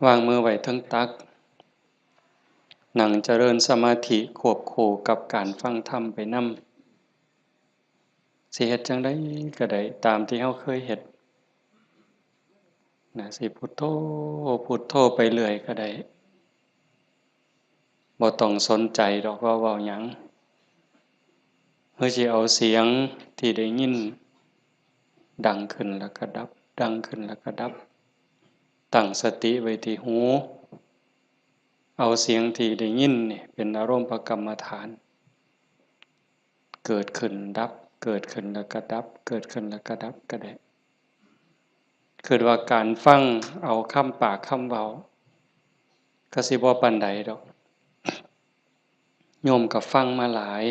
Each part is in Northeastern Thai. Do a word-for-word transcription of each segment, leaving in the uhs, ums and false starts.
วางมือไว้เทิงตัก นั่งเจริญสมาธิควบคู่กับการฟังธรรมไปนำ สิเฮ็ดจั่งใดก็ได้ ตามที่เฮาเคยเฮ็ด นะ สิพุทโธ พุทโธไปเรื่อยก็ได้ บ่ต้องสนใจดอกว่าเว้าหยัง หรือสิเอาเสียงที่ได้ยิน ดังขึ้นแล้วก็ดับ ดังขึ้นแล้วก็ดับ ตั้งสติไว้ที่หู เอาเสียงที่ได้ยินนี่เป็นอารมณ์กรรมฐาน เกิดขึ้นดับ เกิดขึ้นแล้วก็ดับ เกิดขึ้นแล้วก็ดับก็ได้ คิดว่าการฟังเอาคำปากคำเว้า ก็สิบ่ปานใดดอก โยมก็ฟังมาหลาย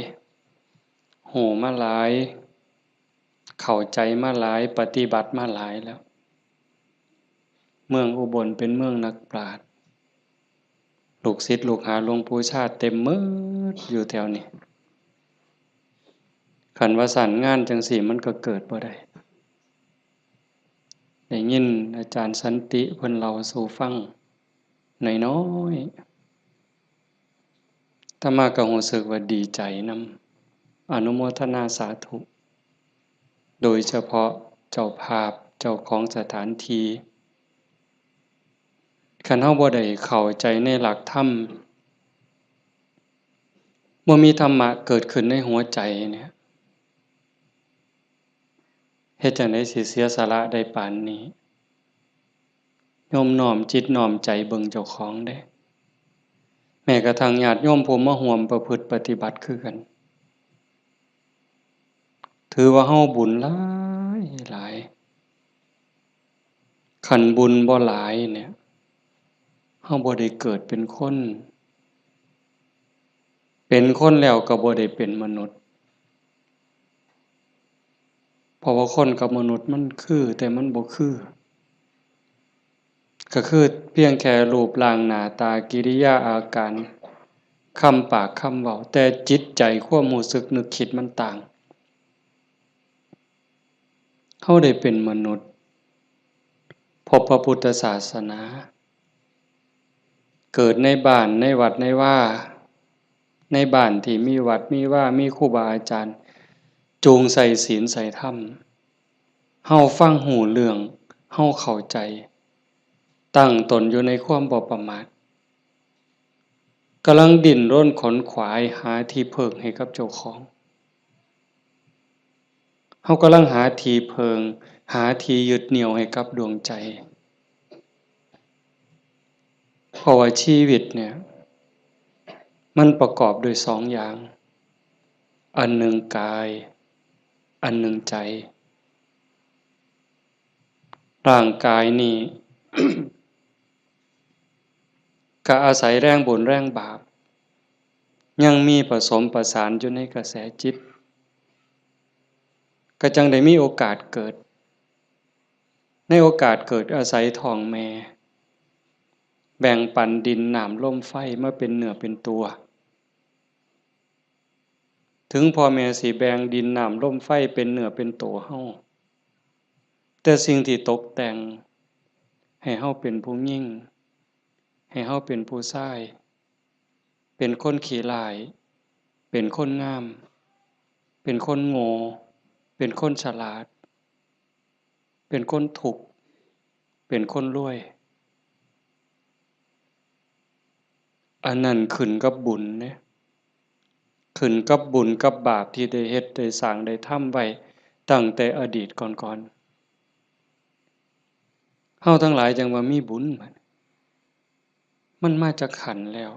ฮู้มาหลาย เข้าใจมาหลาย ปฏิบัติมาหลายแล้ว เมืองอุบลเป็นเมืองนักปราชญ์ ลูกศิษย์ลูกหาหลวงปู่ชาติเต็มหมดอยู่แถวนี้ คันว่าซั้นงานจั่งซี้มันก็เกิดบ่ได้ ได้ยินอาจารย์สันติเพิ่นเล่าสู่ฟังน้อยๆ อาตมาก็รู้สึกว่าดีใจนำ อนุโมทนาสาธุ โดยเฉพาะเจ้าภาพ เจ้าของสถานที่ คันเฮาบ่ได้เข้าใจในหลักธรรม บ่มีธรรมะเกิดขึ้นในหัวใจเนี่ย เฮ็ดจั่งใดสิเสียสละได้ปานนี้ โยมน้อมจิตน้อมใจเบิ่งเจ้าของเด้ แม้กระทั่งญาติโยมผู้มาร่วมประพฤติปฏิบัติคือกัน ถือว่าเฮาบุญหลายหลาย คันบุญบ่หลายเนี่ย เฮาบ่ได้เกิดเป็นคน เป็นคนแล้วก็บ่ได้เป็นมนุษย์ เพราะว่าคนกับมนุษย์มันคือ แต่มันบ่คือ ก็คือเพียงแค่รูปร่างหน้าตากิริยาอาการ คำปากคำเว้า แต่จิตใจความรู้สึกนึกคิดมันต่าง เฮาได้เป็นมนุษย์ พบพระพุทธศาสนา เกิดในบ้านในวัดในวา ในบ้านที่มีวัดมีวา มีครูบาอาจารย์ จูงใส่ศีลใส่ธรรม เฮาฟังฮู้เรื่อง เฮาเข้าใจ ตั้งตนอยู่ในความบ่ประมาท กำลังดิ้นรนขนขวายหาที่พึ่งให้กับเจ้าของ เฮากำลังหาที่พึ่ง หาที่ยึดเหนี่ยวให้กับดวงใจ เพราะว่าชีวิตเนี่ย มันประกอบด้วยสองอย่าง อันหนึ่งกาย อันหนึ่งใจ ร่างกายนี่ ก็อาศัยแรงบุญแรงบาป ยังมีผสมประสานอยู่ในกระแสจิต ก็จั่งได้มีโอกาสเกิด ในโอกาสเกิดอาศัยท้องแม่ แบ่งปันดินน้ำลมไฟมาเป็นเนื้อเป็นตัว ถึงพ่อแม่สิแบ่งดินน้ำลมไฟเป็นเนื้อเป็นตัวเฮา แต่สิ่งที่ตกแต่งให้เฮาเป็นผู้หญิง ให้เฮาเป็นผู้ชาย เป็นคนขี้ร้าย เป็นคนงาม เป็นคนโง่ เป็นคนฉลาด เป็นคนทุกข์ เป็นคนรวย อันนั้นขึ้นกับบุญเด้ ขึ้นกับบุญกับบาปที่ได้เฮ็ดได้สร้างได้ทำไว้ตั้งแต่อดีตก่อนๆ เฮาทั้งหลายจั่งว่ามีบุญ มันมาจากขันธ์แล้ว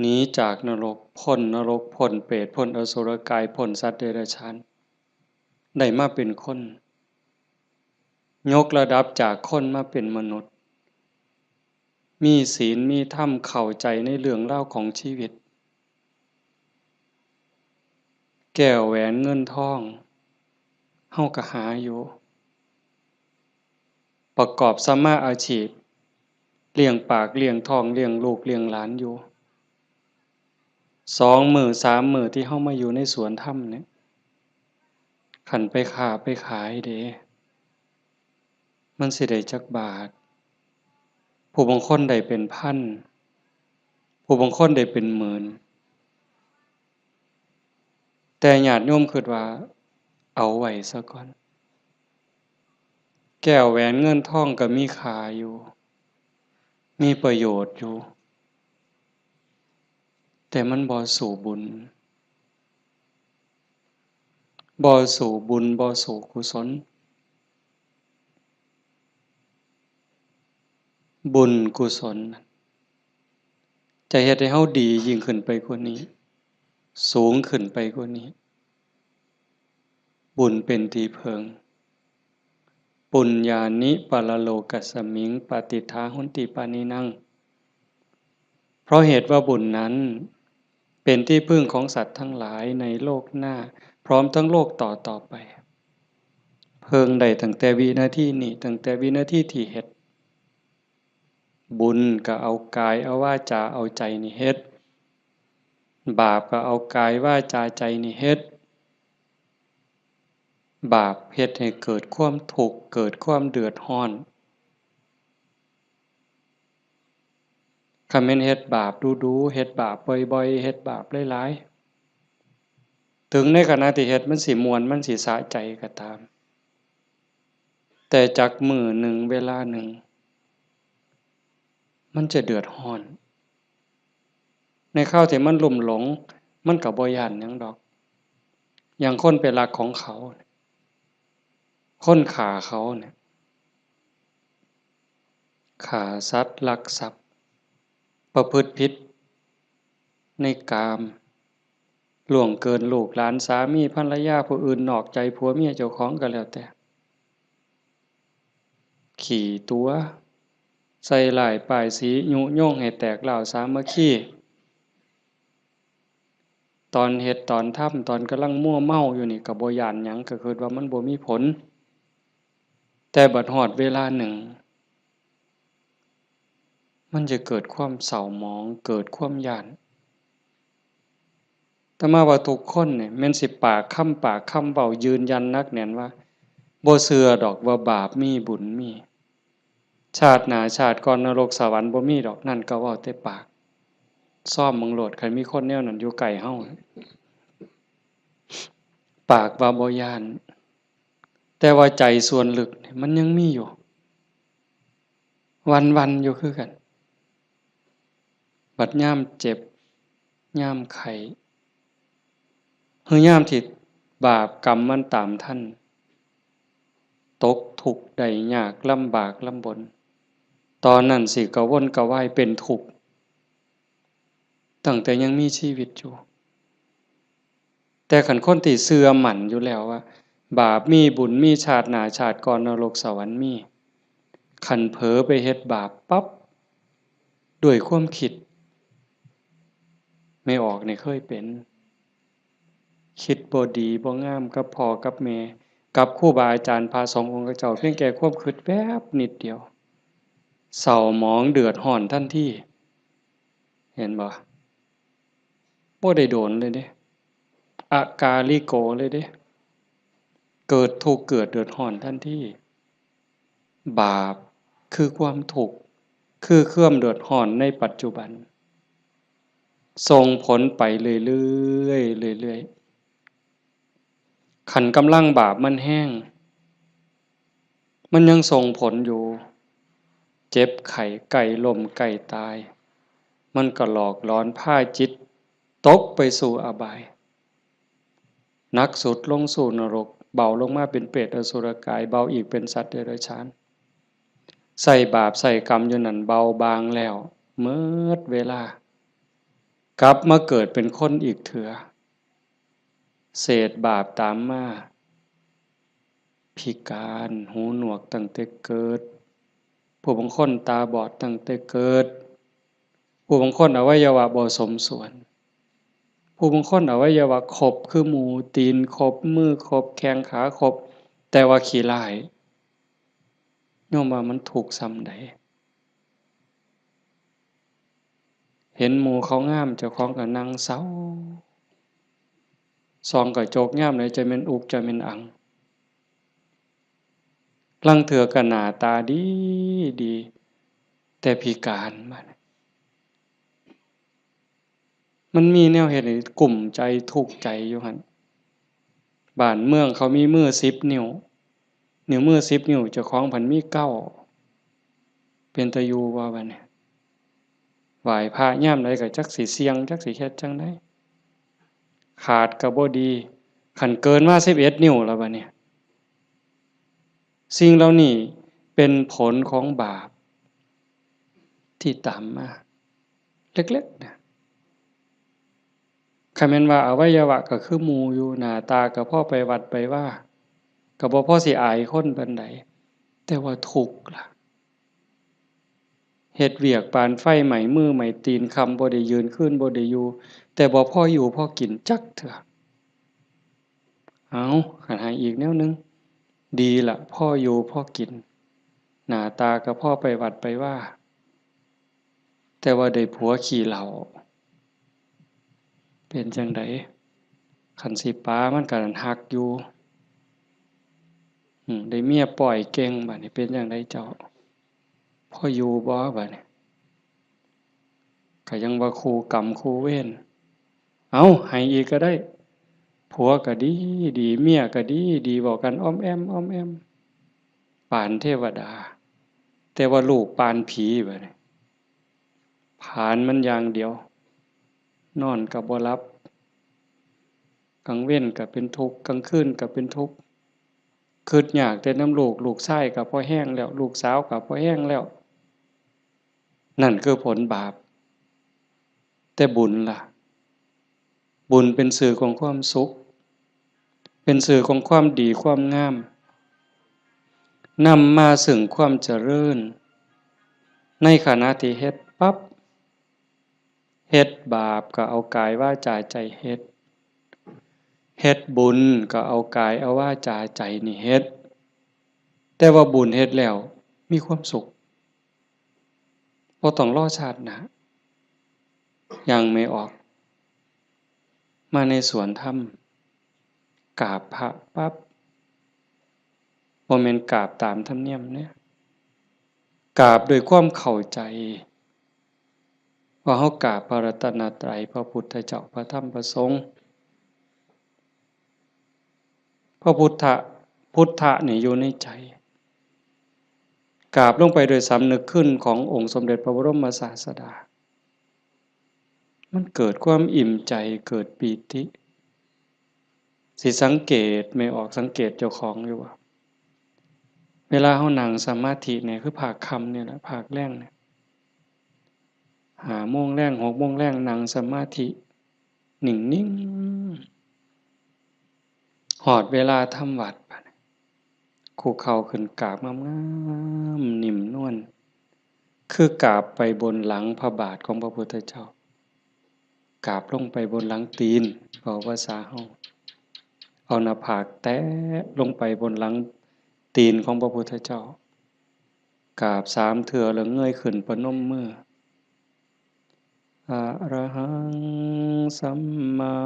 หนีจากนรก พ้นนรก พ้นเปรต พ้นอสุรกาย พ้นสัตว์เดรัจฉาน ได้มาเป็นคน ยกระดับจากคนมาเป็นมนุษย์ มีศีล มีธรรม เข้าใจในเรื่องราวของชีวิต แก้วแหวนเงินทอง เฮาก็หาอยู่ ประกอบสัมมาอาชีพ เลี้ยงปาก เลี้ยงท้อง เลี้ยงลูก เลี้ยงหลานอยู่ สองมื้อสามมื้อที่เฮามาอยู่ในสวนธรรมเนี่ย คันไปค้าไปขายเด้ มันสิได้จักบาท ผู้บางคนได้เป็นพัน ผู้บางคนได้เป็นหมื่น แต่ญาติโยมคิดว่าเอาไว้ซะก่อน แก้วแหวนเงินทองก็มีค่าอยู่ มีประโยชน์อยู่ แต่มันบ่สู้บุญ บ่สู้บุญ บ่สู้กุศล บุญกุศล จะเฮ็ดให้เฮาดียิ่งขึ้นไปกว่านี้ สูงขึ้นไปกว่านี้ บุญเป็นที่เพิ่ง ปุญญานิปรโลกัสมิง ปาติฏฐาหนติปานินัง เพราะเหตุว่าบุญนั้นเป็นที่พึ่งของสัตว์ทั้งหลายในโลกหน้า พร้อมทั้งโลกต่อต่อไป เพิ่งได้ตั้งแต่วินาทีนี้ ตั้งแต่วินาทีที่เฮ็ด บุญก็เอากายเอาวาจาเอาใจนี่เฮ็ด บาปก็เอากายวาจาใจนี่เฮ็ด บาปเฮ็ดให้เกิดความทุกข์ เกิดความเดือดร้อน คันแม่นเฮ็ดบาปดูๆ เฮ็ดบาปบ่อยๆ เฮ็ดบาปหลายๆ ถึงในขณะที่เฮ็ดมันสิม่วน มันสิสะใจก็ตาม แต่จักมื้อหนึ่งเวลาหนึ่ง มันจะเดือดร้อน ในคราวที่มันลุ่มหลง มันก็บ่ย้านหยังดอก อย่างคนไปลักของเขา คนฆ่าเขาเนี่ย ฆ่าสัตว์ ลักทรัพย์ ประพฤติผิดในกาม ล่วงเกินลูกหลาน สามีภรรยาผู้อื่น นอกใจผัวเมียเจ้าของก็แล้วแต่ ขี้ตั๋ว ใส่ร้ายป้ายสี ยุยงให้แตกร้าวสามัคคี ตอนเฮ็ดตอนทำ ตอนกำลังมัวเมาอยู่นี่ก็บ่ย้านหยัง ก็คิดว่ามันบ่มีผล แต่บัดฮอดเวลาหนึ่ง มันจะเกิดความเศร้าหมอง เกิดความย้าน อาตมาว่าทุกคนเนี่ย แม่นสิปากคำปากคำเว้ายืนยันหนักแน่นว่า บ่เชื่อดอกว่าบาปมีบุญมี ชาติหน้าชาติก่อนนรกสวรรค์บ่มีดอก นั่นก็เว้าแต่ปาก ซ่อมเบิ่งโลด คันมีคนแนวนั้นอยู่ใกล้เฮา ปากว่าบ่ย้าน แต่ว่าใจส่วนลึกเนี่ยมันยังมีอยู่ หวั่นๆ อยู่คือกัน บัดยามเจ็บ ยามไข้ หรือยามที่บาปกรรมมันตามทัน ตกทุกข์ได้ยาก ลำบากลำบน ตอนนั้นสิกระวนกระวายเป็นทุกข์ ตั้งแต่ยังมีชีวิตอยู่ แต่คันคนที่เชื่อมั่นอยู่แล้วว่า บาปมีบุญมี ชาติหน้าชาติก่อนนรกสวรรค์มี คันเผลอไปเฮ็ดบาปปั๊บ ด้วยความคิด แม่ออกนี่เคยเป็น คิดบ่ดีบ่งามกับพ่อกับแม่ กับครูบาอาจารย์พระสงฆ์องค์เจ้า เพียงแค่ความคิดแวบนิดเดียว เศร้าหมองเดือดร้อนทันที เห็นบ่ บ่ได้โดนเลยเด้ อากาลิโกเลยเด้ เกิดทุกข์เกิดเดือดร้อนทันที บาปคือความทุกข์ คือความเดือดร้อนในปัจจุบัน ส่งผลไปเรื่อยๆ เรื่อยๆ คันกำลังบาปมันแฮง มันยังส่งผลอยู่ เจ็บไข้ ใกล้ล้ม ใกล้ตาย มันก็หลอกหลอนพาจิตตกไปสู่อบาย หนักสุดลงสู่นรก เบาลงมาเป็นเปรตอสุรกาย เบาอีกเป็นสัตว์เดรัจฉาน ใส่บาปใส่กรรมอยู่นั่น เบาบางแล้ว เมิดเวลา กลับมาเกิดเป็นคนอีกเถือ เศษบาปตามมา พิการ หูหนวกตั้งแต่เกิด ผู้บางคนตาบอดตั้งแต่เกิด ผู้บางคนอวัยวะบ่สมส่วน ผู้บางคนอวัยวะครบคือหมู ตีนครบ มือครบ แข้งขาครบ แต่ว่าขี้ร้าย โยมว่ามันทุกข์ส่ำใด เห็นหมู่เขางาม เจ้าของก็นั่งเศร้า ส่องกระจกยามใดจะแม่นอุกจะแม่นอัง ลางเทื่อก็หน้าตาดีดี แต่พิการบัดนี้ มันมีแนวเฮ็ดให้กุ้มใจทุกข์ใจอยู่หั่น บ้านเมืองเขามีมือสิบนิ้ว นิ้วมือสิบนิ้ว เจ้าของพันมีเก้า เป็นตาอยู่บ่บัดนี้ ไหว้พระยามใดก็จักสิเสี่ยง จักสิเฮ็ดจั่งใด ขาดก็บ่ดี คันเกินมาสิบเอ็ดนิ้วแล้วบัดนี้ สิ่งเหล่านี้เป็นผลของบาปที่ตามมา เล็กๆนะ คันแม่นว่าอวัยวะก็คือหมู่อยู่ หน้าตาก็พอไปวัดไปวา ก็บ่พอสิอายคนปานใด แต่ว่าทุกข์ล่ะ เฮ็ดเวียกปานไฟไหม้มือไหม้ตีน ค่ำบ่ได้ยืน คืนบ่ได้อยู่ แต่บ่พออยู่พอกินจักเทื่อ เอา คันให้อีกแนวหนึ่ง ดีละ พออยู่พอกิน หน้าตาก็พอไปวัดไปวา แต่ว่าได้ผัวขี้เหล้า เป็นจั่งใด คันสิปามันก็ฮักอยู่ อืม ได้เมียป้อยเก่ง บัดนี้เป็นจั่งใดเจ้า พออยู่บ่บัดนี้ ก็ยังว่าคู่กรรมคู่เวร เอา ให้อีกก็ได้ ผัวก็ดีดี เมียก็ดีดี เว้ากันอ้อมแอ้มอ้อมแอ้ม ปานเทวดา แต่ว่าลูกปานผีบัดนี้ ผลาญมันอย่างเดียว นอนก็บ่หลับ กลางเว็นก็เป็นทุกข์ กลางคืนก็เป็นทุกข์ คิดยากแต่นำลูก ลูกชายก็พอแฮงแล้ว ลูกสาวก็พอแฮงแล้ว นั่นคือผลบาป แต่บุญล่ะ บุญเป็นสื่อของความสุข เป็นสื่อของความดีความงาม นำมาซึ่งความเจริญ ในขณะที่เฮ็ดปั๊บ เฮ็ดบาปก็เอากายวาจาใจเฮ็ด เฮ็ดบุญก็เอากายเอาวาจาใจนี่เฮ็ด แต่ว่าบุญเฮ็ดแล้วมีความสุข บ่ต้องรอชาติหน้า อย่างแม่ออก มาในสวนธรรม กราบพระปั๊บ บ่แม่นกราบตามธรรมเนียมเด้ กราบด้วยความเข้าใจ ว่าเฮากราบพระรัตนตรัย พระพุทธเจ้า พระธรรม พระสงฆ์ พระพุทธะ พุทธะนี่อยู่ในใจ กราบลงไปโดยสำนึกคุณขององค์สมเด็จพระบรมศาสดา มันเกิดความอิ่มใจ เกิดปีติ สิสังเกต แม่ออกสังเกตเจ้าของอยู่ว่า เวลาเฮานั่งสมาธิเนี่ย คือภาคค่ำเนี่ยแหละ ภาคแลงเนี่ย ห้าโมงแลง หกโมงแลง นั่งสมาธิ นิ่งๆ ฮอดเวลาทำวัตรบัดนี้ คุกเข่าขึ้นกราบงามๆ นิ่มนวล คือกราบไปบนหลังพระบาทของพระพุทธเจ้า กราบลงไปบนหลังตีน เว้าภาษาเฮา เอาหน้าผากแตะลงไปบนหลังตีนของพระพุทธเจ้า กราบสามเทื่อแล้วเงยขึ้นประนมมือ อะระหังสัมมา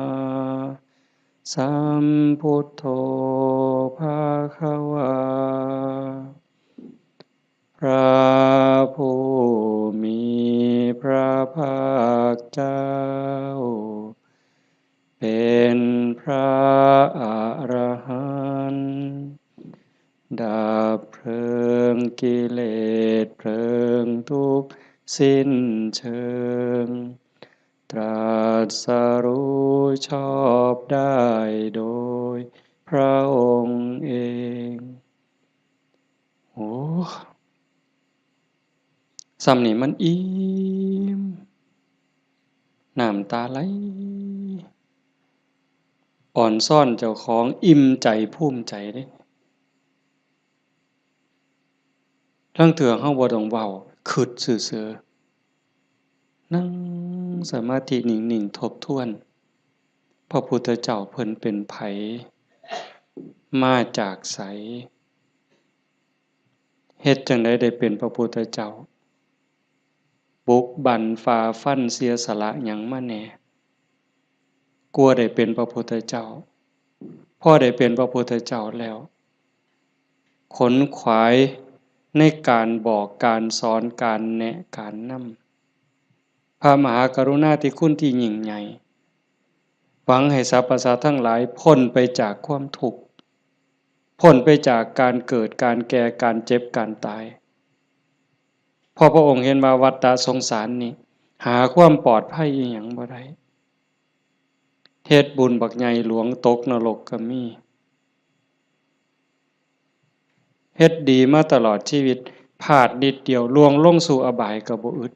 สัมพุทโธภะคะวา พระผู้มีพระภาคเจ้า เป็นพระอรหันต์ ดับเพลิงกิเลสเพลิงทุกข์สิ้นเชิง ตรัสรู้ชอบได้โดยพระองค์เอง โอ้ ส่ำนี้มันอิ่ม น้ำตาไหล อ่อนซ้อนเจ้าของ อิ่มใจภูมิใจเด้ ลางเทื่อเฮาบ่ต้องเว้า คิดซื่อๆ นั่งสมาธินิ่งๆ ทบทวน พระพุทธเจ้าเพิ่นเป็นไผ มาจากไส เฮ็ดจั่งใดได้เป็นพระพุทธเจ้า บุกบั่นฝ่าฟันเสียสละหยังมาแหน่ กว่าได้เป็นพระพุทธเจ้า พอได้เป็นพระพุทธเจ้าแล้ว ขนขวายในการบอก การสอน การแนะ การนำ พระมหากรุณาธิคุณที่ยิ่งใหญ่ หวังให้สรรพสัตว์ทั้งหลายพ้นไปจากความทุกข์ พ้นไปจากการเกิด การแก่ การเจ็บ การตาย เพราะพระองค์เห็นว่าวัฏสงสารนี้ หาความปลอดภัยอีหยังบ่ได้ เฮ็ดบุญบักใหญ่หลวงตกนรกก็มี เฮ็ดดีมาตลอดชีวิต พลาดนิดเดียวล่วงลงสู่อบายก็บ่อึด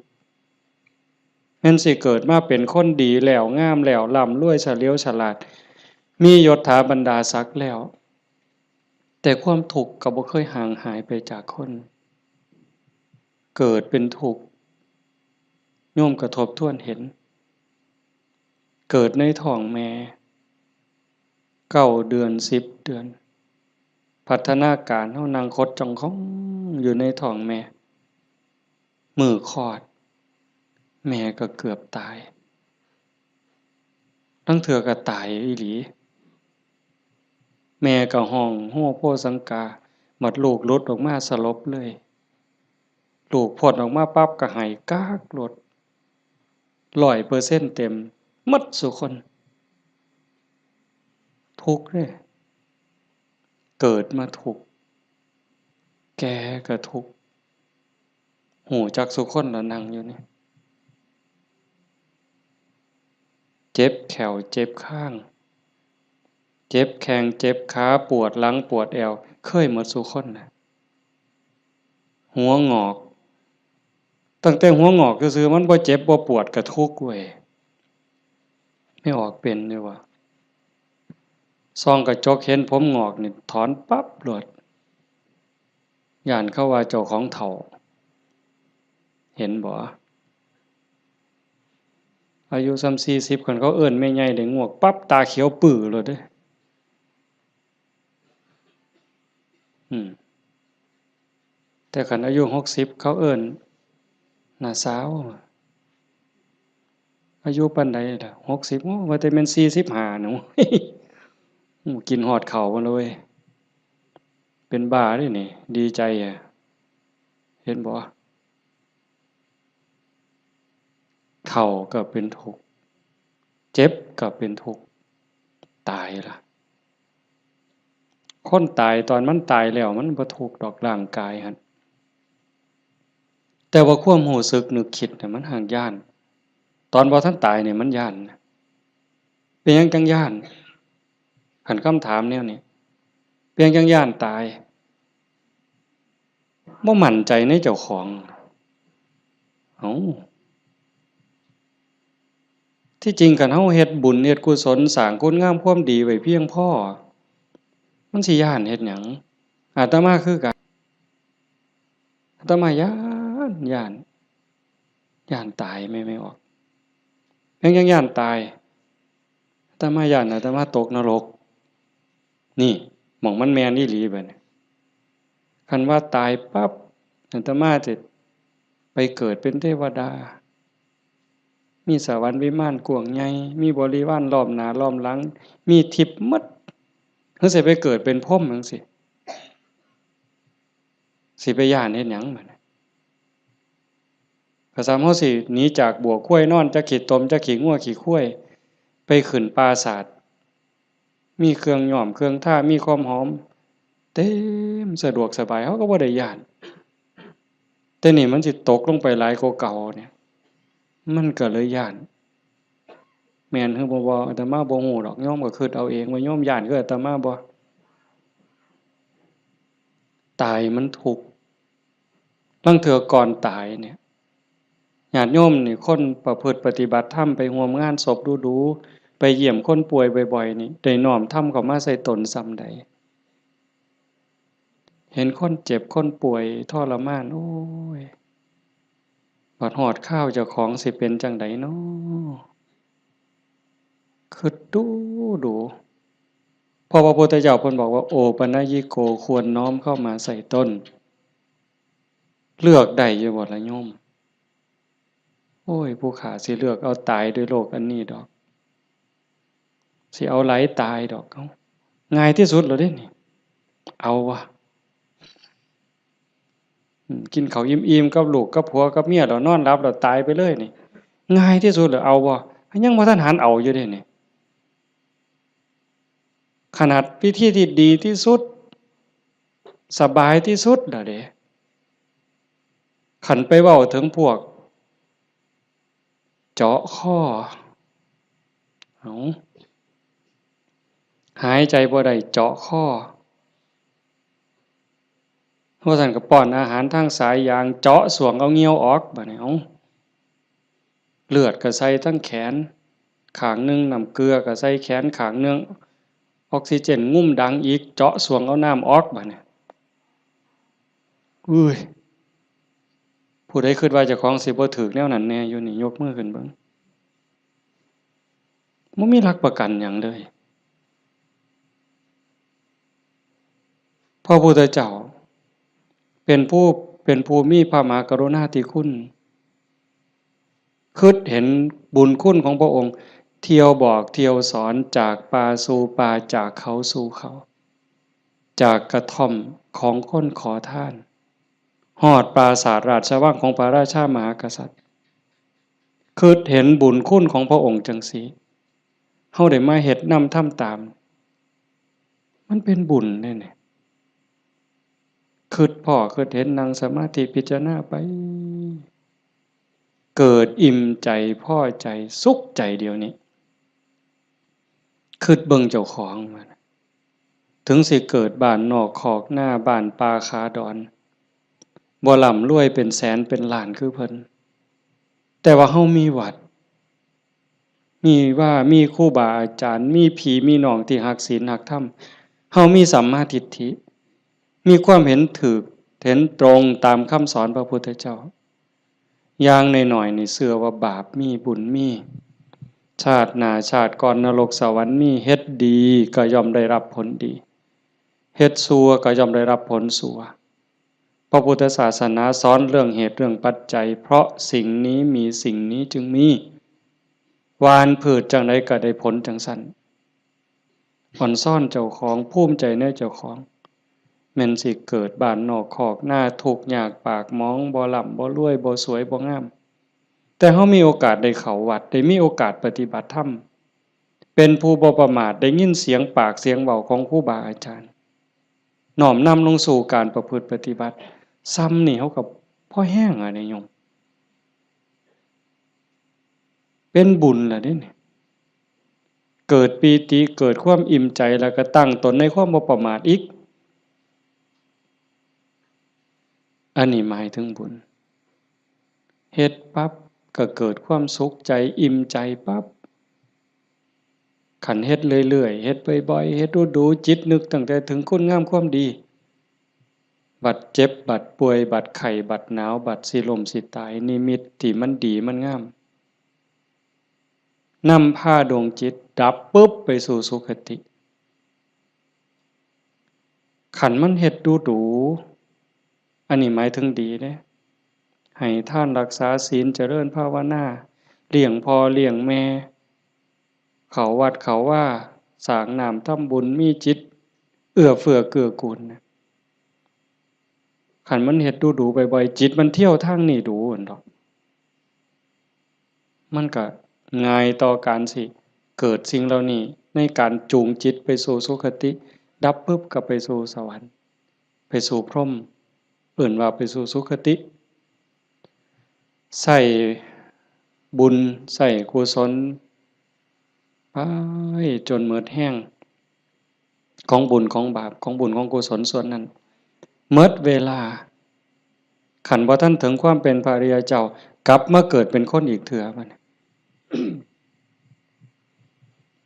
แม่นสิเกิดมาเป็นคนดีแล้ว งามแล้ว ร่ำรวย เฉลียวฉลาด มียศถาบรรดาศักดิ์แล้ว แต่ความทุกข์ก็บ่เคยห่างหายไปจากคน เกิดเป็นทุกข์ โยมก็ทบทวนเห็น เกิดในท้องแม่ เก้าเดือน สิบเดือน พัฒนาการเฮานั่งขดจ้องของอยู่ในท้องแม่ มื้อคลอด แม่ก็เกือบตาย ลางเทื่อก็ตายอีหลี แม่ก็ฮ้องโฮโฮสังกา บัดลูกหลุดออกมาสลบเลย ลูกพ้นออกมาปั๊บก็ไห้ก๊ากโลด ร้อยเปอร์เซ็นต์เต็ม หมดซุคน ทุกข์เด้ เกิดมาทุกข์ แก่ก็ทุกข์ ฮู้จักซุคนละนั่งอยู่นี่ เจ็บแข้ว เจ็บคาง เจ็บแข้ง เจ็บขา ปวดหลัง ปวดแอว เคยหมดซุคนนะ หัวงอก ตั้งแต่หัวงอกซื่อๆ มันบ่เจ็บบ่ปวดก็ทุกข์เว้ย แม่ออกเป็นอยู่วะ ส่องกระจกเห็นผมงอกนี่ถอนปั๊บโลด ย้านเขาว่าเจ้าของเฒ่า เห็นบ่ อายุส่ำสี่สิบ คันเขาเอิ้นแม่ใหญ่ได้งวกปั๊บ ตาเขียวปื้อโลดเด้ อืม แต่คันอายุหกสิบ เขาเอิ้นน้าสาว อายุปานใดล่ะ หกสิบ โอ้ ว่าแต่แม่นสี่สิบห้าหนู โอ้ กินฮอดข้าวมาเลย เป็นบ้าเด้นี่ ดีใจอะ เห็นบ่ เฒ่าก็เป็นทุกข์ เจ็บก็เป็นทุกข์ ตายล่ะ คนตายตอนมันตายแล้วมันบ่ทุกข์ดอกร่างกายหั่น แต่ว่าความรู้สึกนึกคิดน่ะมันห้างย้าน ตอนบ่ทันตายนี่มันย้านนะ เป็นหยังจั่งย้าน คันคำถามแนวนี้ เป็นหยังจั่งย้านตาย บ่มั่นใจในเจ้าของ เอ้า ที่จริงคันเฮาเฮ็ดบุญเฮ็ดกุศลสร้างคุณงามความดีไว้เพียงพอ มันสิย้านเฮ็ดหยัง อาตมาคือกัน อาตมาย้าน ย้าน ย้านตายแม่ แม่ออก ยัง ยังย้านตาย อาตมาย้านอาตมาตกนรก นี่ หม่องมันแม่นอีหลีบัดนี้ คันว่าตายปั๊บ อาตมาจะไปเกิดเป็นเทวดา มีสวรรค์วิมานกว้างใหญ่ มีบริวารล้อมหน้าล้อมหลัง มีทิพย์หมด คือสิไปเกิดเป็นพรหมจั่งซี้ สิไปย้านเฮ็ดหยังบัดนี้ ก็ส่ำเฮาสิหนีจากบั้วควายนอน จักขี้ตม จักขี้งัวขี้ควาย ไปขึ้นปราสาท มีเครื่องย้อมเครื่องทา มีความหอม เต็มสะดวกสบาย เฮาก็บ่ได้ย้าน แต่นี่มันสิตกลงไปหลายกว่าเก่าเนี่ย มันก็เลยย้าน แม่นหรือบ่ บ่ อาตมาบ่ฮู้ดอก โยมก็คิดเอาเองว่าโยมย้านคืออาตมาบ่ ตายมันทุกข์ ลางเทื่อก่อนตายเนี่ย ญาติโยมนี่ คนประพฤติปฏิบัติธรรม ไปร่วมงานศพดู๋ๆ ไปเยี่ยมคนป่วยบ่อยๆ นี่ ได้น้อมธรรมเข้ามาใส่ตนส่ำใด เห็นคนเจ็บคนป่วยทรมาน โอ้ย บัดฮอดคราวเจ้าของสิเป็นจั่งใดน้อ คิดดู๋ดู๋ เพราะว่าพระพุทธเจ้าเพิ่นบอกว่า โอปัญญิโก ควรน้อมเข้ามาใส่ตน เลือกได้อยู่บ่ล่ะโยม โอ้ย ผู้ข้าสิเลือกเอาตายด้วยโรคอันนี้ดอก สิเอาหลายตายดอก เอ้า ง่ายที่สุดแล้วเด้นี่ เอาวะ กินข้าวอิ่มๆ กับลูกกับผัวกับเมีย แล้วนอนหลับแล้วตายไปเลยนี่ ง่ายที่สุดเลย เอาบ่ ยังบ่ทันหันเอาอยู่เด้นี่ ขนาดวิธีที่ดีที่สุด สบายที่สุดแล้วเด้ คันไปเว้าถึงพวก เจาะคอ เอา หายใจบ่ได้ เจาะคอ ว่าซั่นก็ป้อนอาหารทางสายยาง เจาะส่วงเอาเหงื่อออก บัดนี้ เอา เลือดก็ใส่ทั้งแขนข้างหนึ่ง น้ำเกลือก็ใส่แขนข้างหนึ่ง ออกซิเจนงุ้มดังอีก เจาะส่วงเอาน้ำออก บัดนี้ อุ้ย ผู้ใดคิดว่าเจ้าของสิบ่ถืกแนวนั้นแน่อยู่นี่ ยกมือขึ้นเบิ่ง บ่มีหลักประกันหยังเลย พระพุทธเจ้า เป็นผู้ เป็นผู้มีพระมหากรุณาธิคุณ คิดเห็นบุญคุณของพระองค์ เที่ยวบอกเที่ยวสอน จากป่าสู่ป่า จากเขาสู่เขา จากกระท่อมของคนขอทาน ฮอดปราสาทราชวังของพระราชามหากษัตริย์ คิดเห็นบุญคุณของพระองค์จังซี้ เฮาได้มาเฮ็ดนำทำตาม มันเป็นบุญเด้นี่ คิดพ้อคิดเห็น นั่งสมาธิพิจารณาไป เกิดอิ่มใจ พอใจ สุขใจเดี๋ยวนี้ คิดเบิ่งเจ้าของว่า ถึงสิเกิดบ้านนอกคอกนา บ้านป่าขาดอน บ่ร่ำรวยเป็นแสนเป็นล้านคือเพิ่น แต่ว่าเฮามีวัด มีว่า มีครูบาอาจารย์ มีพี่มีน้องที่ฮักศีลฮักธรรม เฮามีสัมมาทิฏฐิ มีความเห็นถูก เห็นตรงตามคำสอนพระพุทธเจ้า อย่างน้อยๆ นี่เชื่อว่าบาปมี บุญมี ชาติหน้าชาติก่อนนรกสวรรค์มี เฮ็ดดีก็ย่อมได้รับผลดี เฮ็ดชั่วก็ย่อมได้รับผลชั่ว พระพุทธศาสนาสอนเรื่องเหตุเรื่องปัจจัย เพราะสิ่งนี้มีสิ่งนี้จึงมี หว่านพืชจั่งใดก็ได้ผลจั่งซั้น อ่อนซ้อนเจ้าของ ภูมิใจในเจ้าของ แม่นสิเกิดบ้านนอกคอกนา ทุกข์ยากปากหมอง บ่ร่ำบ่รวย บ่สวยบ่งาม แต่เฮามีโอกาสได้เข้าวัด ได้มีโอกาสปฏิบัติธรรม เป็นผู้บ่ประมาท ได้ยินเสียงปากเสียงเว้าของครูบาอาจารย์ น้อมนำลงสู่การประพฤติปฏิบัติ ซ่ำนี่เฮาก็พอแฮงอะเด้โยม เป็นบุญล่ะเด้นี่ เกิดปีติ เกิดความอิ่มใจ แล้วก็ตั้งตนในความบ่ประมาทอีก อันนี้หมายถึงบุญ เฮ็ดปั๊บก็เกิดความสุขใจ อิ่มใจปั๊บ คันเฮ็ดเรื่อยๆ เฮ็ดบ่อยๆ เฮ็ดดูๆ จิตนึกตั้งแต่ถึงคุณงามความดี บัดเจ็บ บัดป่วย บัดไข้ บัดหนาว บัดสิล้มสิตาย นิมิตที่มันดีมันงาม นำพาดวงจิตดับปุ๊บไปสู่สุคติ คันมันเฮ็ดดูดู อันนี้หมายถึงดีเด้ ให้ทานรักษาศีล เจริญภาวนา เลี้ยงพ่อเลี้ยงแม่ เข้าวัดเข้าวา สร้างน้ำทำบุญ มีจิตเอื้อเฟื้อเกื้อกูลนะ คันมันเฮ็ดดูดูบ่อยๆ จิตมันเที่ยวทางนี้ดูหั่นดอก มันก็ง่ายต่อการสิเกิดสิ่งเหล่านี้ ในการจูงจิตไปสู่สุคติ ดับปุ๊บก็ไปสู่สวรรค์ ไปสู่พรหม เอิ้นว่าไปสู่สุคติ ใช้บุญ ใช้กุศล ไปจนหมดแฮง ของบุญของบาป ของบุญของกุศลส่วนนั้น หมดเวลา คันบ่ทันถึงความเป็นพระอริยเจ้า กลับมาเกิดเป็นคนอีกเทื่อบัดนี้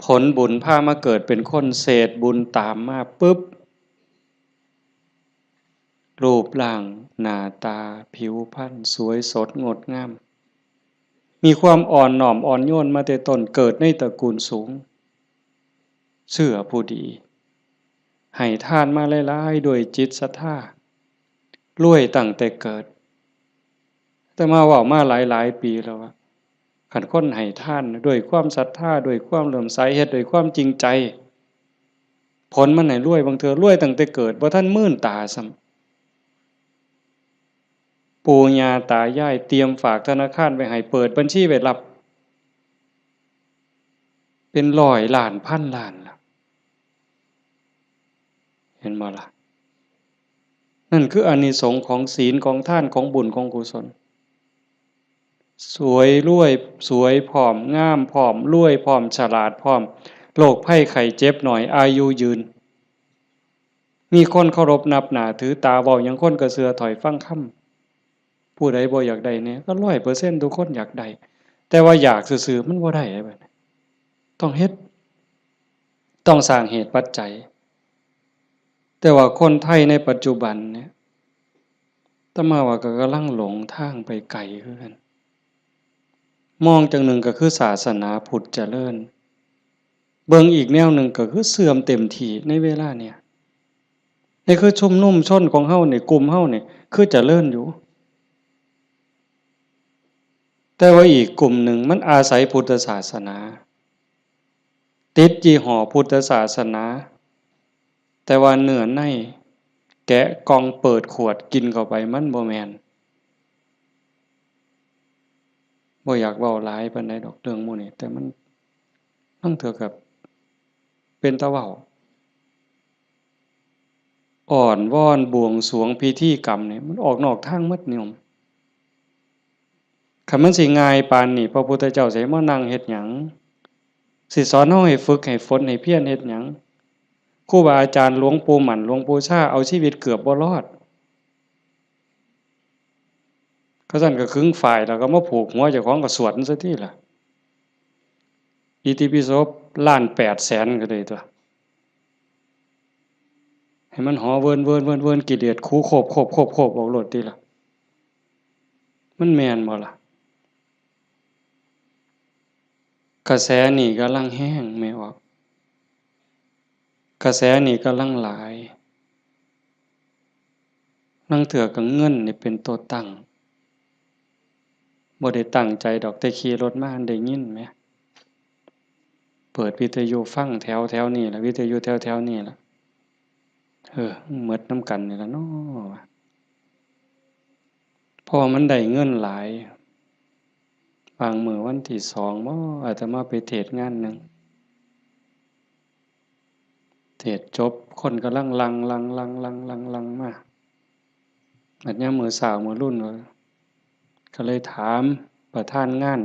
ผลบุญพามาเกิดเป็นคน เศษบุญตามมาปุ๊บ รูปร่างหน้าตาผิวพรรณสวยสดงดงาม มีความอ่อนน้อมอ่อนโยนมาแต่ต้น เกิดในตระกูลสูง เชื่อผู้ดี ให้ทานมาหลายๆ ด้วยจิตศรัทธา รวยตั้งแต่เกิด อาตมาเว้ามาหลายๆ ปีแล้วว่า คันคนให้ทานด้วยความศรัทธา ด้วยความเลื่อมใส เฮ็ดด้วยความจริงใจ ผลมันให้รวย บางเทื่อรวยตั้งแต่เกิด บ่ทันมื่นตาซ้ำ ปู่ย่าตายายเตรียมฝากธนาคารไว้ให้ เปิดบัญชีไว้รับ เป็นร้อยล้านพันล้านล่ะ เห็นบ่ล่ะ นั่นคืออานิสงส์ของศีล ของทาน ของบุญ ของกุศล สวยรวย สวยพร้อม งามพร้อม รวยพร้อม ฉลาดพร้อม โรคภัยไข้เจ็บน้อย อายุยืน มีคนเคารพนับหน้าถือตา เว้าหยังคนก็เชื่อถ้อยฟังคำ ผู้ใดบ่อยากได้แหน่ ก็ร้อยเปอร์เซ็นต์ทุกคนอยากได้ แต่ว่าอยากซื่อๆมันบ่ได้เด้บัดนี้ ต้องเฮ็ด ต้องสร้างเหตุปัจจัย แต่ว่าคนไทยในปัจจุบันเนี่ย อาตมาว่าก็กำลังหลงทางไปไกลคือกัน มองจั่งหนึ่งก็คือศาสนาพุทธเจริญ เบิ่งอีกแนวหนึ่งก็คือเสื่อมเต็มที่ในเวลาเนี่ย นี่คือชุมนุมชนของเฮานี่ กลุ่มเฮานี่ คือเจริญอยู่ แต่ว่าอีกกลุ่มหนึ่งมันอาศัยพุทธศาสนา ติดยี่ห้อพุทธศาสนา แต่ว่าเนื้อใน แกะกล่องเปิดขวดกินเข้าไปมันบ่แม่น บ่อยากเว้าหลายปานใดดอกเรื่องหมู่นี้ แต่มัน ลางเทื่อก็เป็นตาเว้า อ้อนวอนบวงสรวงพิธีกรรมนี่ มันออกนอกทางหมดโยม คันมันสิง่ายปานนี้ พระพุทธเจ้าสิให้มานั่งเฮ็ดหยัง สิสอนเฮาให้ฝึกให้ฝนให้เพียรเฮ็ดหยัง ครูบาอาจารย์หลวงปู่หมั่น หลวงปู่ชา เอาชีวิตเกือบบ่รอด เขาซั่นก็ขึงฝ้ายแล้วก็มาผูกหัวเจ้าของก็สวดมันซะติล่ะ อิติปิโสล้านแปดแสนก็ได้ตั๊ว ให้มันหอเวินเวินเวินเวิน กิเลสขูโคบโคบโคบโคบออกโลดติล่ะ มันแม่นบ่ล่ะ กระแสนี่กำลังแฮง แม่ออก กระแสนี่กำลังหลาย ลางเทื่อก็เงินนี่เป็นตัวตั้ง บ่ได้ตั้งใจดอก แต่ขี่รถมาได้ยินแหม เปิดวิทยุฟังแถวแถวนี่ล่ะ วิทยุแถวแถวนี่ล่ะ เออ หมดนำกันนี่ล่ะเนาะ เพราะว่ามันได้เงินหลาย บางมื้อวันที่สองบ่ อาตมาไปเทศน์งานหนึ่ง เทศน์จบ คนกำลังหลั่ง หลั่ง หลั่ง หลั่ง หลั่ง หลั่งมา บัดยามมื้อเช้ามื้อรุ่นก็ ก็เลยถามประธานงาน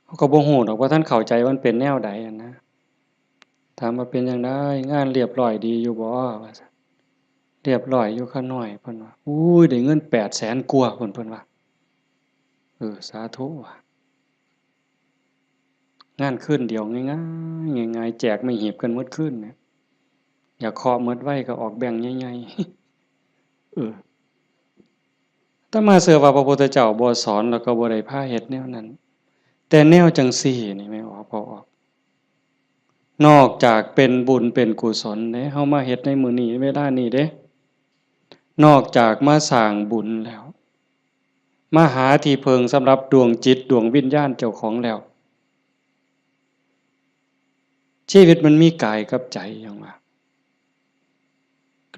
เขาก็บ่ฮู้ดอกว่าท่านเข้าใจว่ามันเป็นแนวใดหั้นนะ ถามว่าเป็นจั่งใด งานเรียบร้อยดีอยู่บ่ ว่าซั่น เรียบร้อยอยู่ข้าน้อย เพิ่นว่า อุ้ย ได้เงินแปดแสนกว่าพุ้น เพิ่นว่า เออ สาธุว่ะ งานคืนเดียวง่ายๆ ง่ายๆ แจกไม้หีบกันหมดคืนเนี่ย อยากเคาะหมดไวก็ออกแบงค์ใหญ่ๆ เออ อาตมาเชื่อว่าพระพุทธเจ้าบ่สอนแล้วก็บ่ได้พาเฮ็ดแนวนั้น แต่แนวจั่งซี้นี่แม่นบ่ พอออก นอกจากเป็นบุญเป็นกุศลเด้ เฮามาเฮ็ดในมื้อนี้เวลานี้เด้ นอกจากมาสร้างบุญแล้ว มาหาที่พึ่งสำหรับดวงจิตดวงวิญญาณเจ้าของแล้ว ชีวิตมันมีกายกับใจหยังวะ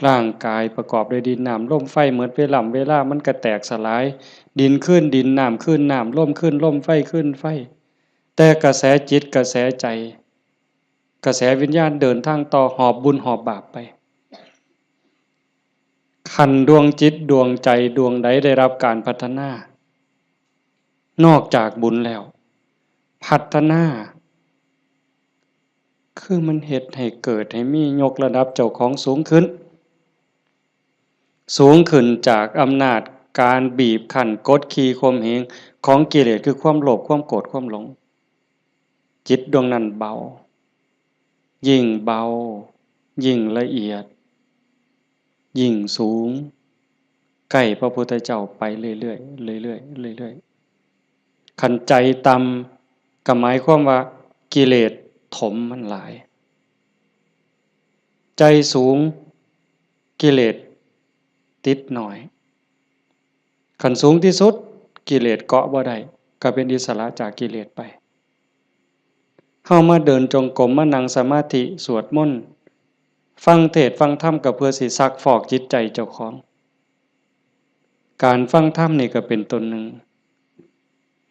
ร่างกายประกอบด้วยดินน้ำลมไฟ หมดเวล่ำเวลามันก็แตกสลาย ดินคืนดิน น้ำคืนน้ำ ลมคืนลม ไฟคืนไฟ แต่กระแสจิตกระแสใจ กระแสวิญญาณเดินทางต่อ หอบบุญหอบบาปไป คันดวงจิตดวงใจดวงใดได้รับการพัฒนา นอกจากบุญแล้ว พัฒนา คือมันเฮ็ดให้เกิดให้มี ยกระดับเจ้าของสูงขึ้น สูงขึ้นจากอำนาจการบีบคั้นกดขี่ข่มเหงของกิเลส คือความโลภ ความโกรธ ความหลง จิตดวงนั้นเบา ยิ่งเบา ยิ่งละเอียด ยิ่งสูง ใกล้พระพุทธเจ้าไปเรื่อยๆ เรื่อยๆ เรื่อยๆ คันใจต่ำก็หมายความว่ากิเลสถมมันหลาย ใจสูงกิเลสติดน้อย คันสูงที่สุดกิเลสเกาะบ่ได้ ก็เป็นอิสระจากกิเลสไป เฮามาเดินจงกรม มานั่งสมาธิ สวดมนต์ ฟังเทศน์ฟังธรรม ก็เพื่อสิซักฟอกจิตใจเจ้าของ การฟังธรรมนี่ก็เป็นต้นหนึ่ง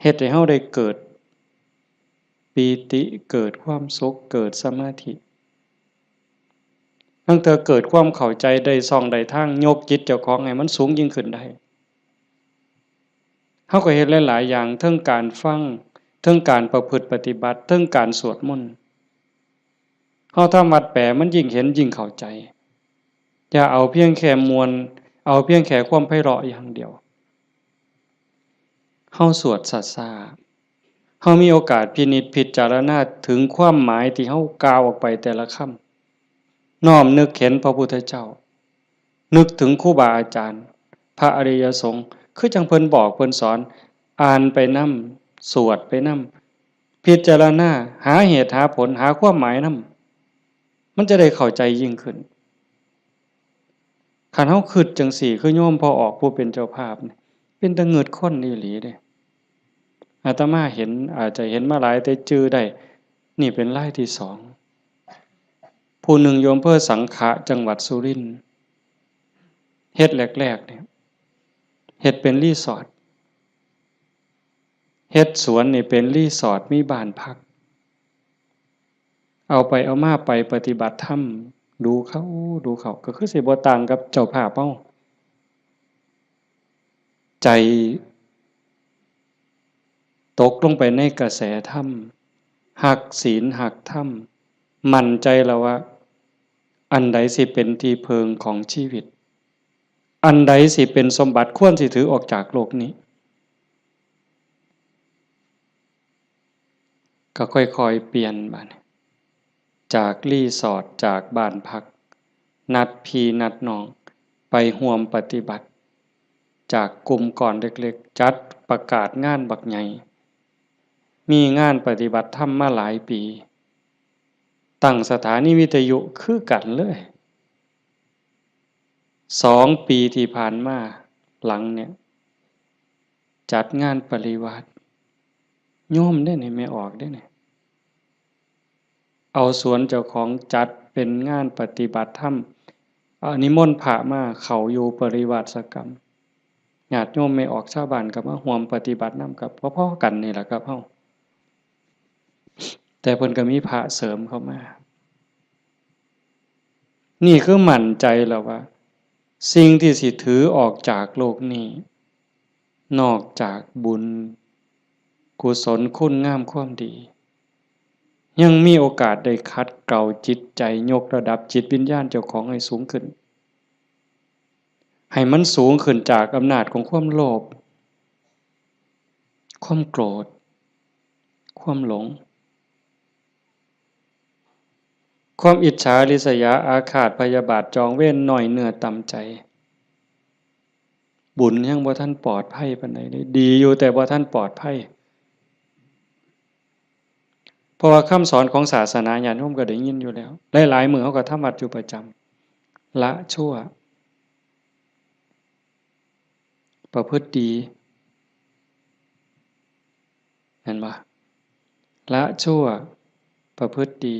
เฮ็ดให้เฮาได้เกิดปีติ เกิดความสุข เกิดสมาธิ ตั้งแต่เกิดความเข้าใจได้ช่องได้ทาง ยกจิตเจ้าของให้มันสูงยิ่งขึ้นได้ เฮาก็เฮ็ดหลายๆ อย่าง เทิงการฟัง เทิงการประพฤติปฏิบัติ เทิงการสวดมนต์ เฮาทำวัดแปลมันยิ่งเห็นยิ่งเข้าใจ อย่าเอาเพียงแค่ม่วน เอาเพียงแค่ความไพเราะอย่างเดียว เฮาสวดช้าๆ เฮามีโอกาสพินิจพิจารณาถึงความหมายที่เฮากล่าวออกไปแต่ละคำ น้อมนึกเห็นพระพุทธเจ้า นึกถึงครูบาอาจารย์ พระอริยสงฆ์ คือจั่งเพิ่นบอกเพิ่นสอน อ่านไปนำ สวดไปนำ พิจารณา หาเหตุหาผล หาความหมายนำ มันจะได้เข้าใจยิ่งขึ้น คันเฮาคิดจั่งซี้ คือโยมพ่อออกผู้เป็นเจ้าภาพนี่ เป็นตาเงิดคนอีหลีเด้ อาตมาเห็น อาจจะเห็นมาหลายแต่จื่อได้ นี่เป็นรายที่สอง ผู้หนึ่งอยู่อำเภอสังขะ จังหวัดสุรินทร์ เฮ็ดแรกๆ เนี่ย เฮ็ดเป็นรีสอร์ท เฮ็ดสวนนี่เป็นรีสอร์ท มีบ้านพัก เอาไปเอามาไปปฏิบัติธรรม ดูเข้า ดูเข้า ก็คือสิบ่ต่างกับเจ้าภาพเฮา ใจตกลงไปในกระแสธรรม ฮักศีลฮักธรรม มั่นใจแล้วว่า อันใดสิเป็นที่เพิ่งของชีวิต อันใดสิเป็นสมบัติควรสิถือออกจากโลกนี้ ก็ค่อยๆ เปลี่ยนบัดนี้ จากรีสอร์ท จากบ้านพัก นัดพี่นัดน้อง ไปร่วมปฏิบัติ จากกลุ่มก้อนเล็กๆ จัดประกาศงานบักใหญ่ มีงานปฏิบัติธรรมมาหลายปี ตั้งสถานีวิทยุคือกันเลย สองปีที่ผ่านมาหลังเนี่ย จัดงานปริวาส โยมเด้นี่ แม่ออกเด้นี่ เอาสวนเจ้าของจัดเป็นงานปฏิบัติธรรม เอานิมนต์พระมาเข้าอยู่ปริวาสกรรม ญาติโยมแม่ออกชาวบ้านก็มาร่วมปฏิบัตินำ กับพอๆ กันนี่แหละครับเฮา แต่เพิ่นก็มีพระเสริมเข้ามา นี่คือมั่นใจแล้วว่า สิ่งที่สิถือออกจากโลกนี้ นอกจากบุญ กุศลคุณงามความดี ยังมีโอกาสได้ขัดเกลาจิตใจ ยกระดับจิตวิญญาณเจ้าของให้สูงขึ้น ให้มันสูงขึ้นจากอำนาจของความโลภ ความโกรธ ความหลง ความอิจฉาริษยาอาฆาตพยาบาทจองเวร น้อยเนื้อต่ำใจ บุญยังบ่ทันปลอดภัยปานใดเลย ดีอยู่แต่บ่ทันปลอดภัย เพราะว่าคำสอนของศาสนาญาติโยมก็ได้ยินอยู่แล้ว หลายๆ มื้อเฮาก็ทำวัดอยู่ประจำ ละชั่ว ประพฤติดี เห็นบ่ ละชั่ว ประพฤติดี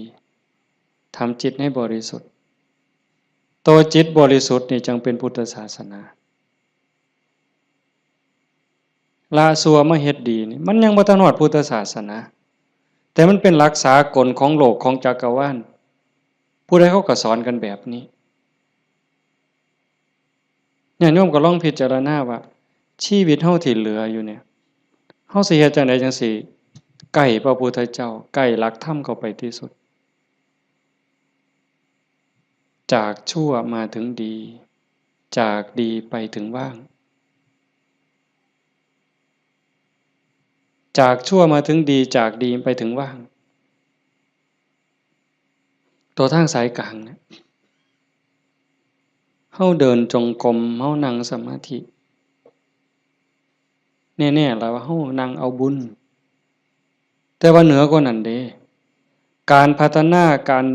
ทำจิตให้บริสุทธิ์ ตัวจิตบริสุทธิ์นี่จั่งเป็นพุทธศาสนา ละชั่วมาเฮ็ดดีนี่ มันยังบ่ทันฮอดพุทธศาสนา แต่มันเป็นหลักสากลของโลกของจักรวาล ผู้ใดเขาก็สอนกันแบบนี้ ญาติโยมก็ลองพิจารณาว่า ชีวิตเฮาที่เหลืออยู่เนี่ย เฮาสิเฮ็ดจั่งใดจั่งสิใกล้พระพุทธเจ้า ใกล้หลักธรรมเข้าไปที่สุด จากชั่วมาถึงดี จากดีไปถึงว่าง จากชั่วมาถึงดี จากดีไปถึงว่าง ตัวทางสายกลางเนี่ย เฮาเดินจงกรม เฮานั่งสมาธิ แน่ๆ แล้วว่าเฮานั่งเอาบุญ แต่ว่าเหนือกว่านั้นเด้ การพัฒนา การ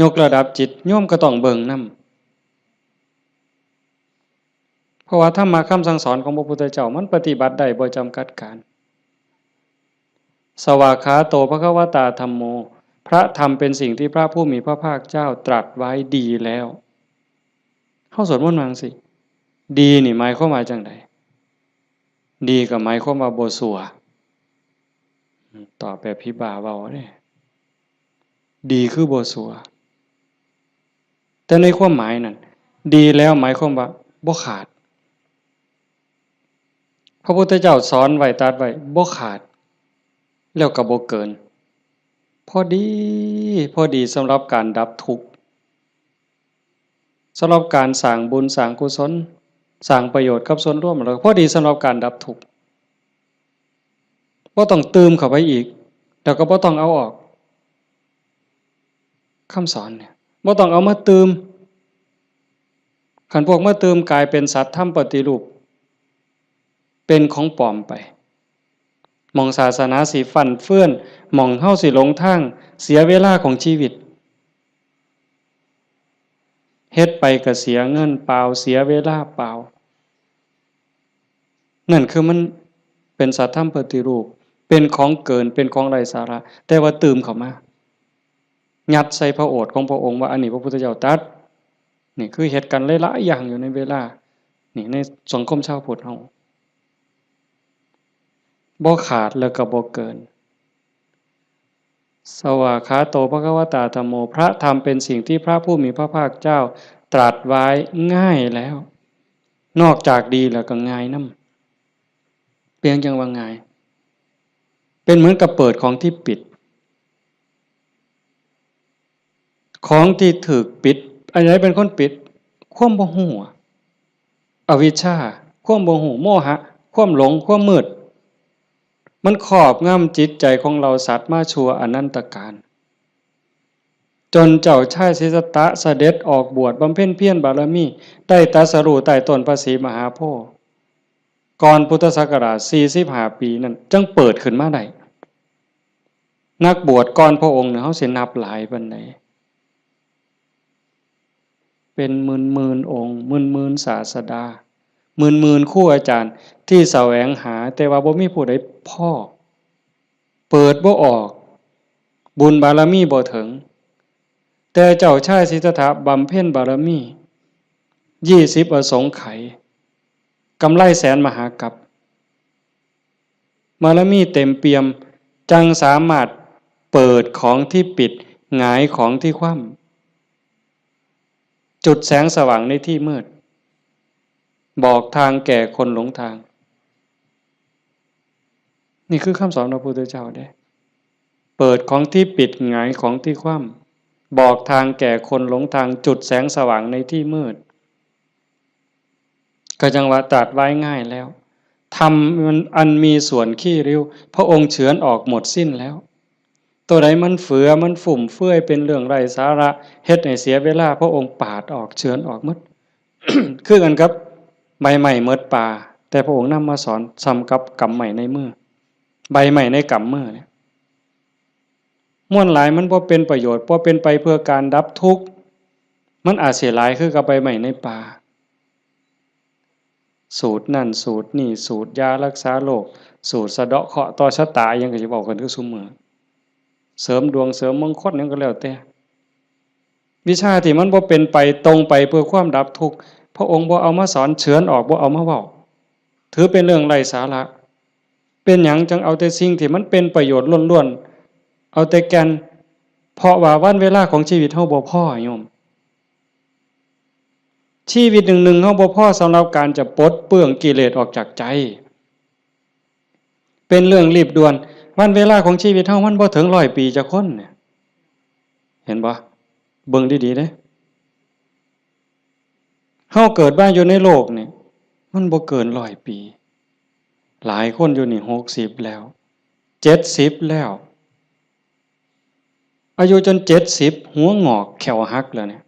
ยกระดับจิต โยมก็ต้องเบิ่งนำ เพราะว่าธรรมะคำสั่งสอนของพระพุทธเจ้า มันปฏิบัติได้บ่จำกัดการ สวากขาโตภควตาธัมโม พระธรรมเป็นสิ่งที่พระผู้มีพระภาคเจ้าตรัสไว้ดีแล้ว เฮาสวดมนต์ว่าจั่งซี้ ดีนี่หมายความว่าจั่งใด ดีก็หมายความว่าบ่ซัว ตอบแบบผีบ้าเว้าเด้ ดีคือบ่ซัว แต่ในความหมายนั้น ดีแล้วหมายความว่าบ่ขาด พระพุทธเจ้าสอนไว้ ตรัสไว้ บ่ขาด แล้วก็บ่เกิน พอดี พอดีสำหรับการดับทุกข์ สำหรับการสร้างบุญสร้างกุศล สร้างประโยชน์กับส่วนรวม แล้วพอดีสำหรับการดับทุกข์ บ่ต้องตื่มเข้าไปอีก แล้วก็บ่ต้องเอาออก คำสอนเนี่ย บ่ต้องเอามาตื่ม คันพวกมาตื่มกลายเป็นสัตว์ธรรมปฏิรูป เป็นของปลอมไป หม่องศาสนาสิฟั่นเฟือน หม่องเฮาสิหลงทาง เสียเวลาของชีวิต เฮ็ดไปก็เสียเงินเปล่า เสียเวลาเปล่า นั่นคือมันเป็นสัตว์ธรรมปฏิรูป เป็นของเกิน เป็นของไร้สาระ แต่ว่าตื่มเข้ามา ยัดใส่พระโอษฐ์ของพระองค์ว่าอันนี้พระพุทธเจ้าตรัส นี่คือเฮ็ดกันหลายๆอย่างอยู่ในเวลา นี่ในสังคมชาวพุทธเฮา บ่ขาดแล้วก็บ่เกิน สวากขาโต ภควตา ธัมโม พระธรรมเป็นสิ่งที่พระผู้มีพระภาคเจ้าตรัสไว้ง่ายแล้ว นอกจากดีแล้วก็ง่ายนำ เปรียงจั่งว่าง่าย เป็นเหมือนกับเปิดของที่ปิด ของที่ถูกปิด อันใดเป็นคนปิด ความบ่ฮู้อะ อวิชชา ความบ่ฮู้ โมหะ ความหลง ความมืด มันครอบงำจิตใจของเหล่าสัตว์มาชั่วอนันตกาล จนเจ้าชายสิทธัตถะเสด็จออกบวชบำเพ็ญเพียรบารมี ได้ตรัสรู้ใต้ต้นพระศรีมหาโพธิ์ ก่อนพุทธศักราชสี่สิบห้าปีนั่น จั่งเปิดขึ้นมาได้ นักบวชก่อนพระองค์เนี่ย เฮาสินับหลายปานใด เป็นหมื่นๆองค์ หมื่นๆศาสดา หมื่นๆครูอาจารย์ที่แสวงหา แต่ว่าบ่มีผู้ใดพ้อ เปิดบ่ออก บุญบารมีบ่ถึง แต่เจ้าชายสิทธัตถะบำเพ็ญบารมี ยี่สิบอสงไขย กำไรแสนมหากัป บารมีเต็มเปี่ยม จั่งสามารถเปิดของที่ปิด หงายของที่คว่ำ จุดแสงสว่างในที่มืด บอกทางแก่คนหลงทาง นี่คือคำสอนพระพุทธเจ้าเด้ เปิดของที่ปิด หงายของที่คว่ำ บอกทางแก่คนหลงทาง จุดแสงสว่างในที่มืด ก็จั่งว่าตรัสไว้ง่ายแล้ว ธรรมอันมีส่วนขี้ริ้ว พระองค์เฉือนออกหมดสิ้นแล้ว ตัวใดมันเฟือ มันฟุ่มเฟือย เป็นเรื่องไร้สาระ เฮ็ดให้เสียเวลา พระองค์ปาดออก เฉือนออกหมด คือกันกับใบไม้หมดป่า แต่พระองค์นำมาสอนส่ำกับกำไม้ในมือ ใบไม้ในกำมือเนี่ย มวลหลายมันบ่เป็นประโยชน์ บ่เป็นไปเพื่อการดับทุกข์ มันอาจสิหลายคือกับใบไม้ในป่า สูตรนั่นสูตรนี่ สูตรยารักษาโรค สูตรสะเดาะเคราะห์ต่อชะตา อิหยังก็สิเว้ากันคือซุมื้อ เสริมดวงเสริมมงคลหยังก็แล้วแต่ วิชาที่มันบ่เป็นไปตรงไปเพื่อความดับทุกข์ พระองค์บ่เอามาสอน เฉือนออก บ่เอามาเว้า ถือเป็นเรื่องไร้สาระ เป็นหยังจั่งเอาแต่สิ่งที่มันเป็นประโยชน์ล้วนๆ เอาแต่แก่น เพราะว่าวันเวลาของชีวิตเฮาบ่พอโยม ชีวิตหนึ่งๆ เฮาบ่พอสำหรับการจะปลดเปลื้องกิเลสออกจากใจ เป็นเรื่องรีบด่วน วันเวลาของชีวิตเฮามันบ่ถึงร้อยปีจักคนเนี่ย เห็นบ่ เบิ่งดีๆ เด้ เฮาเกิดมาอยู่ในโลกนี่ มันบ่เกินร้อยปี หลายคนอยู่นี่หกสิบแล้ว เจ็ดสิบแล้ว อายุจนเจ็ดสิบ หัวงอกแข้วหักแล้วเนี่ย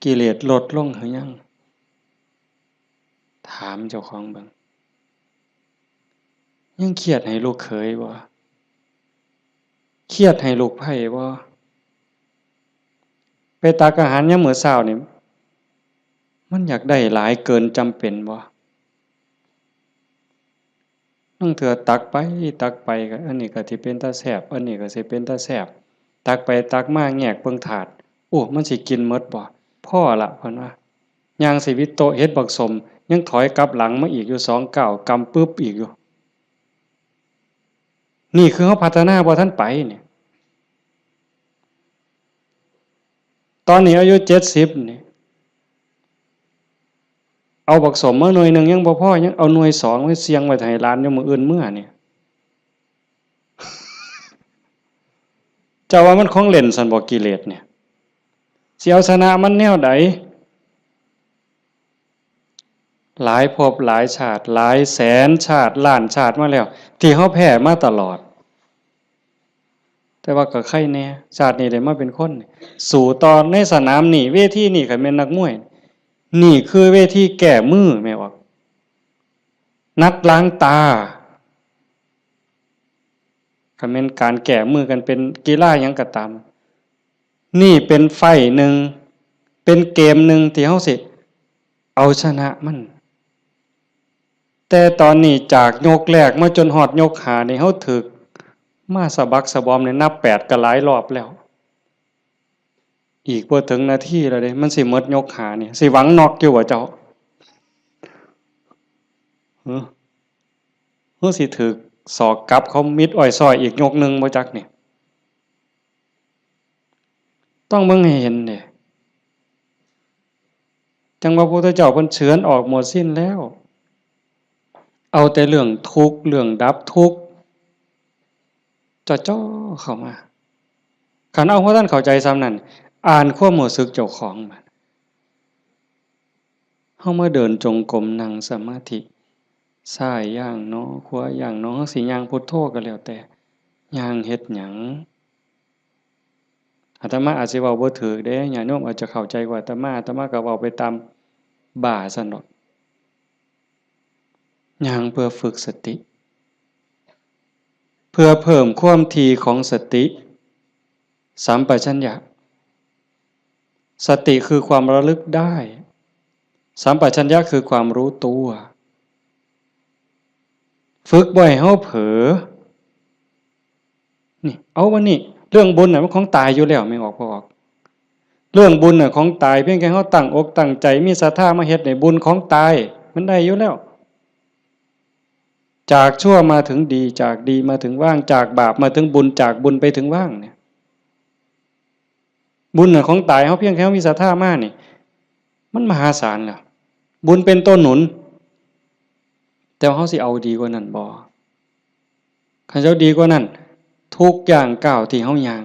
กิเลสลดลงหรือยัง ถามเจ้าของเบิ่ง ยังเครียดให้ลูกเขยบ่ เครียดให้ลูกไพร่บ่ ไปตักอาหารยามมื้อเช้านี่ มันอยากได้หลายเกินจำเป็นบ่ ลางเทื่อตักไปตักไปก็ อันนี้ก็สิเป็นตาแซ่บ อันนี้ก็สิเป็นตาแซ่บ ตักไปตักมาแงกเบิ่งถาด โอ้ มันสิกินหมดบ่ พอละ เพิ่นว่า ย่างสิวิโตะเห็นบักส้ม ยังถอยกลับหลังมาอีกอยู่สองก้าว กำปึ๊บอีกอยู่ นี่คือเฮาพัฒนาบ่ทันไปเนี่ย ตอนนี้อายุเจ็ดสิบนี่ เอาบักส้มมาหน่วยหนึ่งยังบ่พอ ยังเอาหน่วยสองไว้เสี่ยงไว้ให้หลานอยู่มื้ออื่นเมือเนี่ย เจ้าว่ามันของเล่นซั่นบ่ กิเลสเนี่ย สิเอาชนะมันแนวใด หลายภพหลายชาติ หลายแสนชาติ ล้านชาติมาแล้ว ที่เฮาแพ้มาตลอด แต่ว่าก็ไคแน่ ชาตินี้ได้มาเป็นคน สู้ต่อในสนามนี้ เวทีนี้ คันแม่นนักมวย นี่คือเวทีแก้มือ แม่นบ่ นัดล้างตา คันแม่นการแก้มือกันเป็นกีฬาหยังก็ตาม นี่เป็นไฟต์หนึ่ง เป็นเกมหนึ่งที่เฮาสิเอาชนะมัน แต่ตอนนี้จากยกแรกมาจนฮอดยกห้านี่ เฮาถืกมาสะบักสะบอมนี่ นับแปดก็หลายรอบแล้ว อีกบ่ถึงนาทีแล้วเด้ มันสิหมดยกห้านี่ สิหวังน็อกอยู่บ่เจ้า หึ หรือสิถืกศอกกลับเขามิดอ้อยซ้อยอีกยกหนึ่งบ่จักนี่ ต้องเบิ่งให้เห็นเด้ จั่งว่าพระพุทธเจ้าเพิ่นเฉือนออกหมดสิ้นแล้ว เอาแต่เรื่องทุกข์ เรื่องดับทุกข์ จ่อๆเข้ามา คันเอาบ่ทันเข้าใจส่ำนั้น อ่านความรู้สึกเจ้าของบาด เฮามาเดินจงกรม นั่งสมาธิ ซ้ายย่างหนอ ขวาย่างหนอ เฮาสิย่างพุทโธก็แล้วแต่ ย่างเฮ็ดหยัง อาตมาอาจสิเว้าบ่ถูกเด้ ญาติโยมอาจจะเข้าใจกว่าอาตมา อาตมาก็เว้าไปตามบ้าซั่นดอก ย่างเพื่อฝึกสติ เพื่อเพิ่มความถี่ของสติ สัมปชัญญะ สติคือความระลึกได้ สัมปชัญญะคือความรู้ตัว ฝึกบ่ให้เฮาเผลอ นี่ เอาวันนี้ เรื่องบุญน่ะมันของตายอยู่แล้ว แม่นออกบ่ออก เรื่องบุญน่ะของตาย เพียงแค่เฮาตั้งอกตั้งใจ มีศรัทธามาเฮ็ดนี่ บุญของตาย มันได้อยู่แล้ว จากชั่วมาถึงดี จากดีมาถึงว่าง จากบาปมาถึงบุญ จากบุญไปถึงว่างเนี่ย บุญน่ะของตาย เฮาเพียงแค่เฮามีศรัทธามานี่ มันมหาศาลแล้ว บุญเป็นตัวหนุน แต่ว่าเฮาสิเอาดีกว่านั้นบ่ คันเฮาดีกว่านั้น ทุกย่างก้าวที่เฮาย่าง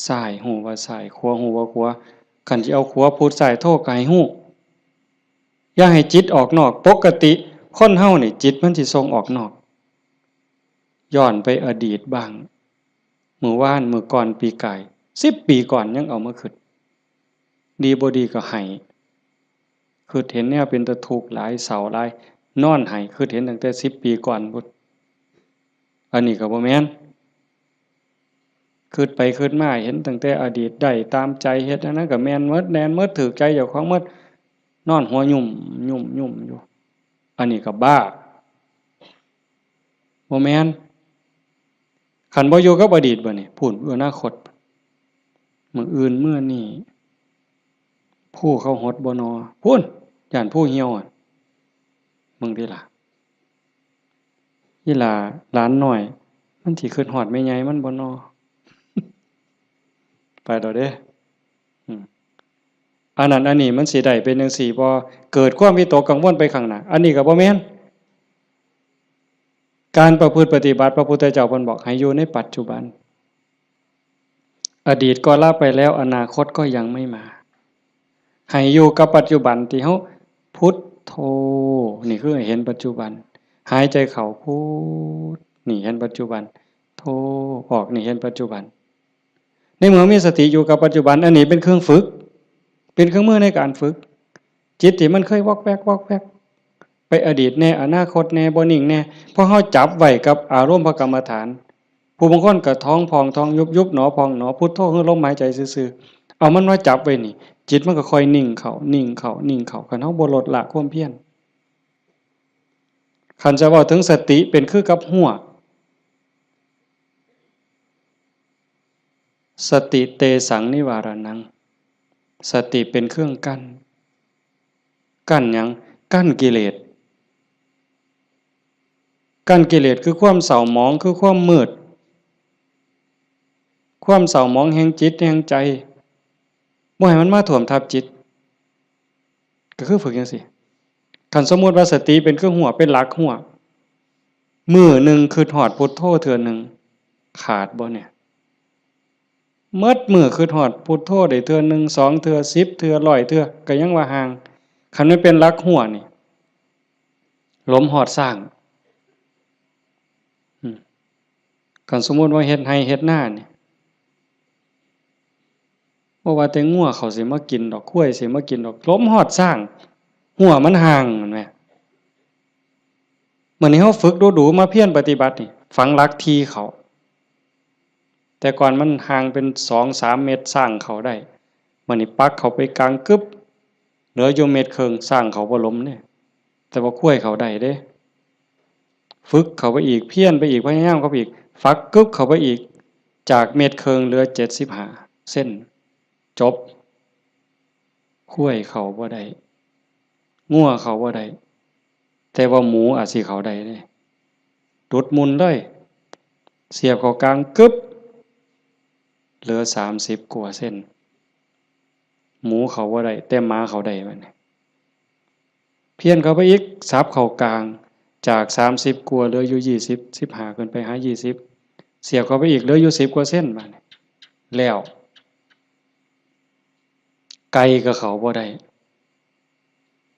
ซ้ายฮู้ว่าซ้าย ขวาฮู้ว่าขวา คันสิเอาขวาพุทซ้ายโธก็ให้ฮู้ อย่าให้จิตออกนอก ปกติคนเฮานี่จิตมันสิส่งออกนอก ย้อนไปอดีตบ้าง มื้อวาน มื้อก่อน ปีกาย สิบปีก่อนยังเอามาคิด ดีบ่ดีก็ไห้ คิดเห็นแนวเป็นตาทุกข์หลาย เศร้าหลาย นอนไห้ คิดเห็นตั้งแต่สิบปีก่อนพุ้น อันนี้ก็บ่แม่น คิดไปคิดมาเห็นตั้งแต่อดีต ได้ตามใจ เฮ็ดอันนั้นก็แม่นหมด แม่นหมด ถูกใจเจ้าของหมด นอนหัวยุ่ม ยุ่ม ยุ่มอยู่ อันนี้ก็บ้า บ่แม่น คันบ่อยู่กับอดีตบัดนี้ พู้น อนาคต มื้ออื่นมื้อนี้ ภูเขาหดบ่นอ พู้น ย้านภูเหี่ยวอะ มึงติล่ะ อีหล่าหลานน้อย มันสิคิดฮอดแม่ใหญ่มันบ่นอ ไปแล้วเด้ อืม อันนั้นอันนี้มันสิได้เป็นจั่งซี้บ่ เกิดความวิตกกังวลไปข้างหน้า อันนี้ก็บ่แม่น การประพฤติปฏิบัติ พระพุทธเจ้าเพิ่นบอกให้อยู่ในปัจจุบัน อดีตก็ละไปแล้ว อนาคตก็ยังไม่มา ให้อยู่กับปัจจุบันที่เฮาพุทโธ นี่คือให้เห็นปัจจุบัน หายใจเข้าพุท นี่เห็นปัจจุบัน โธ ออก นี่เห็นปัจจุบัน ในเมื่อมีสติอยู่กับปัจจุบัน อันนี้เป็นเครื่องฝึก เป็นเครื่องมือในการฝึก จิตที่มันเคยวอกแวกวอกแวก ไปอดีตแน่ อนาคตแน่ บ่นิ่งแน่ พอเฮาจับไว้กับอารมณ์พระกรรมฐาน ผู้บางคนก็ท้องพองท้องยุบ ยุบหนอพองหนอ พุทโธคือลมหายใจซื่อๆ เอามันมาจับไว้นี่ จิตมันก็ค่อยนิ่งเข้า นิ่งเข้า นิ่งเข้า คันเฮาบ่ลดละความเพียร คันจะเว้าถึงสติเป็นคือกับฮวก สติเตสังนิวารานัง สติเป็นเครื่องกั้น กั้นหยัง? กั้นกิเลส กั้นกิเลสคือความเศร้าหมอง คือความมืด ความเศร้าหมองแห่งจิตแห่งใจ บ่ให้มันมาท่วมทับจิต ก็คือฝึกจั่งซี้ คันสมมุติว่าสติเป็นคือฮั้ว เป็นหลักฮั้ว มื้อหนึ่งคิดฮอดพุทโธเทื่อหนึ่ง ขาดบ่เนี่ย? หมดมื้อคิดฮอดพุทโธได้เทื่อหนึ่ง สองเทื่อ สิบเทื่อ ร้อยเทื่อ ก็ยังว่าห่าง คันมันเป็นหลักฮั้วนี่ หลมฮอดซ้าง อืม คันสมมุติว่าเฮ็ดไฮ่เฮ็ดนานี่ บ่ว่าแต่งัวเขาสิมากินดอก ควายสิมากินดอก หลมฮอดซ้าง ฮั้วมันห่าง แม่นบ่? มื้อนี้เฮาฝึกดูๆ มาเพียรปฏิบัตินี่ ฝังหลักถี่เข้า แต่ก่อนมันห่างเป็นสองสามเมตร ซ้างเข้าได้ มื้อนี้ปักเข้าไปกลางกึ๊บ เหลืออยู่เมตรครึ่ง ซ้างเข้าบ่หลมเด้ แต่ว่าควายเข้าได้เด้ ฝึกเข้าไปอีก เพียรไปอีก พยายามเข้าไปอีก ฝักกึ๊บเข้าไปอีก จากเมตรครึ่งเหลือเจ็ดสิบห้าเซน จบ ควายเข้าบ่ได้ งัวเข้าบ่ได้ แต่ว่าหมูอาจสิเข้าได้เด้ ดุดมุ่นเลย เสียบเข้ากลางกึ๊บ เหลือสามสิบกว่าเซน หมูเข้าบ่ได้ แต่หมาเข้าได้บัดนี้ เพี้ยนเข้าไปอีก สับเข้ากลาง จากสามสิบกว่าเหลืออยู่ยี่สิบ สิบห้าขึ้นไปหายี่สิบ เสียบเข้าไปอีกเหลืออยู่สิบกว่าเซนบัดนี้ แล้ว ไก่ก็เข้าบ่ได้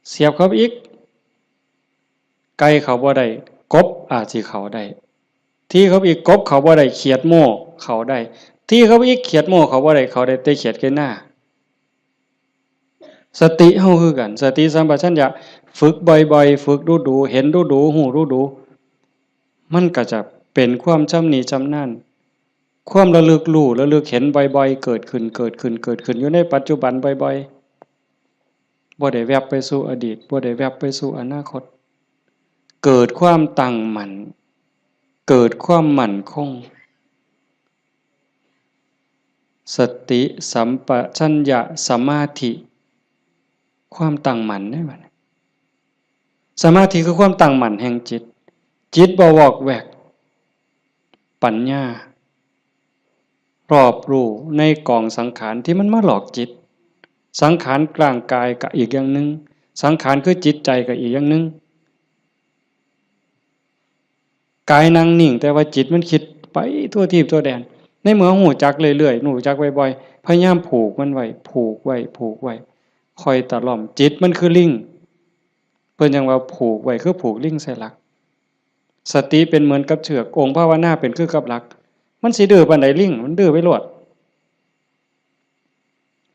เสียบเข้าไปอีก ไก่เข้าบ่ได้ กบอาจสิเข้าได้ ถี่เข้าไปอีก กบเข้าบ่ได้ เขียดโม่เข้าได้ ถี่เข้าไปอีก เขียดโม่เข้าบ่ได้ เข้าได้แต่เขียดไก่นา สติเฮาคือกัน สติสัมปชัญญะ ฝึกบ่อยๆ ฝึกดูๆ เห็นดูๆ ฮู้ดูๆ มันก็จะเป็นความชำนิชำนาญ ความระลึกรู้ ระลึกเห็นบ่อยๆ เกิดขึ้น เกิดขึ้น เกิดขึ้น อยู่ในปัจจุบันบ่อยๆ บ่ได้แวบไปสู่อดีต บ่ได้แวบไปสู่อนาคต เกิดความตั้งมั่น เกิดความมั่นคง สติสัมปชัญญะสมาธิ ความตั้งมั่นเด้บัดนี้ สมาธิคือความตั้งมั่นแห่งจิต จิตบ่วอกแวก ปัญญา รอบรู้ในกองสังขารที่มันมาหลอกจิต สังขารร่างกายก็อีกอย่างหนึ่ง สังขารคือจิตใจก็อีกอย่างหนึ่ง กายนั่งนิ่ง แต่ว่าจิตมันคิดไปทั่วทีปทั่วแดน ในเมื่อฮู้จักเรื่อยๆ ฮู้จักบ่อยๆ พยายามผูกมันไว้ ผูกไว้ ผูกไว้ ค่อยตะล่อม จิตมันคือลิง เพิ่นจั่งว่าผูกไว้คือผูกลิงใส่หลัก สติเป็นเหมือนกับเชือก องค์ภาวนาเป็นคือกับหลัก มันสิดื้อปานใดลิง มันดื้อไปโลด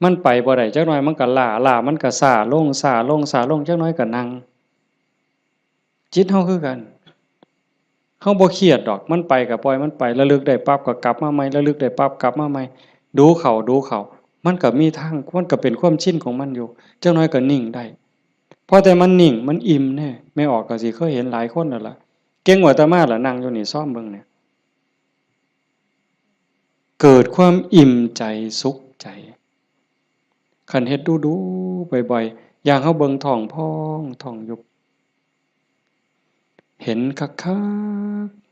มันไปบ่ได้ จักหน่อยมันก็ล้า ล้ามันก็ซ้าลง ซ้าลง ซ้าลง จักหน่อยก็นั่ง จิตเฮาคือกัน เฮาบ่เครียดดอก มันไปก็ปล่อยมันไป ระลึกได้ปั๊บก็กลับมาใหม่ ระลึกได้ปั๊บกลับมาใหม่ ดูเข้า ดูเข้า มันก็มีทาง มันก็เป็นความชินของมันอยู่ จักหน่อยก็นิ่งได้ พอแต่มันนิ่ง มันอิ่มแน่ แม่ออกก็สิเคยเห็นหลายคนแล้วล่ะ เก่งกว่าอาตมาล่ะ นั่งอยู่นี่ ซอมเบิ่งเนี่ย เกิดความอิ่มใจสุขใจ คันเฮ็ดดูๆ บ่อยๆ อย่างเฮาเบิ่งท้องพองท้องยุบ เห็นคัก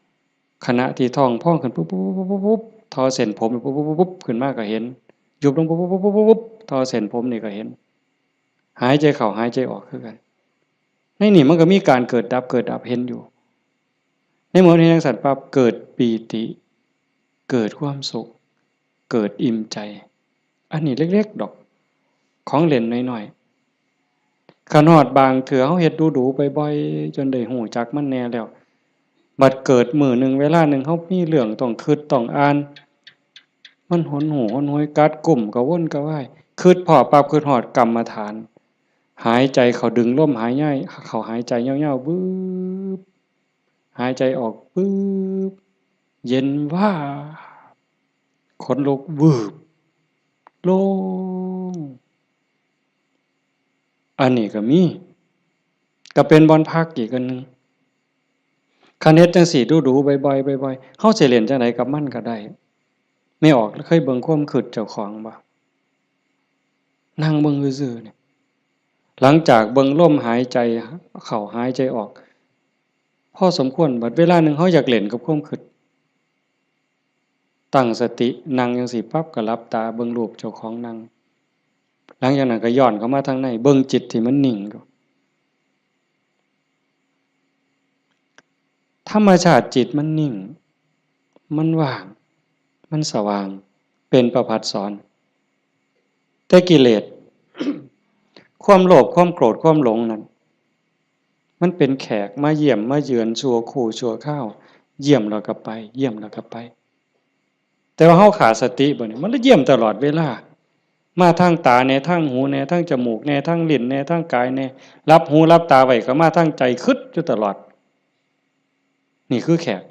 ๆ ขณะที่ท้องพองขึ้นปุ๊บๆๆๆๆ ทอเส้นผมปุ๊บๆๆๆ ขึ้นมาก็เห็น ยุบลงปุ๊บๆๆๆๆ ทอเส้นผมนี่ก็เห็น หายใจเข้าหายใจออกคือกัน ในนี่มันก็มีการเกิดดับ เกิดดับ เห็นอยู่ ในเมื่อเห็นจั่งซั้นปั๊บ เกิดปีติ เกิดความสุข เกิดอิ่มใจ อันนี้เล็กๆ ดอก ของเล่นน้อยๆ คันฮอดบางเทื่อเฮาเฮ็ดดูๆ บ่อยๆ จนได้ฮู้จักมันแน่แล้ว บัดเกิดมื้อหนึ่งเวลาหนึ่ง เฮามีเรื่องต้องคิดต้องอ่าน มันหดหู่หดหวย กัดกุ้ม กระวนกระวาย คิดพ้อปั๊บ คิดฮอดกรรมฐาน หายใจเข้า ดึงลมหายใจเข้า หายใจยาวๆ วืบ หายใจออก วืบ เย็นวาบ ขนลุก วืบ โล่ง อันนี้ก็มี ก็เป็นบ่อนพักอีกอันหนึ่ง คันเฮ็ดจั่งซี้ดูๆ บ่อยๆ บ่อยๆ เฮาสิเล่นจั่งใดกับมันก็ได้ แม่ออกเคยเบิ่งความคิดเจ้าของบ่? นั่งเบิ่งซื่อๆ นี่ หลังจากเบิ่งลมหายใจเข้าหายใจออก พอสมควร บัดเวลาหนึ่งเฮาอยากเล่นกับความคิด ตั้งสตินั่งจั่งซี้ปั๊บ ก็หลับตาเบิ่งรูปเจ้าของนั่ง หลังจากนั้นก็ย้อนเข้ามาทางใน เบิ่งจิตที่มันนิ่ง ธรรมชาติจิตมันนิ่ง มันว่าง มันสว่าง เป็นประภัสสร แต่กิเลส ความโลภ ความโกรธ ความหลงนั่น มันเป็นแขกมาเยี่ยมมาเยือนชั่วครู่ชั่วคราว เยี่ยมแล้วก็ไป เยี่ยมแล้วก็ไป แต่ว่าเฮาขาดสติบ่เนี่ย มันเลยเยี่ยมตลอดเวลา มาทางตาแน่ ทางหูแน่ ทางจมูกแน่ ทางลิ้นแน่ ทางกายแน่ หลับหูหลับตาไว้ก็มาทางใจ คิดอยู่ตลอด นี่คือแขก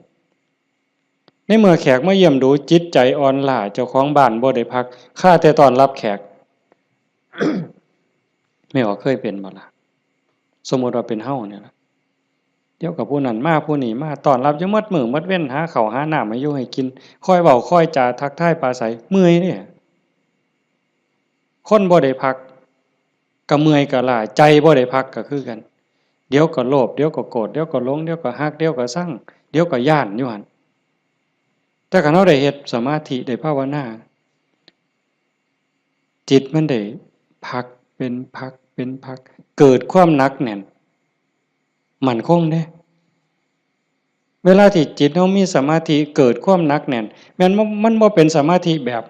ในเมื่อแขกมาเยี่ยมดู จิตใจอ่อนล้า เจ้าของบ้านบ่ได้พัก คาแต่ต้อนรับแขก แม่ออกเคยเป็นบ่ล่ะ สมมุติว่าเป็นเฮาเนี่ยล่ะ เดี๋ยวก็ผู้นั้นมา ผู้นี้มา ต้อนรับอยู่หมดมื้อหมดเว็น หาข้าวหาน้ำให้อยู่ให้กิน คอยเว้าคอยจาทักทายปราศรัย เมื่อยเด้ คนบ่ได้พัก ก็เมื่อยก็ล้า ใจบ่ได้พักก็คือกัน เดี๋ยวก็โลภ เดี๋ยวก็โกรธ เดี๋ยวก็หลง เดี๋ยวก็ฮัก เดี๋ยวก็ซัง เดี๋ยวก็ย้านอยู่หั่น แต่คันเฮาได้เฮ็ดสมาธิ ได้ภาวนา จิตมันได้พักเป็นพักเป็นพัก เกิดความหนักแน่น มั่นคงเด้ เวลาที่จิตเฮามีสมาธิ เกิดความหนักแน่น แม่นบ่ มันบ่เป็นสมาธิแบบ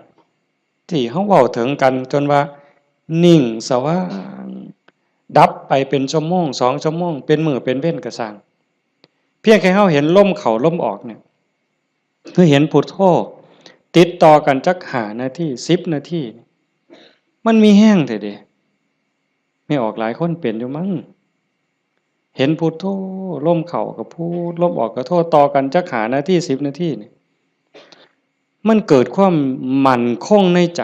ที่เฮาเว้าถึงกัน จนว่านิ่งสว่าง ดับไปเป็นชั่วโมง สองชั่วโมง เป็นมื้อเป็นเว็นก็ซ่าง เพียงแค่เฮาเห็นลมเข้าลมออกเนี่ย คือเห็นพุทโธ ติดต่อกันจักห้านาที สิบนาที มันมีแฮงแท้เด้ แม่ออกหลายคนเป็นอยู่มั้ง เห็นพุทโธ ลมเข้าก็พุท ลมออกก็โธ ต่อกันจักห้านาที สิบนาทีนี่ มันเกิดความมั่นคงในใจ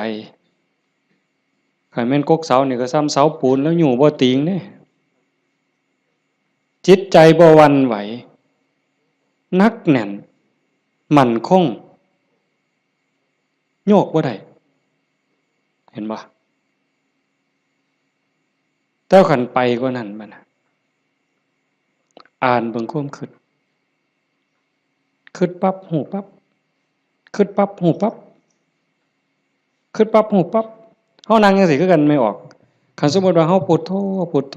คันแม่นกกเสานี่ก็ส่ำเสาปูนแล้วอยู่บ่ติงเด้ จิตใจบ่หวั่นไหว หนักแน่น มั่นคง โยกบ่ได้ เห็นบ่ แต่คันไปกว่านั้นบัดน่ะ อ่านเบิ่งความคิด คิดปั๊บ ฮู้ปั๊บ คิดปั๊บ ฮู้ปั๊บ คิดปั๊บ ฮู้ปั๊บ เฮานั่งจั่งซี้คือกัน แม่ออก คันสมมุติว่าเฮาพุทโธ พุทโธ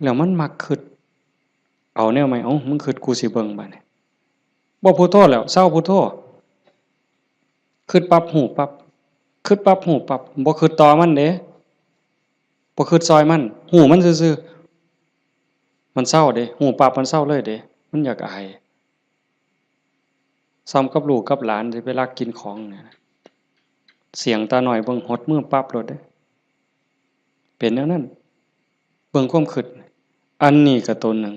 แล้วมันมักคิด เอาแนวใหม่ เอ้า มึงคิด กูสิเบิ่งบัดนี้ บ่พุทโธแล้ว เซาพุทโธ คิดปั๊บ ฮู้ปั๊บ คิดปั๊บ ฮู้ปั๊บ บ่คิดต่อมันเด้ บ่คิดซอยมัน ฮู้มันซื่อๆ มันเซาเด้ ฮู้ปั๊บมันเซาเลยเด้ มันอยากอาย ส่ำกับลูกกับหลานสิไปลักกินของเนี่ย เสี้ยงตาน้อยเบิ่งหดมือปั๊บโลดเด้ เป็นแนวนั้น เบิ่งความคิด อันนี้ก็ตัวหนึ่ง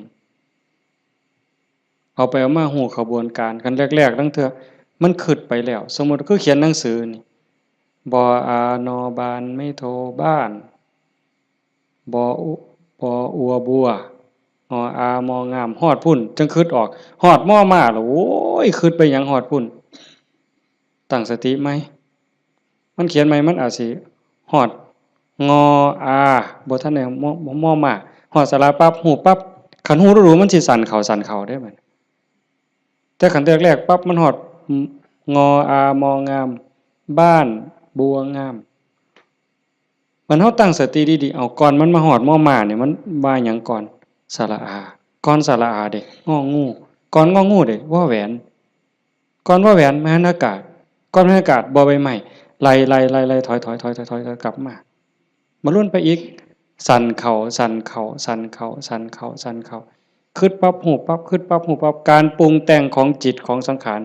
เอาไปเอามาฮู้ขบวนการ คันแรกๆ ลางเทื่อมันคิดไปแล้ว สมมุติคือเขียนหนังสือนี่ บออา นอบาน ไม้โท บ้าน บออุ บออัว บัว งออา มองาม ฮอดพุ้น จั่งคิดออก ฮอดมอม้าแล้ว โอ้ย คิดไปหยังฮอดพุ้น ตั้งสติใหม่ มันเขียนใหม่ มันอาจสิฮอด งออา บ่ทันได้ มอ มอม้า ฮอดสระปั๊บ ฮู้ปั๊บ คันฮู้ดูๆ มันสิสั้นเข้า สั้นเข้าเด้บัด แต่คันแรกๆ ปั๊บ มันฮอด งออา มองาม บ้าน บัวงาม มันเฮาตั้งสติดีๆ เอา ก่อนมันมาฮอดมอม้านี่ มันว่าหยังก่อน สระอา ก่อนสระอาเด้ งองู ก่อนงองูเด้ วอแหวน ก่อนวอแหวน มหันอากาศ ก่อนมหันอากาศ บอใบไม้ ไล่ๆๆๆ ถอยๆๆๆ กลับมา มาลุ้นไปอีก สั้นเข้า สั้นเข้า สั้นเข้า สั้นเข้า สั้นเข้า คิดปั๊บ ฮู้ปั๊บ คิดปั๊บ ฮู้ปั๊บ การปรุงแต่งของจิตของสังขาร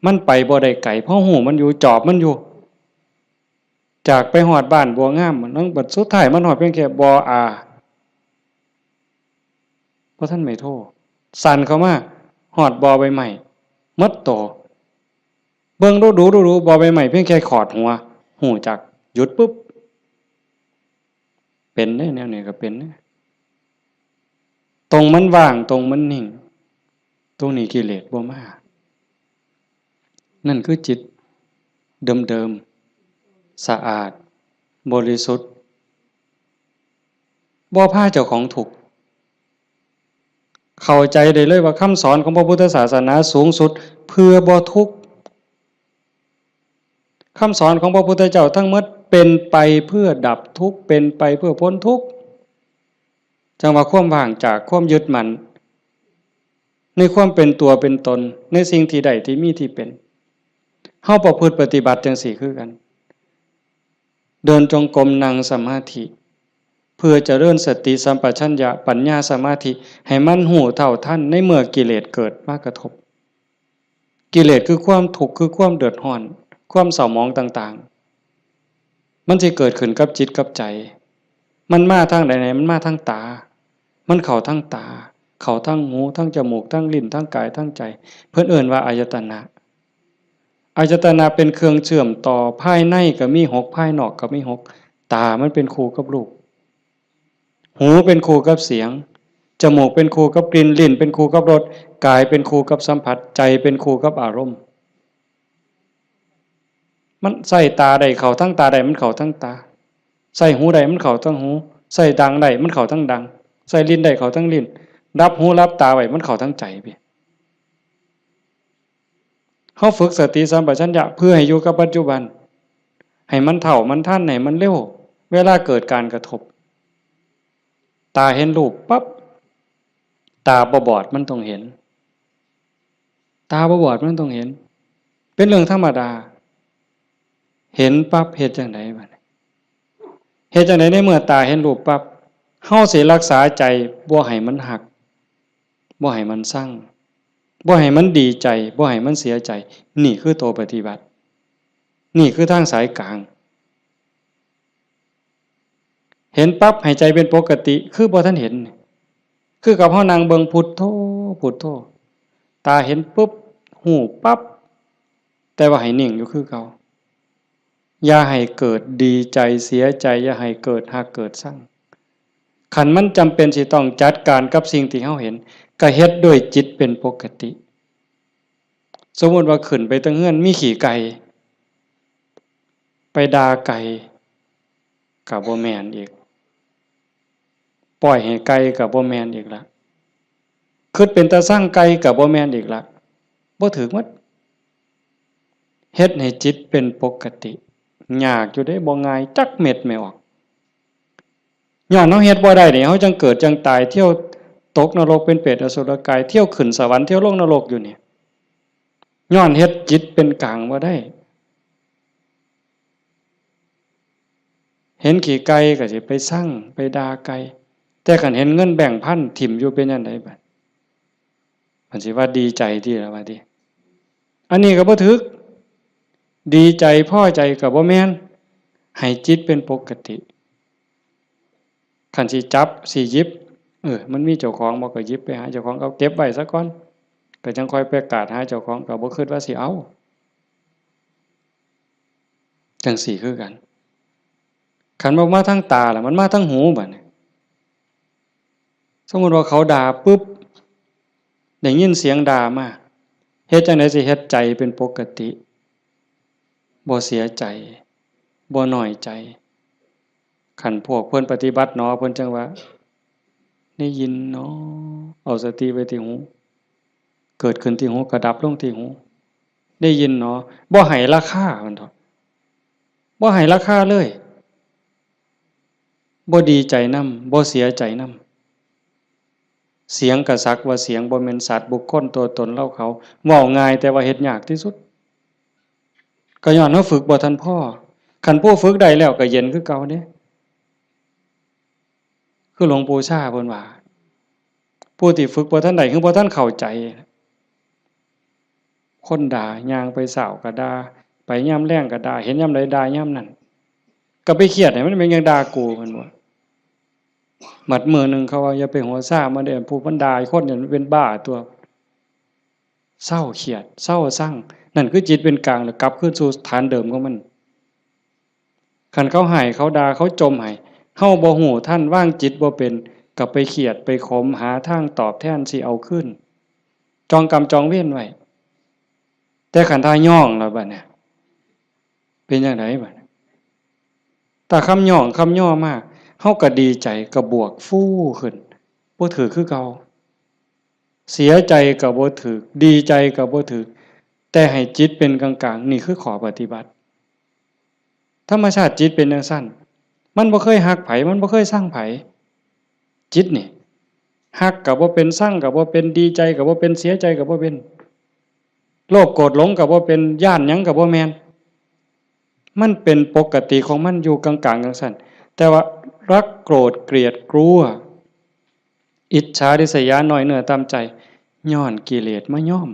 มันไปบ่ได้ไกล เพราะฮู้มันอยู่ จอบมันอยู่ จากไปฮอดบ้านบัวงาม มันบัดสุดท้ายมันฮอดเพียงแค่ บออา บ่ทันไม้โท สั้นเข้ามา ฮอดบอใบไม้ หมดโต เบิ่งดูๆๆ บอใบไม้เพียงแค่ขอดหัว ฮู้จัก หยุดปุ๊บ เป็นเด้ แนวนี้ก็เป็นเด้ ตรงมันว่าง ตรงมันนิ่ง ตรงนี้กิเลสบ่มา นั่นคือจิตเดิมๆ สะอาด บริสุทธิ์ บ่พาเจ้าของทุกข์ เข้าใจได้เลยว่าคำสอนของพระพุทธศาสนาสูงสุดเพื่อบ่ทุกข์ คำสอนของพระพุทธเจ้าทั้งหมดเป็นไปเพื่อดับทุกข์ เป็นไปเพื่อพ้นทุกข์ จั่งว่าความว่างจากความยึดมั่น ในความเป็นตัวเป็นตน ในสิ่งที่ได้ที่มีที่เป็น เฮาประพฤติปฏิบัติจั่งซี้คือกัน เดินจงกรม นั่งสมาธิ เพื่อเจริญสติสัมปชัญญะ ปัญญา สมาธิ ให้มันรู้เท่าทันในเมื่อกิเลสเกิดมากระทบ กิเลสคือความทุกข์ คือความเดือดร้อน ความเศร้าหมองต่างๆ มันสิเกิดขึ้นกับจิตกับใจ มันมาทางใดเนี่ย มันมาทางตา มันเข้าทางตา เข้าทางหู ทางจมูก ทางลิ้น ทางกาย ทางใจ เพิ่นเอิ้นว่าอายตนะ อายตนะเป็นเครื่องเชื่อมต่อ ภายในก็มีหก ภายนอกก็มีหก ตามันเป็นคู่กับรูป หูเป็นคู่กับเสียง จมูกเป็นคู่กับกลิ่น ลิ้นเป็นคู่กับรส กายเป็นคู่กับสัมผัส ใจเป็นคู่กับอารมณ์ มันใส่ตาได้เข้าทั้งตาได้ มันเข้าทั้งตา ใส่หูได้มันเข้าทั้งหู ใส่ดังได้มันเข้าทั้งดัง ใส่ลิ้นได้เข้าทั้งลิ้น รับหูรับตาไว้มันเข้าทั้งใจพี่ เฮาฝึกสติสัมปชัญญะเพื่อให้อยู่กับปัจจุบัน ให้มันเท่ามันทัน ให้มันเร็ว เวลาเกิดการกระทบ ตาเห็นรูปปั๊บ ตาบ่บอดมันต้องเห็น ตาบ่บอดมันต้องเห็น เป็นเรื่องธรรมดา เห็นปั๊บเฮ็ดจั่งใดบัดนี้ เฮ็ดจั่งใดในเมื่อตาเห็นรูปปั๊บ เฮาสิรักษาใจบ่ให้มันฮัก บ่ให้มันซัง บ่ให้มันดีใจ บ่ให้มันเสียใจ นี่คือตัวปฏิบัติ นี่คือทางสายกลาง เห็นปั๊บให้ใจเป็นปกติ คือบ่ทันเห็น คือกับเฮานั่งเบิ่งพุทโธ พุทโธ ตาเห็นปุ๊บ ฮู้ปั๊บ แต่ว่าให้นิ่งอยู่คือเก่า อย่าให้เกิดดีใจเสียใจ อย่าให้เกิดฮักเกิดซัง คันมันจำเป็นสิต้องจัดการกับสิ่งที่เฮาเห็น ก็เฮ็ดด้วยจิตเป็นปกติ สมมุติว่าขึ้นไปเทิงเฮือนมีขี้ไก่ ไปด่าไก่ ก็บ่แม่นอีก ปล่อยให้ไก่ก็บ่แม่นอีกละ คิดเป็นตาซังไก่ก็บ่แม่นอีกละ บ่ถืกหมด เฮ็ดให้จิตเป็นปกติ ยากอยู่เด้ บ่ง่ายจักเม็ดแม่ออก ย้อนเฮาเฮ็ดบ่ได้นี่ เฮาจั่งเกิดจั่งตาย เที่ยวตกนรกเป็นเปรตอสุรกาย เที่ยวขึ้นสวรรค์ เที่ยวลงนรกอยู่นี่ ย้อนเฮ็ดจิตเป็นกลางบ่ได้ เห็นขี้ไก่ก็สิไปซัง ไปด่าไก่ แต่คันเห็นเงินแบงค์พันถิ่มอยู่เป็นจั่งใดบัด มันสิว่าดีใจติล่ะว่าติ อันนี้ก็บ่ถืก ดีใจพอใจก็บ่แม่น ให้จิตเป็นปกติ คันสิจับสิหยิบ เออ มันมีเจ้าของบ่ ก็หยิบไปหาเจ้าของ เอาเก็บไว้ซะก่อน ก็จั่งค่อยไปกาดหาเจ้าของ ก็บ่คิดว่าสิเอา จั่งซี้คือกัน คันบ่มาทางตาล่ะ มันมาทางหูบัดนี้ สมมุติว่าเขาด่าปุ๊บ ได้ยินเสียงด่ามา เฮ็ดจั่งใดสิเฮ็ดใจเป็นปกติ บ่เสียใจ บ่น้อยใจ คันพวกเพิ่นปฏิบัติหนอ เพิ่นจั่งว่า ได้ยินหนอ เอาสติไว้ที่หู เกิดขึ้นที่หูก็ดับลงที่หู ได้ยินหนอ บ่ให้ราคามันเถาะ บ่ให้ราคาเลย บ่ดีใจนำ บ่เสียใจนำ เสียงก็สักว่าเสียง บ่แม่นสัตว์บุคคลตัวตนเราเขา เว้าง่ายแต่ว่าเฮ็ดยากที่สุด ก็ย้อนเฮาฝึกบ่ทันพอ คันผู้ฝึกได้แล้วก็เย็นคือเก่าเด้ คือหลวงปู่ชาเพิ่นว่า ผู้ที่ฝึกบ่ทันได้ คือบ่ทันเข้าใจ คนด่า ย่างไปเช้าก็ด่า ไปยามแลงก็ด่า เห็นยามใดด่ายามนั้น ก็ไปเครียดให้มันเป็นหยังด่ากู เพิ่นว่า บัดมื้อหนึ่งเขาว่า อย่าไปหัวซ่ามันเด้อ ผู้มันด่าคนเนี่ยมันเป็นบ้าตัว เซาเครียด เซาซัง นั่นคือจิตเป็นกลาง แล้วกลับคืนสู่ฐานเดิมของมัน คันเขาฮ้าย เขาด่า เขาจ่มให้ เฮาบ่ฮู้ทัน วางจิตบ่เป็น ก็ไปเครียด ไปขม หาทางตอบแทนสิเอาคืน จองกรรมจองเวรไว้ แต่คันถ้าย้องแล้วบัดเนี่ย เป็นจั่งใดบัดเนี่ย ถ้าคำย้องคำย่อมา เฮาก็ดีใจ ก็บวกฟูขึ้น บ่ถืกคือเก่า เสียใจก็บ่ถืก ดีใจก็บ่ถืก แต่ให้จิตเป็นกลางๆ นี่คือข้อปฏิบัติ ธรรมชาติจิตเป็นจั่งซั้น มันบ่เคยฮักไผ มันบ่เคยซังไผ จิตนี่ ฮักก็บ่เป็น ซังก็บ่เป็น ดีใจก็บ่เป็น เสียใจก็บ่เป็น โลภโกรธหลงก็บ่เป็น ย้านหยังก็บ่แม่น มันเป็นปกติของมันอยู่กลางๆ จั่งซั้น แต่ว่ารักโกรธเกลียดกลัว อิจฉาริษยา น้อยเนื้อต่ำใจ ย้อนกิเลสมาย้อม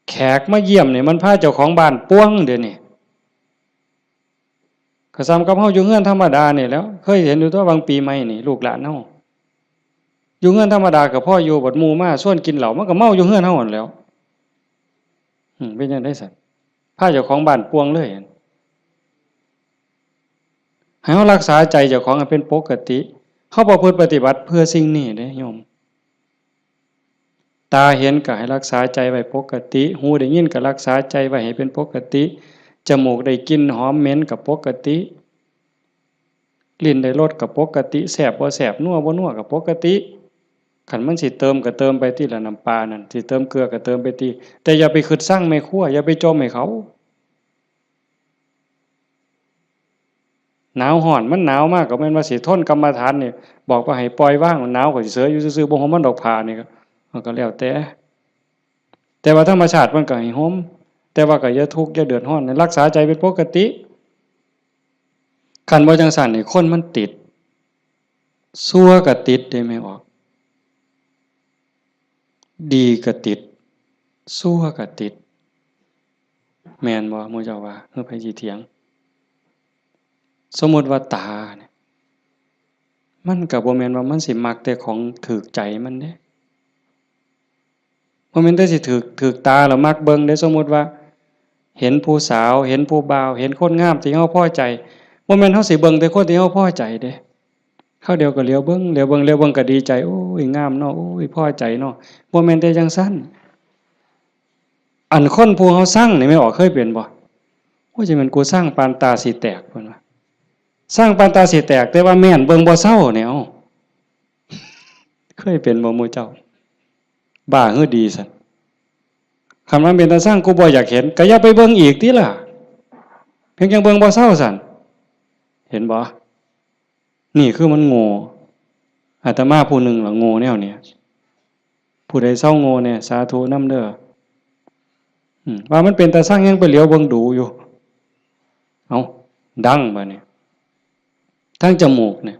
แขกมาเยี่ยมนี่มันพาเจ้าของบ้านป่วงเดี๋ยวนี้ ก็ส่ำกับเฮาอยู่เฮือนธรรมดานี่แหล้ว เคยเห็นอยู่ตั๊ว บางปีใหม่นี่ ลูกหลานเฮา อยู่เฮือนธรรมดาก็พออยู่ บัดหมู่มาชวนกินเหล้า มันก็เมาอยู่เฮือนเฮาหั้นแหล้ว อืม เป็นจั่งใดซั้น พาเจ้าของบ้านป่วงเลย ให้เฮารักษาใจเจ้าของให้เป็นปกติ เฮาประพฤติปฏิบัติเพื่อสิ่งนี้เด้โยม ตาเห็นก็ให้รักษาใจไว้ปกติ หูได้ยินก็รักษาใจไว้ให้เป็นปกติ จมูกได้กลิ่นหอมเหม็นก็ปกติ ลิ้นได้รสก็ปกติ แซ่บบ่แซ่บ นัวบ่นัวก็ปกติ คันมันสิเติมก็เติมไปติล่ะ น้ำปลานั่น สิเติมเกลือก็เติมไปติ แต่อย่าไปคิดซังแม่ครัว อย่าไปจ่มให้เขา หนาวร้อน มันหนาวมากก็แม่นว่าสิทนกรรมฐานนี่ บอกว่าให้ปล่อยวาง หนาวก็สิเสยอยู่ซื่อๆ บ่ห่มมันดอกผ้านี่ก็ มันก็แล้วแต่ แต่ว่าธรรมชาติมันก็ให้ห่ม แต่ว่าก็อย่าทุกข์อย่าเดือดร้อน รักษาใจเป็นปกติ คันบ่จั่งซั้นนี่คนมันติด ชั่วก็ติดเด้แม่ออก ดีก็ติด ชั่วก็ติด แม่นบ่ หมู่เจ้าว่า หรือไผสิเถียง สมมุติว่าตาเนี่ย มันก็บ่แม่นว่ามันสิมักแต่ของถูกใจมันเด้ บ่แม่นแต่สิถูก ถูกตาแล้วมักเบิ่งเด้ สมมุติว่า เห็นผู้สาว เห็นผู้บ่าว เห็นคนงามที่เฮาพอใจ บ่แม่นเฮาสิเบิ่งแต่คนที่เฮาพอใจเด้ คราวเดียวก็เหลียวเบิ่ง เหลียวเบิ่ง เหลียวเบิ่งก็ดีใจ โอ้ย งามเนาะ โอ้ย พอใจเนาะ บ่แม่นแต่จั่งซั้น อันคนผู้เฮาซังนี่แม่ออกเคยเป็นบ่ โอ้ย จะแม่นกูซังปานตาสิแตก เพิ่นว่า ซังปานตาสิแตก แต่ว่าแม่นเบิ่งบ่เซาเนี่ย เอ้า เคยเป็นบ่หมู่เจ้า บ้าหรือดีซั้น คันมันเป็นตาซัง กูบ่อยากเห็น ก็อย่าไปเบิ่งอีกติล่ะ เพียงจั่งเบิ่งบ่เซาซั้น เห็นบ่ นี่คือมันโง่ อาตมาผู้หนึ่งล่ะโง่แนวเนี้ย ผู้ใดเซาโง่แน่ สาธุนำเด้อ อืม ว่ามันเป็นตาซังยังไปเหลียวเบิ่งดูอยู่ เอ้า ดังบาดนี้ ทางจมูกเนี่ย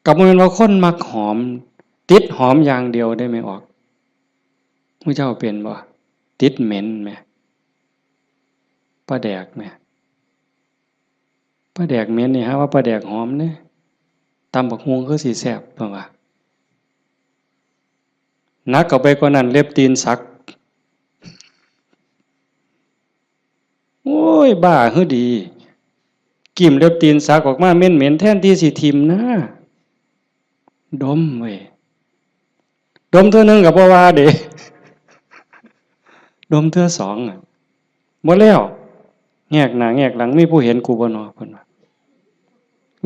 ก็บ่แม่นว่าคนมักหอม ติดหอมอย่างเดียวเด้แม่ออก หมู่เจ้าเป็นบ่ ติดเหม็นแหม ปลาแดกแหม ปลาแดกเหม็นนี่หาว่าปลาแดกหอมเด้ ตำบักหุ่งคือสิแซ่บ เพิ่นว่า หนักเข้าไปกว่านั้น เล็บตีนสัก โอ้ย บ้าหรือดี กิ่มเล็บตีนสักออกมาเหม็นๆ แทนที่สิถิ่มนะ ดมเว้ย ดมเทื่อหนึ่งก็บ่ว่าเด้ ดมเทื่อสองอะ บ่แล้ว แงกหน้าแงกหลัง มีผู้เห็นกูบ่น้อ เพิ่นว่า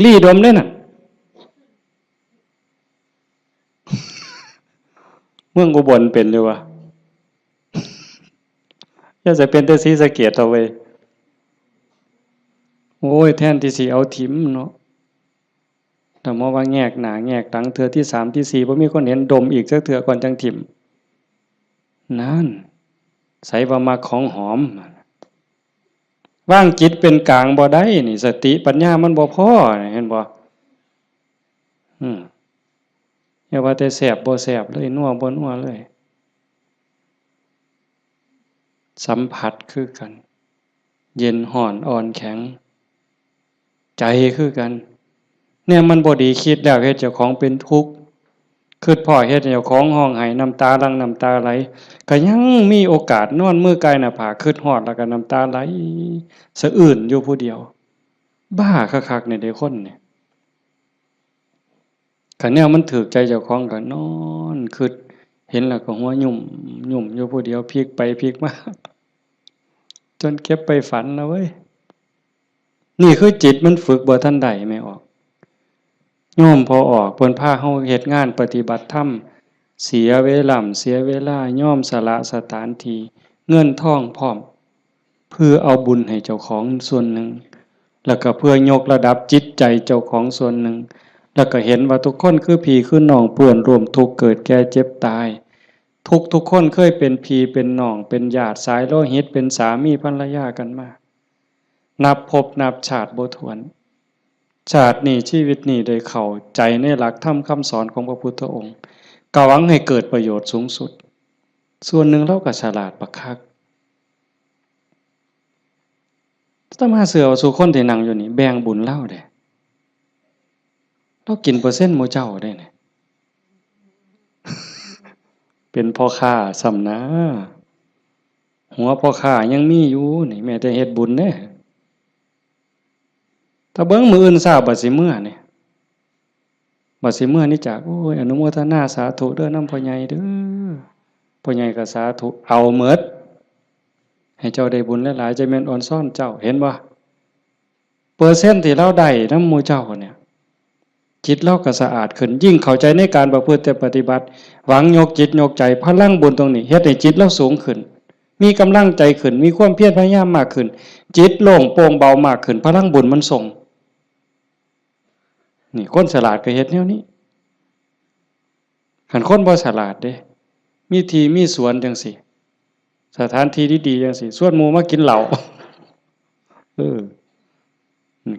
ลี้ดมเด้นั่น เมืองอุบลเป็นอยู่วะ อย่าจะเป็นแต่ศรีสะเกษเถาะเว้ย โอ้ย แทนที่สิเอาถิ่มเนาะ แต่มาว่าแงกหน้าแงกหลังเทื่อที่สามที่สี่ บ่มีคนเห็น ดมอีกจักเทื่อก่อนจั่งถิ่ม นั่น ไสว่ามักของหอม วางจิตเป็นกลางบ่ได้นี่ สติปัญญามันบ่พอนี่ เห็นบ่ อืม อย่าว่าแต่แซ่บบ่แซ่บเลย นัวบ่นัวเลย สัมผัสคือกัน เย็นร้อนอ่อนแข็ง ใจคือกัน แนวมันบ่ดี คิดแล้วเฮ็ดเจ้าของเป็นทุกข์ คิดพ้อเฮ็ดให้เจ้าของร้องไห้ น้ำตาหลั่งน้ำตาไหล ก็ยังมีโอกาสนอนมือก่ายหน้าผาก คิดฮอดแล้วก็น้ำตาไหลสะอื้นอยู่ผู้เดียว บ้าคักๆ นี่เด้คนนี่ คันแนวมันถูกใจเจ้าของก็นอนคิด เห็นแล้วก็หัวยุ่มยุ่มอยู่ผู้เดียว พลิกไปพลิกมา จนเก็บไปฝันนะเว้ย นี่คือจิตมันฝึกบ่ทันได้ แม่ออก โยมพ่อออกเพิ่นพาเฮาเฮ็ดงานปฏิบัติธรรม เสียเวลา เสียเวลา ยอมสละสถานที่ เงินทองพร้อม เพื่อเอาบุญให้เจ้าของส่วนหนึ่ง แล้วก็เพื่อยกระดับจิตใจเจ้าของส่วนหนึ่ง แล้วก็เห็นว่าทุกคนคือพี่คือน้อง เพื่อนร่วมทุกข์เกิดแก่เจ็บตาย ทุกทุกคนเคยเป็นพี่เป็นน้อง เป็นญาติสายโลหิต เป็นสามีภรรยากันมา นับภพนับชาติบ่ถ้วน ชาตินี้ชีวิตนี้ได้เข้าใจในหลักธรรมคำสอนของพระพุทธองค์ ก็หวังให้เกิดประโยชน์สูงสุด ส่วนหนึ่งเราก็ฉลาดบักคัก อาตมาเชื่อว่าสู่คนที่นั่งอยู่นี่แบ่งบุญลาวเด้ ลาวกินเปอร์เซ็นต์หมู่เจ้าเด้นี่ เป็นพ่อค้าซ้ำนะ หัวพ่อค้ายังมีอยู่นี่ แม้แต่เฮ็ดบุญเด้ ถ้าเบิ่งมื้ออื่นเช้าบัดสิเมือนี่ บัดสิเมือนี่จาก โอ้ย อนุโมทนาสาธุเด้อนำพ่อใหญ่เด้อ พ่อใหญ่ก็สาธุ เอาเมิด ให้เจ้าได้บุญหลายๆ จะแม่นออนซ่อนเจ้า เห็นบ่ เปอร์เซ็นต์ที่ลาวได้นำหมู่เจ้าเนี่ย จิตลาวก็สะอาดขึ้น ยิ่งเข้าใจในการประพฤติปฏิบัติ หวังยกจิตยกใจ พลังบุญตรงนี้ เฮ็ดให้จิตลาวสูงขึ้น มีกำลังใจขึ้น มีความเพียรพยายามมากขึ้น จิตโล่งโปร่งเบามากขึ้น พลังบุญมันส่ง นี่คนฉลาดก็เฮ็ดแนวนี้ คันคนบ่ฉลาดเด้ มีที่มีสวนจังซี้ สถานที่ดีๆจังซี้ ชวนหมู่มากินเหล้า เออ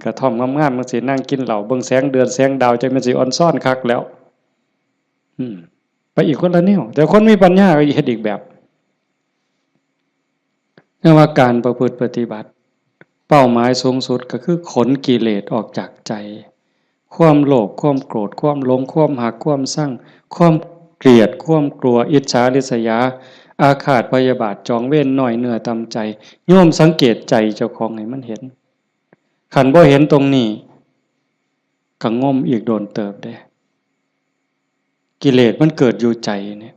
กระท่อมงามๆจังซี้ นั่งกินเหล้า เบิ่งแสงเดือนแสงดาว จังแม่นสิออนซ่อนคักแล้ว อืม ไปอีกคนละแนว แต่คนมีปัญญาก็เฮ็ดอีกแบบ เรียกว่าการประพฤติปฏิบัติ เป้าหมายสูงสุดก็คือขนกิเลสออกจากใจ ความโลภ ความโกรธ ความหลง ความฮัก ความซัง ความเกลียด ความกลัว อิจฉาริษยา อาฆาตพยาบาท จองเวร น้อยเนื้อต่ำใจ โยมสังเกตใจเจ้าของให้มันเห็น คันบ่เห็นตรงนี้ ก็งมอีกโดนเติบเด้ กิเลสมันเกิดอยู่ใจเนี่ย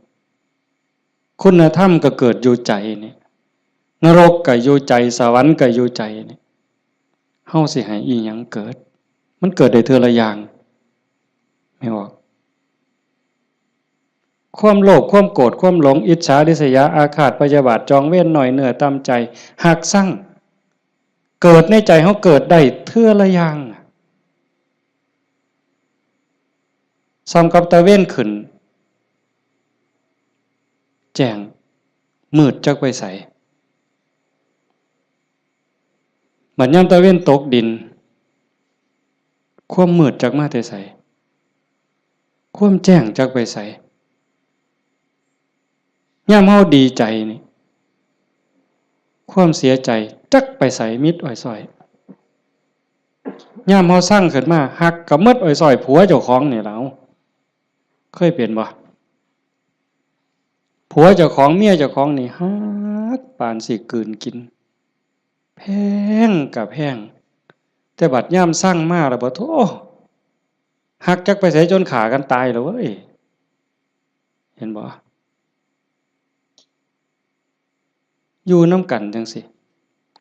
คุณธรรมก็เกิดอยู่ใจเนี่ย นรกก็อยู่ใจ สวรรค์ก็อยู่ใจเนี่ย เฮาสิให้อีหยังเกิด มันเกิดได้เทื่อละอย่าง แม่นบ่ ความโลภ ความโกรธ ความหลง อิจฉาริษยา อาฆาตพยาบาท จองเวร น้อยเนื้อต่ำใจ ฮักซัง เกิดในใจเฮาเกิดได้เทื่อละอย่าง ส่ำกับตะเวนขึ้น แจ้ง มืดจักไปไส บัดยามตะเวนตกดิน ความมืดจักมาแต่ไส ความแจ้งจักไปไส ยามเฮาดีใจนี่ ความเสียใจจักไปไส มิดอ้อยซ้อย ยามเฮาซังขึ้นมา ฮักก็หมดอ้อยซ้อย ผัวเจ้าของนี่ล่ะ เคยเป็นบ่ ผัวเจ้าของ เมียเจ้าของนี่ฮักปานสิกลืนกิน แพงก็แพง แต่บัดยามซังมาแล้วบ่ โธ่ ฮักจักไปไสจนฆ่ากันตายแล้วเว้ย เห็นบ่ อยู่นำกันจังซี้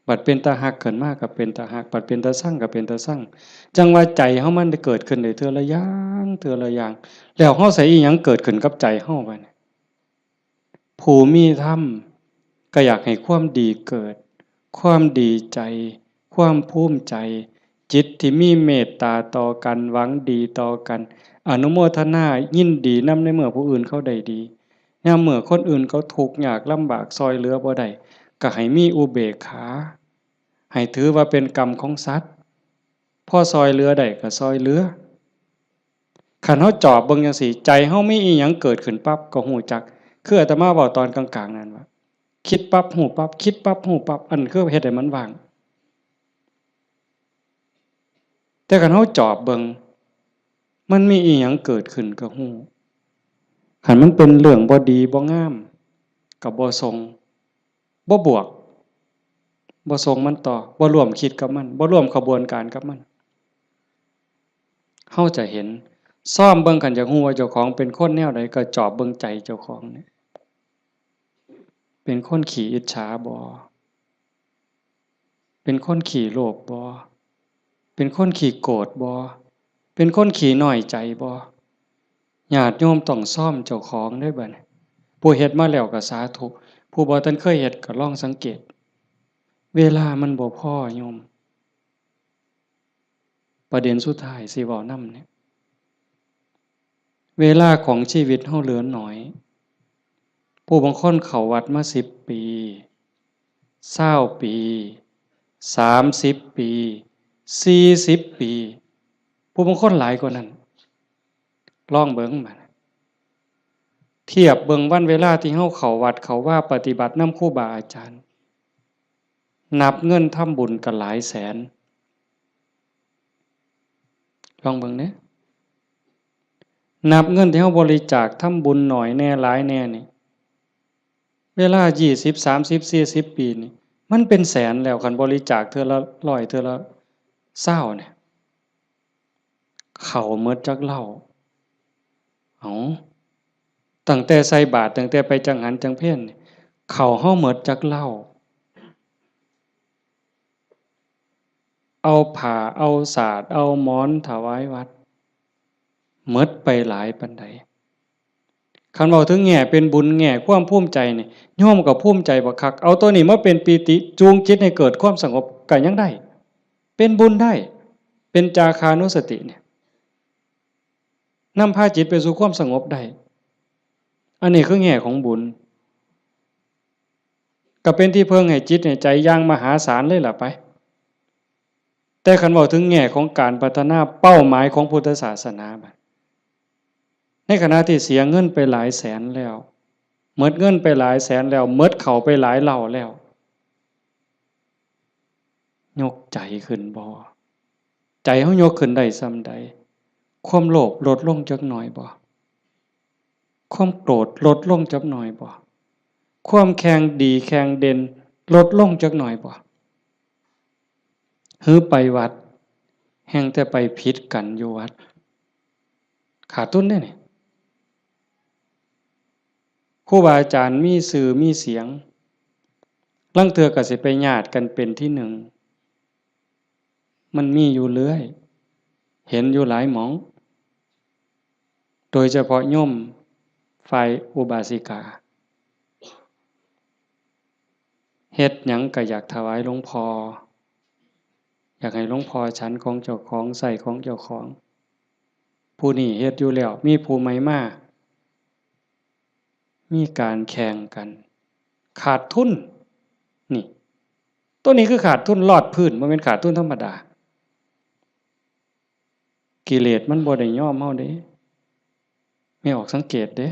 บัดเป็นตาฮักขึ้นมาก็เป็นตาฮัก บัดเป็นตาซังก็เป็นตาซัง จั่งว่าใจเฮามันได้เกิดขึ้นได้เทื่อละอย่าง เทื่อละอย่าง แล้วเฮาใส่อีหยังเกิดขึ้นกับใจเฮาบัดนี้ ผู้มีธรรมก็อยากให้ความดีเกิด ความดีใจ ความภูมิใจ จิตที่มีเมตตาต่อกัน หวังดีต่อกัน อนุโมทนายินดีนำในเมื่อผู้อื่นเขาได้ดี ยามเมื่อคนอื่นเขาทุกข์ยากลำบาก ซ่อยเหลือบ่ได้ ก็ให้มีอุเบกขา ให้ถือว่าเป็นกรรมของสัตว์ พอซ่อยเหลือได้ก็ซ่อยเหลือ คันเฮาจอบเบิ่งจังซี้ ใจเฮามีอีหยังเกิดขึ้นปั๊บก็ฮู้จัก คืออาตมาเว้าตอนกลางๆนั่นว่า คิดปั๊บฮู้ปั๊บ คิดปั๊บฮู้ปั๊บ อันคือเฮ็ดให้มันว่าง แต่คันเฮาจอบเบิ่ง มันมีอีหยังเกิดขึ้นก็ฮู้ คันมันเป็นเรื่องบ่ดีบ่งาม ก็บ่ส่ง บ่บวก บ่ส่งมันต่อ บ่ร่วมคิดกับมัน บ่ร่วมขบวนการกับมัน เฮาจะเห็น ซ่อมเบิ่ง คันอยากฮู้ว่าเจ้าของเป็นคนแนวใด ก็จอบเบิ่งใจเจ้าของนี่ เป็นคนขี้อิจฉาบ่ เป็นคนขี้โลภบ่ เป็นคนขี้โกรธบ่ เป็นคนขี้น้อยใจบ่ ญาติโยมต้องซ่อมเจ้าของเด้อบัดนี้ ผู้เฮ็ดมาแล้วก็สาธุ ผู้บ่ทันเคยเฮ็ดก็ลองสังเกต เวลามันบ่พอโยม ประเด็นสุดท้ายสิเว้านำเนี่ย เวลาของชีวิตเฮาเหลือน้อย ผู้บางคนเข้าวัดมาสิบปี ซาวปี สามสิบปี สี่สิบปี ผู้บางคนหลายกว่านั้น ลองเบิ่งบัด เทียบเบิ่งวันเวลาที่เฮาเข้าวัดเข้าวาปฏิบัตินำครูบาอาจารย์ นับเงินทำบุญก็หลายแสน ลองเบิ่งเด้ นับเงินที่เฮาบริจาคทำบุญน้อยแหน่หลายแหน่นี่ เวลายี่สิบ สามสิบ สี่สิบปีนี่ มันเป็นแสนแล้ว คันบริจาคเทื่อละร้อย เทื่อละซาวเนี่ย เข้าหมดจักเหล้า เอ้า ตั้งแต่ใส่บาตร ตั้งแต่ไปจังหันจังเพลนี่ เข้าเฮาหมดจักเหล้า เอาผ้า เอาสาด เอาหมอนถวายวัด หมดไปหลายปานใด คันเว้าถึงแง่เป็นบุญ แง่ความภูมิใจนี่ โยมก็ภูมิใจบักคัก เอาตัวนี้มาเป็นปีติ จูงจิตให้เกิดความสงบก็ยังได้ เป็นบุญได้ เป็นจาคานุสติเนี่ย นำพาจิตไปสู่ความสงบได้ อันนี้คือแง่ของบุญ ก็เป็นที่เพิ่งให้จิตให้ใจอย่างมหาศาลเลยล่ะไป แต่คันเว้าถึงแง่ของการพัฒนาเป้าหมายของพุทธศาสนาบัด ในขณะที่เสียเงินไปหลายแสนแล้ว หมดเงินไปหลายแสนแล้ว หมดเข้าไปหลายเหล้าแล้ว ยกใจขึ้นบ่ ใจเฮายกขึ้นได้ส่ำใด ความโลภลดลงจักหน่อยบ่ ความโกรธลดลงจักหน่อยบ่ ความแข่งดีแข่งเด่นลดลงจักหน่อยบ่ หือไปวัด แฮ่งแต่ไปผิดกันอยู่วัด ขาดทุนเด้นี่ ครูบาอาจารย์มีชื่อมีเสียง ลางเทื่อก็สิไปญาติกันเป็นที่หนึ่ง มันมีอยู่เรื่อย เห็นอยู่หลายหม่อง โดยเฉพาะโยมฝ่ายอุบาสิกา เฮ็ดหยังก็อยากถวายหลวงพ่อ อยากให้หลวงพ่อฉันของเจ้าของ ใช้ของเจ้าของ ผู้นี้เฮ็ดอยู่แล้ว มีผู้ใหม่มา มีการแข่งกัน ขาดทุน นี่ ตัวนี้คือขาดทุนลอดพื้น บ่แม่นขาดทุนธรรมดา กิเลสมันบ่ได้ยอมเฮาเด้ แม่ออกสังเกตเด้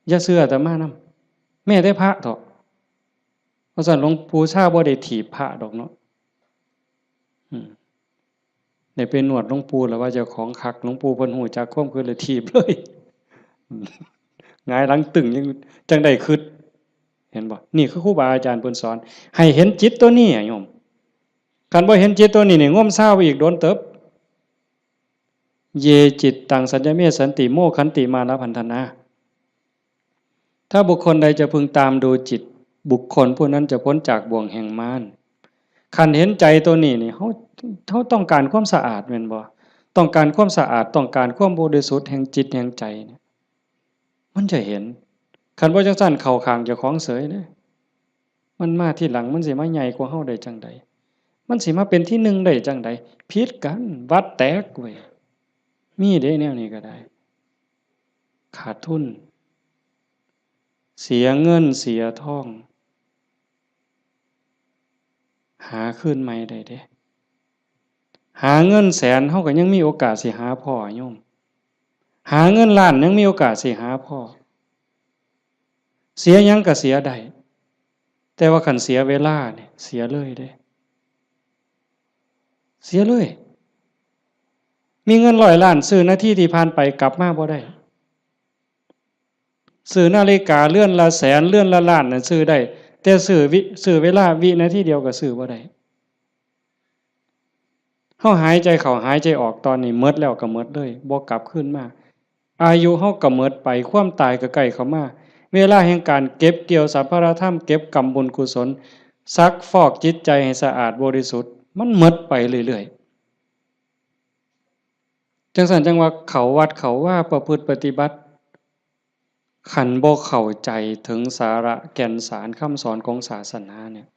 อย่าเชื่ออาตมานำ แม้แต่พระเถาะ เพราะฉะนั้นหลวงปู่ชาบ่ได้ถีบพระดอกเนาะ อืม ได้ไปนวดหลวงปู่แล้วว่าเจ้าของคัก หลวงปู่เพิ่นฮู้จักความคิดเลยถีบเลย หงายหลังตึงยังจั่งได้คิด เห็นบ่ นี่คือครูบาอาจารย์เพิ่นสอน ให้เห็นจิตตัวนี้อะโยม คันบ่เห็นจิตตัวนี้นี่ งมซาวอีกโดนเติบ เย จิตตัง สัญญเม สันติ โม ขันติ มานะ พันธนา ถ้าบุคคลใดจะพึงตามดูจิต บุคคลผู้นั้นจะพ้นจากบ่วงแห่งมาร คันเห็นใจตัวนี้นี่ เฮา เฮาต้องการความสะอาดแม่นบ่ ต้องการความสะอาด ต้องการความบริสุทธิ์แห่งจิตแห่งใจเนี่ย มันจะเห็น คันบ่จั่งซั้นเข้าข้างเจ้าของเสยเด้ มันมาทีหลัง มันสิมาใหญ่กว่าเฮาได้จั่งใด มันสิมาเป็นที่หนึ่งได้จั่งใด ผิดกัน วัดแตกเว้ย มีเด้แนวนี้ก็ได้ ขาดทุน เสียเงินเสียทอง หาคืนใหม่ได้เด้ หาเงินแสนเฮาก็ยังมีโอกาสสิหาพ้อโยม หาเงินล้านยังมีโอกาสสิหาพ้อ เสียหยังก็เสียได้ แต่ว่าคันเสียเวลาเนี่ย เสียเลยเด้ เสียเลย มีเงินร้อยล้านซื้อนาทีที่ผ่านไปกลับมาบ่ได้ ซื้อนาฬิกาเรือนละแสน เรือนละล้านน่ะซื้อได้ แต่ซื้อวิ ซื้อเวลาวินาทีเดียวก็ซื้อบ่ได้ เฮาหายใจเข้าหายใจออกตอนนี้หมดแล้วก็หมดเลย บ่กลับคืนมา อายุเฮาก็หมดไป ความตายก็ใกล้เข้ามา เวลาแห่งการเก็บเกี่ยวสรรพารธรรม เก็บกำบุญกุศล ซักฟอกจิตใจให้สะอาดบริสุทธิ์ มันหมดไปเรื่อยๆ จั่งซั้นจั่งว่าเข้าวัดเข้าวาประพฤติปฏิบัติ คันบ่เข้าใจถึงสาระแก่นสารคำสอนของศาสนาเนี่ย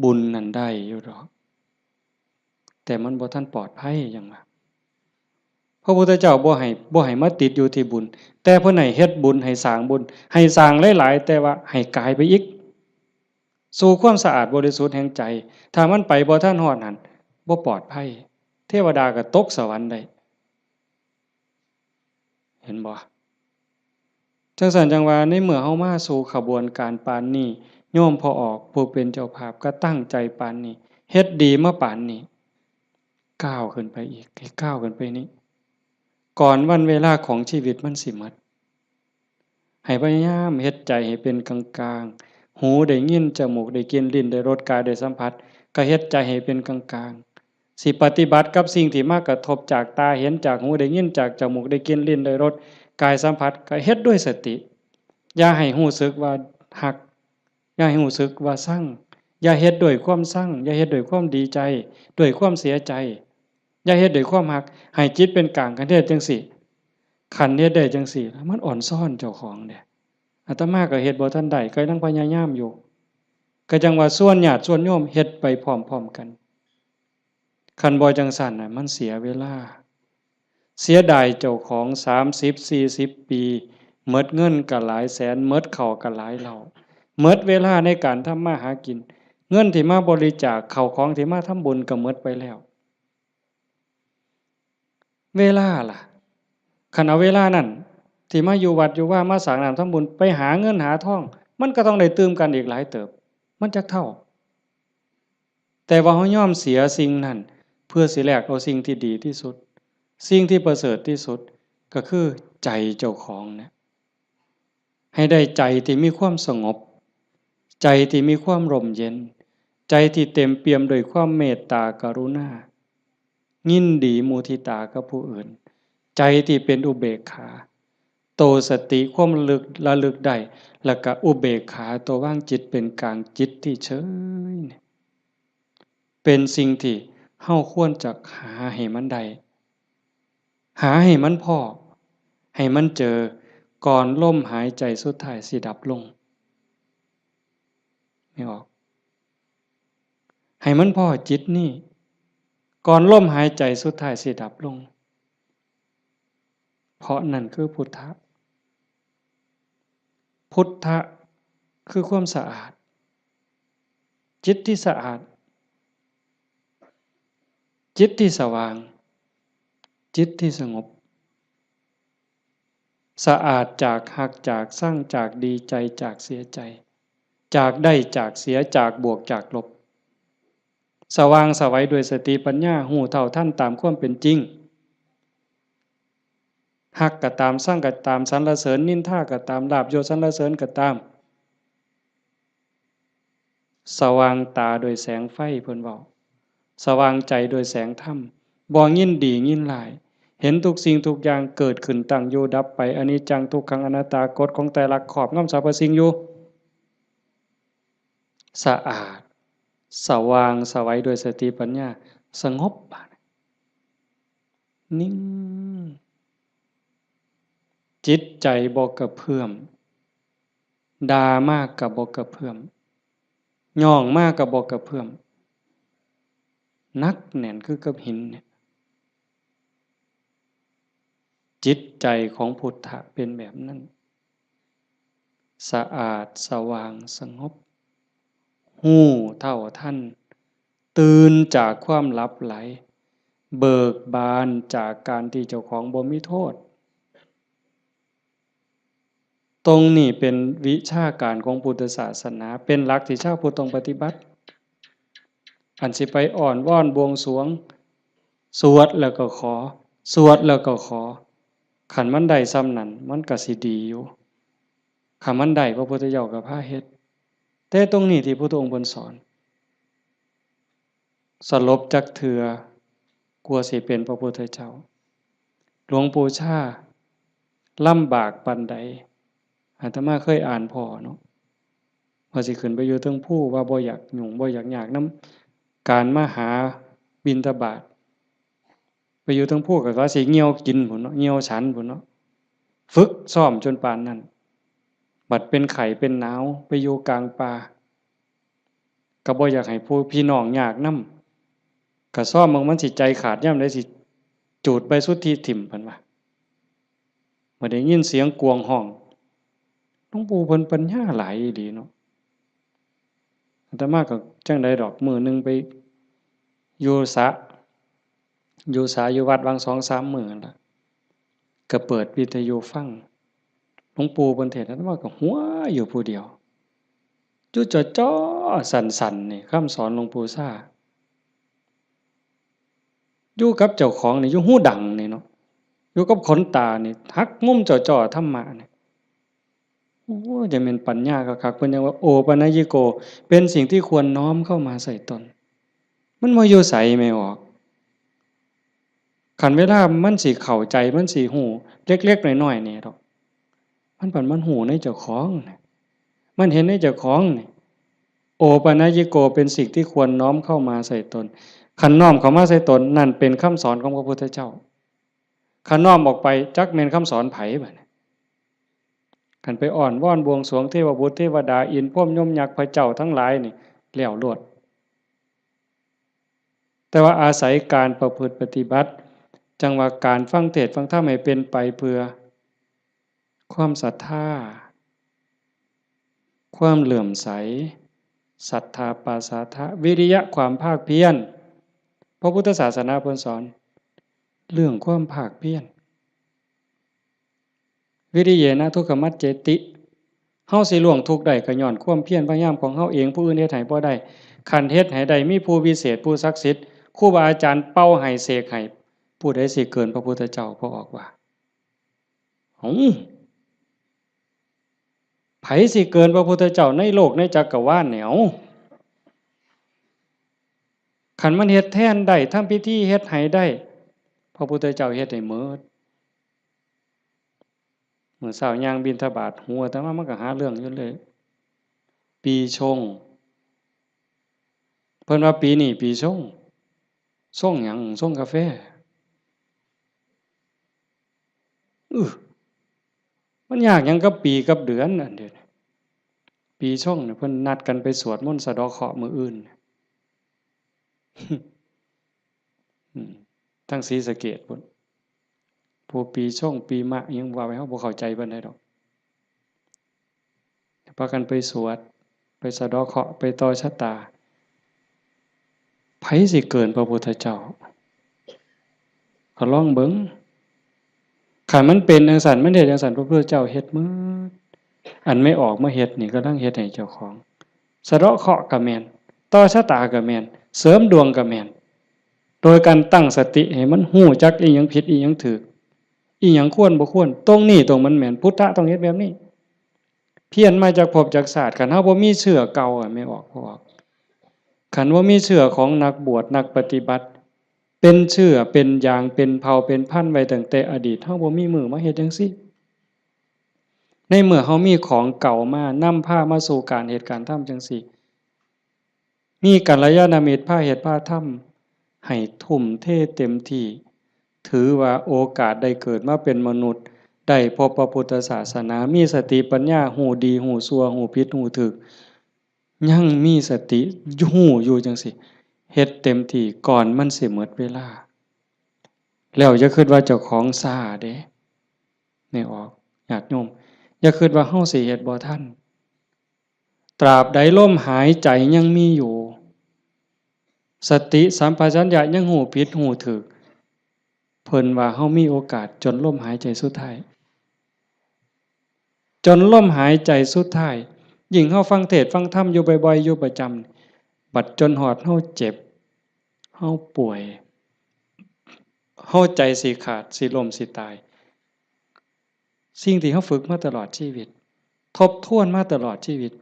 บุญนั่นได้อยู่ดอก แต่มันบ่ทันปลอดภัยหยังว่า พระพุทธเจ้าบ่ให้ บ่ให้มาติดอยู่ที่บุญ แต่เพิ่นให้เฮ็ดบุญ ให้สร้างบุญ ให้สร้างหลายๆ แต่ว่าให้กายไปอีก สู่ความสะอาดบริสุทธิ์แห่งใจ ถ้ามันไปบ่ทันฮอดหั้น บ่ปลอดภัย เทวดาก็ตกสวรรค์ได้ เห็นบ่ จั่งซั้นจั่งว่าในเมื่อเฮามาสู่ขบวนการปานนี้ โยมพ่อออกผู้เป็นเจ้าภาพก็ตั้งใจปานนี้ เฮ็ดดีมาปานนี้ ก้าวขึ้นไปอีก ให้ก้าวขึ้นไปนี้ ก่อนวันเวลาของชีวิตมันสิหมด ให้พยายามเฮ็ดใจให้เป็นกลางๆ หูได้ยิน จมูกได้กลิ่น ลิ้นได้รส กายได้สัมผัส ก็เฮ็ดใจให้เป็นกลางๆ สิปฏิบัติกับสิ่งที่มากระทบจากตาเห็น จากหูได้ยิน จากจมูกได้กลิ่น ลิ้นได้รส กายสัมผัส ก็เฮ็ดด้วยสติ อย่าให้รู้สึกว่าฮัก อย่าให้รู้สึกว่าชัง อย่าเฮ็ดด้วยความชัง อย่าเฮ็ดด้วยความดีใจ ด้วยความเสียใจ อย่าเฮ็ดด้วยความฮัก ให้จิตเป็นกลาง คันเฮ็ดจั่งซี้ คันเฮ็ดได้จั่งซี้ มันอ่อนซ้อนเจ้าของเด้ อาตมาก็เฮ็ดบ่ทันได้ ก็ยังพยายามอยู่ ก็จั่งว่าชวนญาติชวนโยมเฮ็ดไปพร้อมๆ กัน คันบ่จั่งซั้นน่ะ มันเสียเวลา เสียดายเจ้าของ สามสิบ สี่สิบ ปี หมดเงินก็หลายแสน หมดข้าวก็หลายเหล้า หมดเวลาในการทำมาหากิน เงินที่มาบริจาค ข้าวของที่มาทำบุญก็หมดไปแล้ว เวลาล่ะ คันเอาเวลานั้น ที่มาอยู่วัดอยู่วา มาสร้างน้ำทำบุญ ไปหาเงินหาทอง มันก็ต้องได้ตื่มกันอีกหลายเติบ มันจักเท่า แต่ว่าเฮายอมเสียสิ่งนั้น เพื่อสิแลกเอาสิ่งที่ดีที่สุด สิ่งที่ประเสริฐที่สุด ก็คือใจเจ้าของเนี่ย ให้ได้ใจที่มีความสงบ ใจที่มีความร่มเย็น ใจที่เต็มเปี่ยมด้วยความเมตตากรุณา ยินดีมุทิตากับผู้อื่น ใจที่เป็นอุเบกขา โตสติความระลึก ระลึกได้ แล้วก็อุเบกขา ตัววางจิตเป็นกลาง จิตที่เฉยเนี่ย เป็นสิ่งที่เฮาควรจะหาให้มันได้ หาให้มันพ้อ ให้มันเจอ ก่อนลมหายใจสุดท้ายสิดับลง ไม่ออก ให้มันพ้อจิตนี่ ก่อนลมหายใจสุดท้ายสิดับลง เพราะนั่นคือพุทธะ พุทธะคือความสะอาด จิตที่สะอาด จิตที่สว่าง จิตที่สงบ สะอาดจากฮัก จากชัง จากดีใจ จากเสียใจ จากได้ จากเสีย จากบวก จากลบ สว่างไสวด้วยสติปัญญา ฮู้เท่าทันตามความเป็นจริง ฮักก็ตาม ชังก็ตาม สรรเสริญนินทาก็ตาม ลาภยศสรรเสริญก็ตาม สว่างตาโดยแสงไฟ เพิ่นเว้า สว่างใจโดยแสงธรรม บ่ยินดียินร้าย เห็นทุกสิ่งทุกอย่างเกิดขึ้น ตั้งอยู่ดับไป อนิจจัง ทุกขัง อนัตตา กฎของไตรลักษณ์ครอบงำสรรพสิ่งอยู่ สะอาด สว่างไสวด้วยสติปัญญา สงบ บาดนี้ นิ่ง จิตใจบ่กระเพื่อม ด่ามาก็บ่กระเพื่อม ย่องมาก็บ่กระเพื่อม หนักแน่นคือกับหินเนี่ย จิตใจของพุทธะเป็นแบบนั้น สะอาด สว่าง สงบ ฮู้เท่าทัน ตื่นจากความหลับไหล เบิกบานจากการที่เจ้าของบ่มีโทษ ตรงนี้เป็นวิชาการของพุทธศาสนา เป็นหลักที่ชาวพุทธต้องปฏิบัติ อันสิไปอ้อนวอนบวงสรวง สวดแล้วก็ขอ สวดแล้วก็ขอ คันมันได้ส่ำนั้น มันก็สิดีอยู่ คันมันได้ พระพุทธเจ้าก็พาเฮ็ด แต่ตรงนี้ที่พุทธองค์เพิ่นสอน สลบจักเทื่อ กว่าสิเป็นพระพุทธเจ้า หลวงปู่ชาลำบากปานใด อาตมาเคยอ่านพ้อเนาะ ว่าสิขึ้นไปอยู่เทิงภู ว่าบ่อยากยุ่ง บ่อยากยากนำการมาหาบิณฑบาต ไปอยู่เทิงภูก็ว่าสิเหี่ยวกินพู้นเนาะ เหี่ยวฉันพู้นเนาะ ฝึกซ้อมจนปานนั้น บัดเป็นไข้เป็นหนาวไปอยู่กลางป่า ก็บ่อยากให้ผู้พี่น้องยากนำ ก็ซ้อมเบิ่งมันสิใจขาดยามใดสิจูดใบสุทธิถิ่ม เพิ่นว่า บัดได้ยินเสียงกวงฮ้อง หลวงปู่เพิ่นปัญญาหลายอีหลีเนาะ อาตมาก็จั่งใดดอก มื้อหนึ่งไปอยู่สระ อยู่สระอยู่วัดหว่างสองสามมื้อนั่นล่ะ ก็เปิดวิทยุฟัง หลวงปู่เพิ่นเทศน์ อาตมาก็หัวอยู่ผู้เดียว อยู่จ่อๆ สั่นๆ นี่ คำสอนหลวงปู่ซ่า อยู่กับเจ้าของนี่ อยู่หูดังนี่เนาะ อยู่กับขนตานี่ หักมุมจ่อๆ ธรรมะนี่ โอ้ จะเป็นปัญญาคักๆ เพิ่นยังว่า โอปัญญิโก เป็นสิ่งที่ควรน้อมเข้ามาใส่ตน มันบ่อยู่ไสแม่ออก คันเวลามันสิเข้าใจ มันสิฮู้เล็กๆ น้อยๆ นี่ดอก มันผัดมันฮู้ในเจ้าของน่ะ มันเห็นในเจ้าของนี่ โอปัญญิโก เป็นสิ่งที่ควรน้อมเข้ามาใส่ตน คันน้อมเข้ามาใส่ตน นั่นเป็นคำสอนของพระพุทธเจ้า คันน้อมออกไป จักแม่นคำสอนไผบัดนี้ คันไปอ้อนวอนบวงสรวงเทวบุตรเทวดา อินทร์พรหมยมยักษ์พระเจ้าทั้งหลายนี่ แล้วโลด แต่ว่าอาศัยการประพฤติปฏิบัติ จั่งว่าการฟังเทศน์ฟังธรรมให้เป็นไปเพื่อ ความศรัทธา ความเลื่อมใส ศรัทธาปาสาทะ วิริยะ ความภาคเพียร พระพุทธศาสนาเพิ่นสอน เรื่องความภาคเพียร วิริเยนะทุกขมัจเจติ เฮาสิล่วงทุกข์ได้ก็ย้อนความเพียรพยายามของเฮาเอง ผู้อื่นเฮ็ดให้บ่ได้ คันเฮ็ดให้ได้ มีผู้วิเศษ ผู้ศักดิ์สิทธิ์ ครูบาอาจารย์เป่าให้เสกให้ ผู้ใดสิเกินพระพุทธเจ้า พระออกว่า เอ้า ไผสิเกินพระพุทธเจ้าในโลกในจักรวาลเนี่ย เอ้า คันมันเฮ็ดแทนได้ ทำพิธีเฮ็ดให้ได้ พระพุทธเจ้าเฮ็ดให้หมด มื้อเช้าย่างบิณฑบาต หัวอาตมามันก็หาเรื่องอยู่เลย ปีชง เพิ่นว่าปีนี้ปีชง ชงหยัง ชงกาแฟ อื้อ มันยากหยังกับปีกับเดือนอันเดียวนี้ ปีชงเนี่ยเพิ่นนัดกันไปสวดมนต์สะเดาะเคราะห์มื้ออื่น อืม ทั้งศรีสะเกษพุ้น ผู้ปีชงปีมะอิหยังว่าไป เฮาบ่เข้าใจปานใดดอก พากันไปสวด ไปสะเดาะเคราะห์ ไปต่อชะตา ไผสิเกินพระพุทธเจ้า ก็ลองเบิ่ง คันมันเป็นจั่งซั้น มันเฮ็ดจั่งซั้น พระพุทธเจ้าเฮ็ดหมด อันแม่ออกมาเฮ็ดนี่ กำลังเฮ็ดให้เจ้าของ สะเดาะเคราะห์ก็แม่น ต่อชะตาก็แม่น เสริมดวงก็แม่น โดยการตั้งสติให้มันฮู้จักอิหยังผิดอิหยังถูก อิหยังควรบ่ควร ตรงนี้ตรงมันแม่น พุทธะต้องเฮ็ดแบบนี้ เพี้ยนมาจากภพจากชาติ คันเฮาบ่มีเชื้อเก่าอะ แม่ออก พ่อออก คันบ่มีเชื้อของนักบวชนักปฏิบัติ เป็นเชื้อเป็นยางเป็นเผ่าเป็นพันธุ์ไว้ตั้งแต่อดีต เฮาบ่มีมื้อมาเฮ็ดจั่งซี้ ในเมื่อเฮามีของเก่ามานำพามาสู่การเฮ็ดการทำจั่งซี้ มีกัลยาณมิตรพาเฮ็ดพาทำ ให้ทุ่มเทเต็มที่ ถือว่าโอกาสได้เกิดมาเป็นมนุษย์ ได้พบพระพุทธศาสนา มีสติปัญญา ฮู้ดีฮู้ชั่ว ฮู้ผิดฮู้ถูก ยังมีสติฮู้อยู่จั่งซี้ เฮ็ดเต็มที่ก่อนมันสิหมดเวลา แล้วอย่าคิดว่าเจ้าของช้าเด้ แม่ออก ญาติโยม อย่าคิดว่าเฮาสิเฮ็ดบ่ทัน ตราบใดลมหายใจยังมีอยู่ สติสัมปชัญญะยังฮู้ผิดฮู้ถูก เพิ่นว่าเฮามีโอกาสจนลมหายใจสุดท้าย จนลมหายใจสุดท้าย ยิ่งเฮาฟังเทศน์ฟังธรรมอยู่บ่อยๆ อยู่ประจำ บัดจนฮอดเฮาเจ็บ เฮาป่วย เฮาใจสิขาด สิล้ม สิตาย สิ่งที่เฮาฝึกมาตลอดชีวิต ทบทวนมาตลอดชีวิต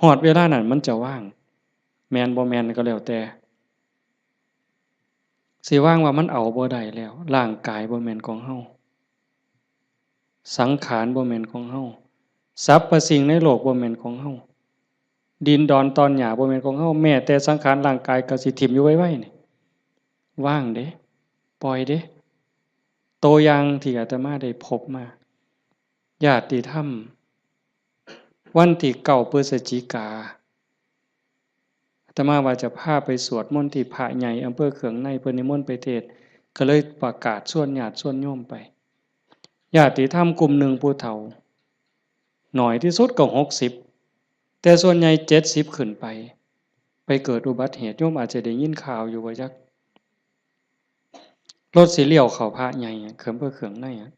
ฮอดเวลานั้นมันจะว่าง แม่นบ่แม่นก็แล้วแต่ สิว่างว่ามันเอาบ่ได้แล้ว ร่างกายบ่แม่นของเฮา สังขารบ่แม่นของเฮา สรรพสิ่งในโลกบ่แม่นของเฮา ดินดอนตอนหญ้าบ่แม่นของเฮา แม้แต่สังขารร่างกายก็สิถิ่มอยู่ไวๆ นี่ ว่างเด้ ปล่อยเด้ ตัวอย่างที่อาตมาได้พบมา ญาติธรรม วันที่เก้าพฤศจิกา อาตมาว่าจะพาไปสวดมนต์ที่พระใหญ่อำเภอเคืองใน เพิ่นนิมนต์ไปเทศน์ ก็เลยประกาศชวนญาติชวนโยมไป ญาติธรรมกลุ่มหนึ่งผู้เฒ่า น้อยที่สุดก็หกสิบ แต่ส่วนใหญ่เจ็ดสิบขึ้นไป ไปเกิดอุบัติเหตุ โยมอาจจะได้ยินข่าวอยู่บ่จัก รถสิเลี้ยวเข้าพระใหญ่อะ เคือง อำเภอเคืองในอะ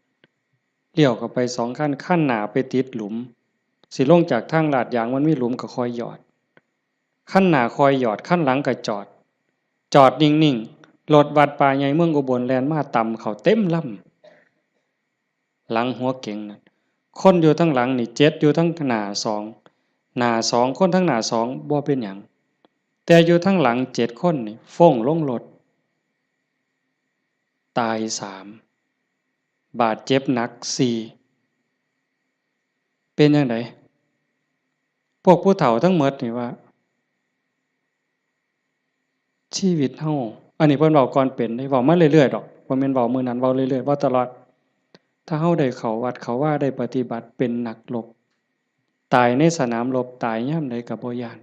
เลี้ยวเข้าไปสองคัน คันหน้าไปติดหลุม สิลงจากทางลาดยางมันมีหลุมก็ค่อยหยอด คันหน้าค่อยหยอด คันหลังก็จอด จอดนิ่งๆ รถวัดป่าใหญ่เมืองอุบลแล่นมาตำเข้าเต็มลำ หลังหัวเก๋งนั่น คนอยู่ทางหลังนี่เจ็ด อยู่ทางหน้าสอง หน้าสอง คนทางหน้าสองบ่เป็นหยัง แต่อยู่ทางหลังเจ็ดคนนี่ฟ้งลงรถ ตายสาม บาดเจ็บหนักสี่ เป็นจั่งใด พวกผู้เฒ่าทั้งหมดนี่ว่า ชีวิตเฮา อันนี้เพิ่นเว้าก่อนเป็นเด้ เว้ามาเรื่อยๆดอก บ่แม่นเว้ามื้อนั้น เว้าเรื่อยๆ เว้าตลอด ถ้าเฮาได้เข้าวัดเข้าวา ได้ปฏิบัติ เป็นนักรบ ตายในสนามรบ ตายยามใดก็บ่ย้าน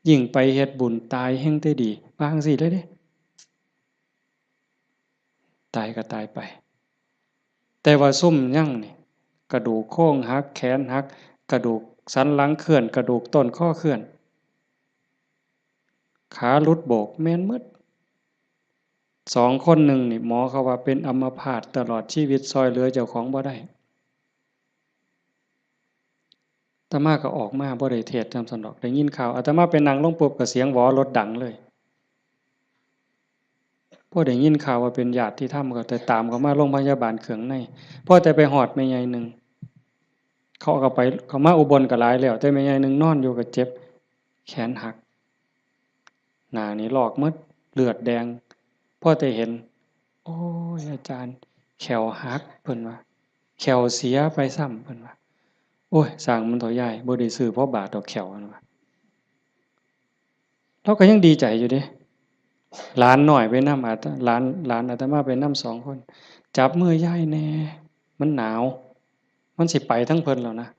ยิ่งไปเฮ็ดบุญ ตายแฮ่งแต่ดี ว่าจั่งซี้เลยเด้ ตายก็ตายไป แต่ว่าซุมยังนี่ กระดูกโครงหัก แขนหัก กระดูกสันหลังเคลื่อน กระดูกต้นคอเคลื่อน ขาหลุดโบก แม่นหมด สองคนหนึ่งนี่ หมอเขาว่าเป็นอัมพาตตลอดชีวิต ซ่อยเหลือเจ้าของบ่ได้ อาตมาก็ออกมา บ่ได้เทศน์นำซั้นดอก ได้ยินข่าว อาตมาไปนั่งลงปุ๊บก็เสียงหวอรถดังเลย พอได้ยินข่าวว่าเป็นญาติธรรมก็แต่ตามเขามาโรงพยาบาลเคืองใน พอแต่ไปฮอดแม่ใหญ่หนึ่ง เขาก็ไป เขามาอุบลก็หลายแล้ว แต่แม่ใหญ่หนึ่งนอนอยู่ก็เจ็บ แขนหัก หน้านี่ลอกหมด เลือดแดง พอแต่เห็น โอ้ย อาจารย์ แข้วหัก เพิ่นว่า แข้วเสียไปซ้ำ เพิ่นว่า โอ้ย ซ่างมันเถาะยาย บ่ได้ซื้อพอบาทดอกแข้ว เพิ่นว่า ลาวก็ยังดีใจอยู่เด้ หลานน้อยไปนำ อาต- หลาน หลานอาตมาไปนำสองคน จับมือยายแหน่ มันหนาว มันสิไปทางเพิ่นแล้วนะ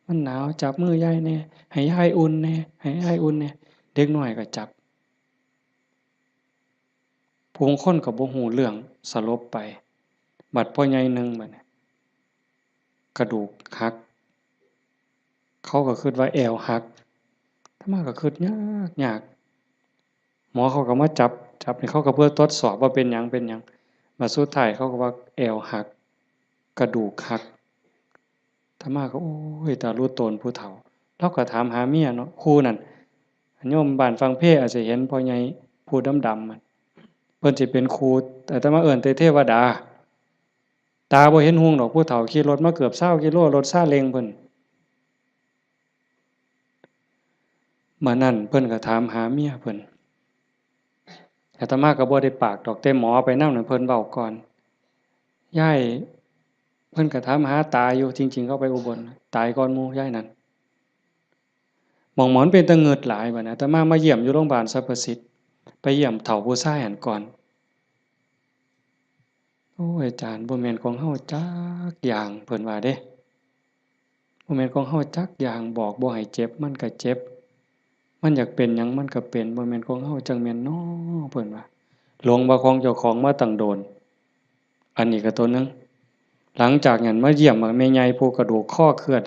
มันหนาว จับมือยายแหน่ ให้ยายอุ่นแหน่ ให้ยายอุ่นแหน่ เด็กน้อยก็จับ ผู้คนก็บ่ฮู้เรื่อง สลบไป บัดพ่อใหญ่หนึ่งบัดนี้ กระดูกหัก เขาก็คิดว่าแอวหัก อาตมาก็คิดยากยาก หมอเขาก็มาจับ จับนี่เขาก็เพื่อทดสอบว่าเป็นหยัง เป็นหยัง บัดสุดท้ายเขาก็ว่าแอวหัก กระดูกหัก อาตมาก็ โอ้ย ตาลูโตนผู้เฒ่า ลาวก็ถามหาเมียเนาะ คู่นั่น โยมบ้านฝั่งเพอาจจะเห็นพ่อใหญ่ผู้ดำๆ มัน เพิ่นสิเป็นคู่ อาตมาเอิ้นแต่เทวดา ตาบ่เห็นหุงดอก ผู้เฒ่าขี่รถมาเกือบซาวกิโล รถซาเล้งเพิ่น มื้อนั้นเพิ่นก็ถามหาเมียเพิ่น อาตมาก็บ่ได้ปากดอก แต่หมอไปนำนั่นเพิ่นเว้าก่อน ยาย เพิ่นก็ถามหาตาอยู่ จริงๆ เขาไปอุบล ตายก่อนหมู่ยายนั่น หม่องหมอนเป็นตาเงิดหลายบัดนี้ อาตมามาเยี่ยมอยู่โรงพยาบาลสรรพสิทธิ์ ไปเยี่ยมเฒ่าผู้ชายหั้นก่อน โอ้ย อาจารย์ บ่แม่นของเฮาจักอย่าง เพิ่นว่าเด้ บ่แม่นของเฮาจักอย่าง บอกบ่ให้เจ็บ มันก็เจ็บ มันอยากเป็นหยังมันก็เป็น บ่แม่นของเฮาจั่งแม่นน้อ เพิ่นว่า หลงว่าของเจ้าของมาตั้งโดน อันนี้ก็ตัวหนึ่ง หลังจากนั้นมาเยี่ยมแม่ใหญ่ผู้กระดูกคอเคลื่อน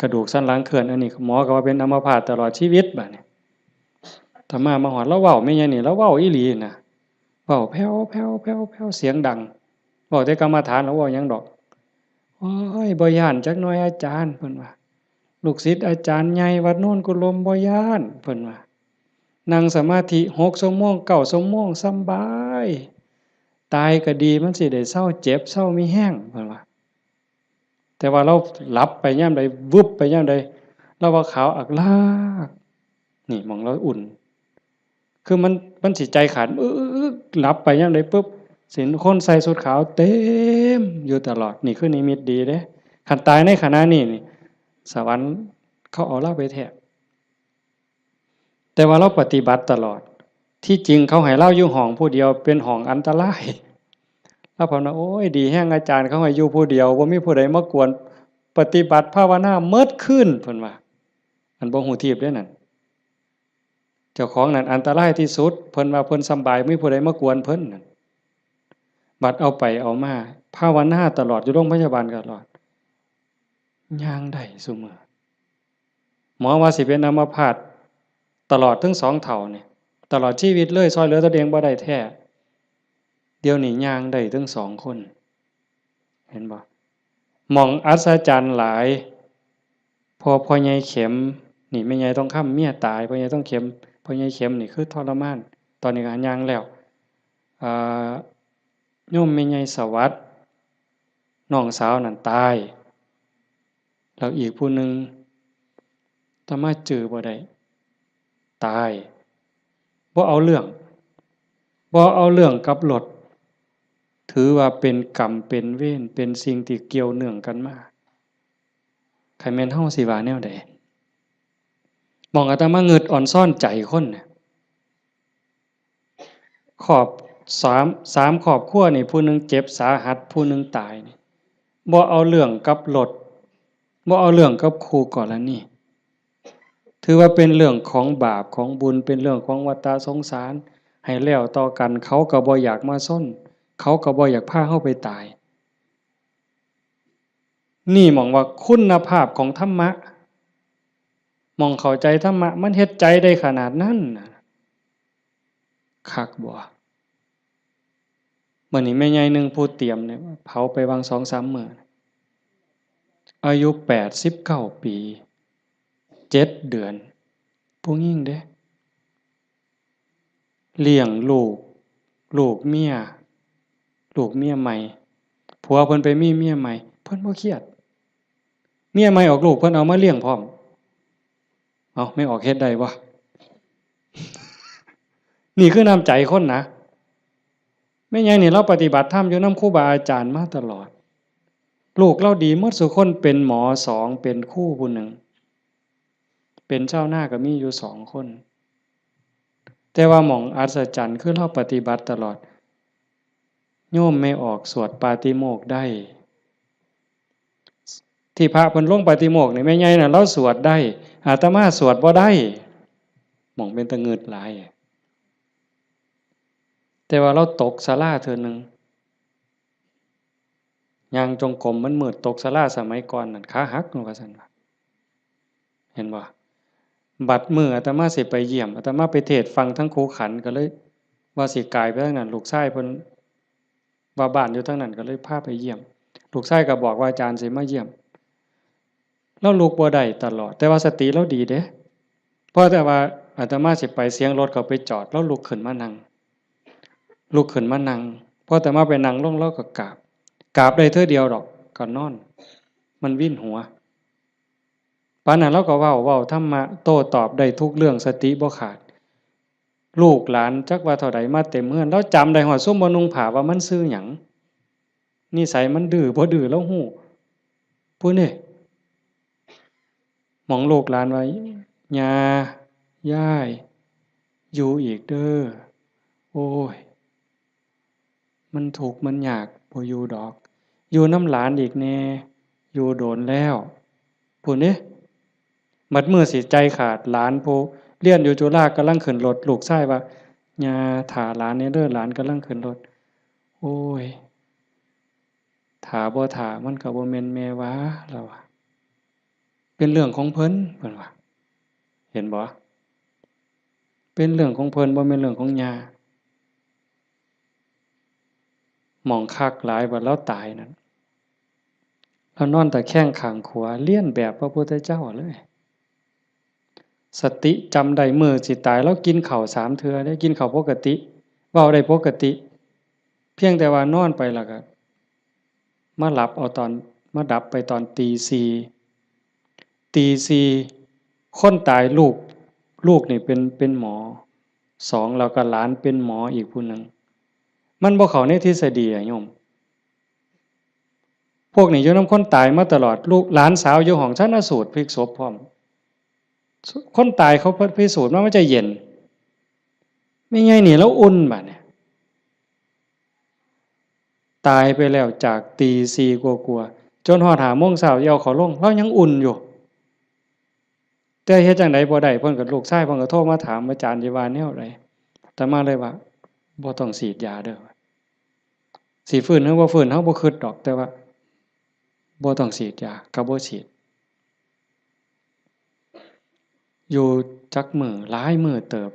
กระดูกสันหลังเคลื่อน อันนี้หมอก็ว่าเป็นอัมพาตตลอดชีวิตบัดนี้ อาตมามาฮอด ลาวเว้าแม่ใหญ่นี่ ลาวเว้าอีหลีนะ เว้าแผ่วๆๆๆ เสียงดัง เว้าแต่กรรมฐาน ลาวเว้าหยังดอก โอ้ย บ่ย้านจักหน่อยอาจารย์ เพิ่นว่า ลูกศิษย์อาจารย์ใหญ่วัดโนนกุลมบ่ย้าน เพิ่นว่า นั่งสมาธิหกชั่วโมง เก้าชั่วโมง สำบาย ตายก็ดี มันสิได้เซาเจ็บ เซามีแฮง เพิ่นว่า แต่ว่าลาวหลับไปยามใด วึบไปยามใด ลาวว่าขาวอักลาก นี่หม่องลาวอุ่น คือมัน มันสิใจขาด อึ๊กๆๆ หลับไปยามใดปุ๊บ สิเห็นคนใส่ชุดขาวเต็มอยู่ตลอด นี่คือนิมิตดีเด้ คันตายในขณะนี้นี่ สวรรค์เขาเอาลาวไปแท้ แต่ว่าลาวปฏิบัติตลอด ที่จริงเขาให้ลาวอยู่ห้องผู้เดียว เป็นห้องอันตราย ลาวเพิ่นว่า โอ้ย ดีแฮง อาจารย์เขาให้อยู่ผู้เดียว บ่มีผู้ใดมากวน ปฏิบัติภาวนาเมิดคืน เพิ่นว่า อันบ่ฮู้ทีบเด้นั่น เจ้าของนั่นอันตรายที่สุด เพิ่นว่าเพิ่นสำบาย บ่มีผู้ใดมากวนเพิ่นนั่น บัดเอาไปเอามา ภาวนาตลอด อยู่โรงพยาบาลตลอด ย่างได้ซุมื้อ หมอว่าสิเป็นอัมพาตตลอดทั้งสองเฒ่านี่ ตลอดชีวิตเลย ซ่อยเหลือตนเองบ่ได้แท้ เดี๋ยวนี้ย่างได้ทั้งสองคน เห็นบ่ หม่องอัศจรรย์หลาย พอพ่อใหญ่เข็ม นี่แม่ใหญ่ทองคำเมียตาย พ่อใหญ่ทองเข็ม พ่อใหญ่เข็มนี่คือทรมาน ตอนนี้ก็ย่างแล้ว อ่า โยมแม่ใหญ่สวัสดิ์ น้องสาวนั่นตาย แล้วอีกผู้หนึ่ง อาตมาจื่อบ่ได้ ตาย บ่เอาเรื่อง บ่เอาเรื่องกับรถ ถือว่าเป็นกรรมเป็นเวร เป็นสิ่งที่เกี่ยวเนื่องกันมา คันแม่นเฮาสิว่าแนวใด หม่องอาตมางึดออนซอนใจคนน่ะ ครอบ สาม สามครอบครัวนี่ ผู้หนึ่งเจ็บสาหัส ผู้หนึ่งตายนี่ บ่เอาเรื่องกับรถ บ่เอาเรื่องกับคู่กรณี ถือว่าเป็นเรื่องของบาปของบุญ เป็นเรื่องของวัฏสงสาร ให้แล้วต่อกัน เขาก็บ่อยากมาซน เขาก็บ่อยากพาเฮาไปตาย นี่หม่องว่าคุณภาพของธรรมะ หม่องเข้าใจธรรมะ มันเฮ็ดใจได้ขนาดนั้นน่ะ คักบ่ มื้อนี้แม่ใหญ่หนึ่งผู้เตรียมเนี่ย เผาไปวางสองสามมื้อ อายุแปดสิบเก้าปี เจ็ดเดือน ผู้หญิงเด้ เลี้ยงลูก ลูกเมีย ลูกเมียใหม่ ผัวเพิ่นไปมีเมียใหม่ เพิ่นบ่เครียด เมียใหม่ออกลูก เพิ่นเอามาเลี้ยงพร้อม เอ้า แม่ออกเฮ็ดได้บ่ นี่คือน้ำใจคนนะ แม่ใหญ่นี่ลาวปฏิบัติธรรมอยู่นำครูบาอาจารย์มาตลอด ลูกลาวดีหมดซุคน เป็นหมอสอง เป็นครูผู้หนึ่ง เป็นชาวนาก็มีอยู่สองคน แต่ว่าหม่องอัศจรรย์คือลาวปฏิบัติตลอด โยมแม่ออกสวดปาติโมกข์ได้ ที่พระเพิ่นลงปาติโมกข์นี่ แม่ใหญ่น่ะลาวสวดได้ อาตมาสวดบ่ได้ หม่องเป็นตะงึดหลาย แต่ว่าลาวตกศาลาเทื่อหนึ่ง ย่างจงกรมมันมืด ตกศาลาสมัยก่อนนั่น ขาหัก ว่าซั่นว่า เห็นบ่ บัดมื้ออาตมาสิไปเยี่ยม อาตมาไปเทศน์ฟังทั้งคูขัน ก็เลยว่าสิกายไปทางนั้น ลูกชายเพิ่นว่าบ้านอยู่ทางนั้น ก็เลยพาไปเยี่ยม ลูกชายก็บอกว่าอาจารย์สิมาเยี่ยม ลาวลุกบ่ได้ตลอด แต่ว่าสติลาวดีเด้ พอแต่ว่าอาตมาสิไป เสียงรถเขาไปจอด ลาวลุกขึ้นมานั่ง ลุกขึ้นมานั่ง พออาตมาไปนั่งลง ลาวก็กราบ กราบได้เทื่อเดียวดอก ก็นอน มันวินหัว ปานนั้นลาวก็เว้า เว้าธรรมะ โต้ตอบได้ทุกเรื่อง สติบ่ขาด ลูกหลานจักว่าเท่าใดมาเต็มเฮือน ลาวจำได้ฮอดซุมบ่นุ่งผ้าว่ามันชื่อหยัง นิสัยมันดื้อบ่ดื้อลาวฮู้ พู้นเด้ หม่องลูกหลานว่า ย่า ยาย อยู่อีกเด้อ โอ้ย มันทุกข์มันยาก บ่อยู่ดอก อยู่นำหลานอีกแน่ อยู่โดนแล้ว พู้นเด้ บัดมื้อสิใจขาด หลานผู้เรียนอยู่จุฬากำลังขึ้นรถ ลูกชายว่า ย่า ถ่าหลานแน่เด้อ หลานกำลังขึ้นรถ โอ้ย ถ่าบ่ถ่ามันก็บ่แม่นแม่ว่า ลาวว่า เป็นเรื่องของเพิ่น เพิ่นว่า เห็นบ่ เป็นเรื่องของเพิ่น บ่แม่นเรื่องของย่า หม่องคักหลายว่าลาวตายนั่น ลาวนอนตะแคงข้างขวา เลียนแบบพระพุทธเจ้าเลย สติจำได้ มื้อสิตาย ลาวกินข้าวสามเทื่อเด้ กินข้าวปกติ เว้าได้ปกติ เพียงแต่ว่านอนไปแล้วก็ มาหลับเอาตอน มาดับไปตอนตีสี่ ตีสี่ คนตายลูก ลูกนี่เป็น เป็นหมอสอง แล้วก็หลานเป็นหมออีกผู้หนึ่ง มันบ่เข้าในทฤษฎีอะโยม พวกนี้อยู่นำคนตายมาตลอด ลูกหลานสาวอยู่ห้องชันสูตรพลิกศพพร้อม คนตายเขาพิสูจน์มามันจะเย็น แม่ใหญ่นี่ลาวอุ่นบาดเนี่ย ต ตายไปแล้วจากตีสี่กว่าๆ จนฮอดห้าโมงเช้าสิเอาเขาลง ลาวยังอุ่นอยู่ แต่เฮ็ดจั่งใดบ่ได้ เพิ่นก็ ลูกชายเพิ่นก็โทรมาถาม อาจารย์สิว่าแนวใด อาตมาเลยว่า บ่ต้องฉีดยาเด้อ สิฟื้นหรือบ่ฟื้น เฮาบ่คิดดอก แต่ว่า บ่ต้องฉีดยา ก็บ่ฉีด อยู่จักมื้อ หลายมื้อเติบ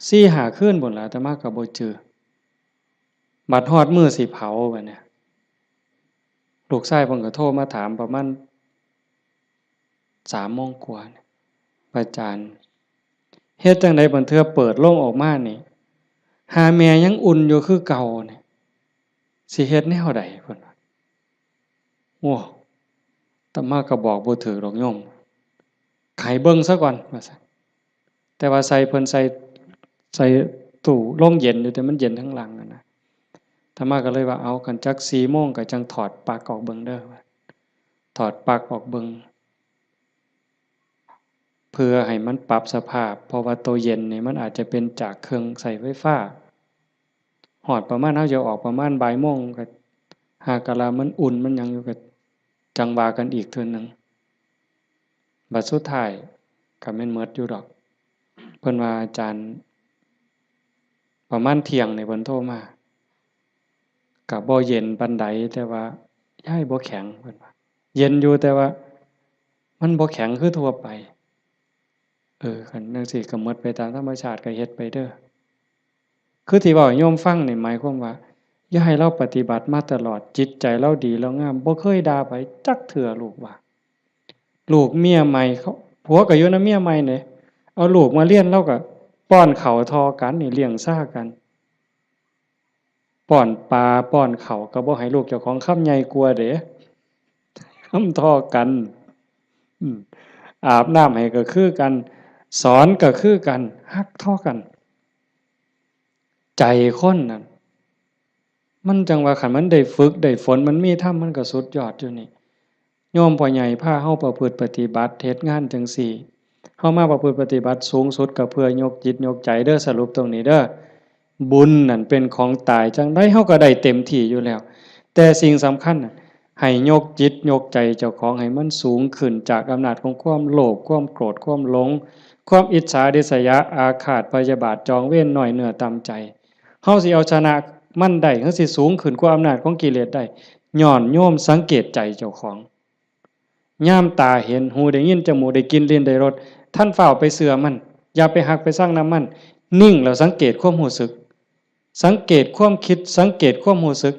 สี่ห้าคืนพู้นล่ะ อาตมาก็บ่จื่อ บัดฮอดมื้อสิเผาบัดนี้ ลูกชายเพิ่นก็โทรมาถามประมาณสามโมงกว่า อาจารย์ เฮ็ดจั่งใดบัดเทื่อเปิดโลงออกมานี่ หาแม่ยังอุ่นอยู่คือเก่านี่ สิเฮ็ดแนวใด เพิ่นว่า โอ้ อาตมาก็บอกบ่ถืกดอกโยม ให้เบิ่งซะก่อน ว่าซั่น แต่ว่าใส่ เพิ่นใส่ ใส่ตู้โรงเย็นอยู่ แต่มันเย็นทั้งหลังอะนะ อาตมาก็เลยว่า เอา คันจักสี่โมงก็จั่งถอดปลั๊กออกเบิ่งเด้อ ถอดปลั๊กออกเบิ่ง เพื่อให้มันปรับสภาพ เพราะว่าตัวเย็นนี่มันอาจจะเป็นจากเครื่องใช้ไฟฟ้า ฮอดประมาณ เฮาจะออกประมาณบ่ายโมง ก็หากะลามันอุ่นมันหยังอยู่ ก็จั่งว่ากันอีกเทื่อหนึ่ง บัดสุดท้ายก็แม่นหมดอยู่ดอก เพิ่นว่า อาจารย์ ประมาณเที่ยงนี่เพิ่นโทรมา ก็บ่เย็นปานใด แต่ว่ายายบ่แข็ง เพิ่นว่า เย็นอยู่ แต่ว่ามันบ่แข็งคือทั่วไป เออ คันจั่งซี้ก็หมดไปตามธรรมชาติ ก็เฮ็ดไปเด้อ คือที่เว้าให้โยมฟังนี่หมายความว่า ยายลาวปฏิบัติมาตลอด จิตใจลาวดีลาวงาม บ่เคยด่าไผจักเทื่อ ลูกว่า ลูกเมียใหม่เขา ผัวก็อยู่นำเมียใหม่เด้ เอาลูกมาเรียน ลาวก็ป้อนข้าวเท่ากันนี่ เลี้ยงซ่ากัน ป้อนปลาป้อนข้าวก็บ่ให้ลูกเจ้าของคำใหญ่กว่าเด้ คำเท่ากัน อืม อาบน้ำให้ก็คือกัน สอนก็คือกัน ฮักเท่ากัน ใจคนนั่น มันจั่งว่าคันมันได้ฝึกได้ฝน มันมีธรรม มันก็สุดยอดอยู่นี่ โยมพ่อใหญ่พาเฮาประพฤติปฏิบัติ เฮ็ดงานจั่งซี้ เฮามาประพฤติปฏิบัติสูงสุดก็เพื่อยกจิตยกใจเด้อ สรุปตรงนี้เด้อ บุญนั่นเป็นของตาย จั่งใดเฮาก็ได้เต็มที่อยู่แล้ว แต่สิ่งสำคัญน่ะ ให้ยกจิตยกใจเจ้าของให้มันสูงขึ้นจากอำนาจของความโลภ ความโกรธ ความหลง ความอิจฉาริษยา อาฆาตพยาบาท จองเวร น้อยเนื้อต่ำใจ เฮาสิเอาชนะมันได้ เฮาสิสูงขึ้นกว่าอำนาจของกิเลสได้ ย้อนโยมสังเกตใจเจ้าของ ยามตาเห็น หูได้ยิน จมูกได้กลิ่น ลิ้นได้รส ทันฟ้าวไปเชื่อมัน อย่าไปฮักไปชังนำมัน นิ่งแล้วสังเกตความรู้สึก สังเกตความคิด สังเกตความรู้สึก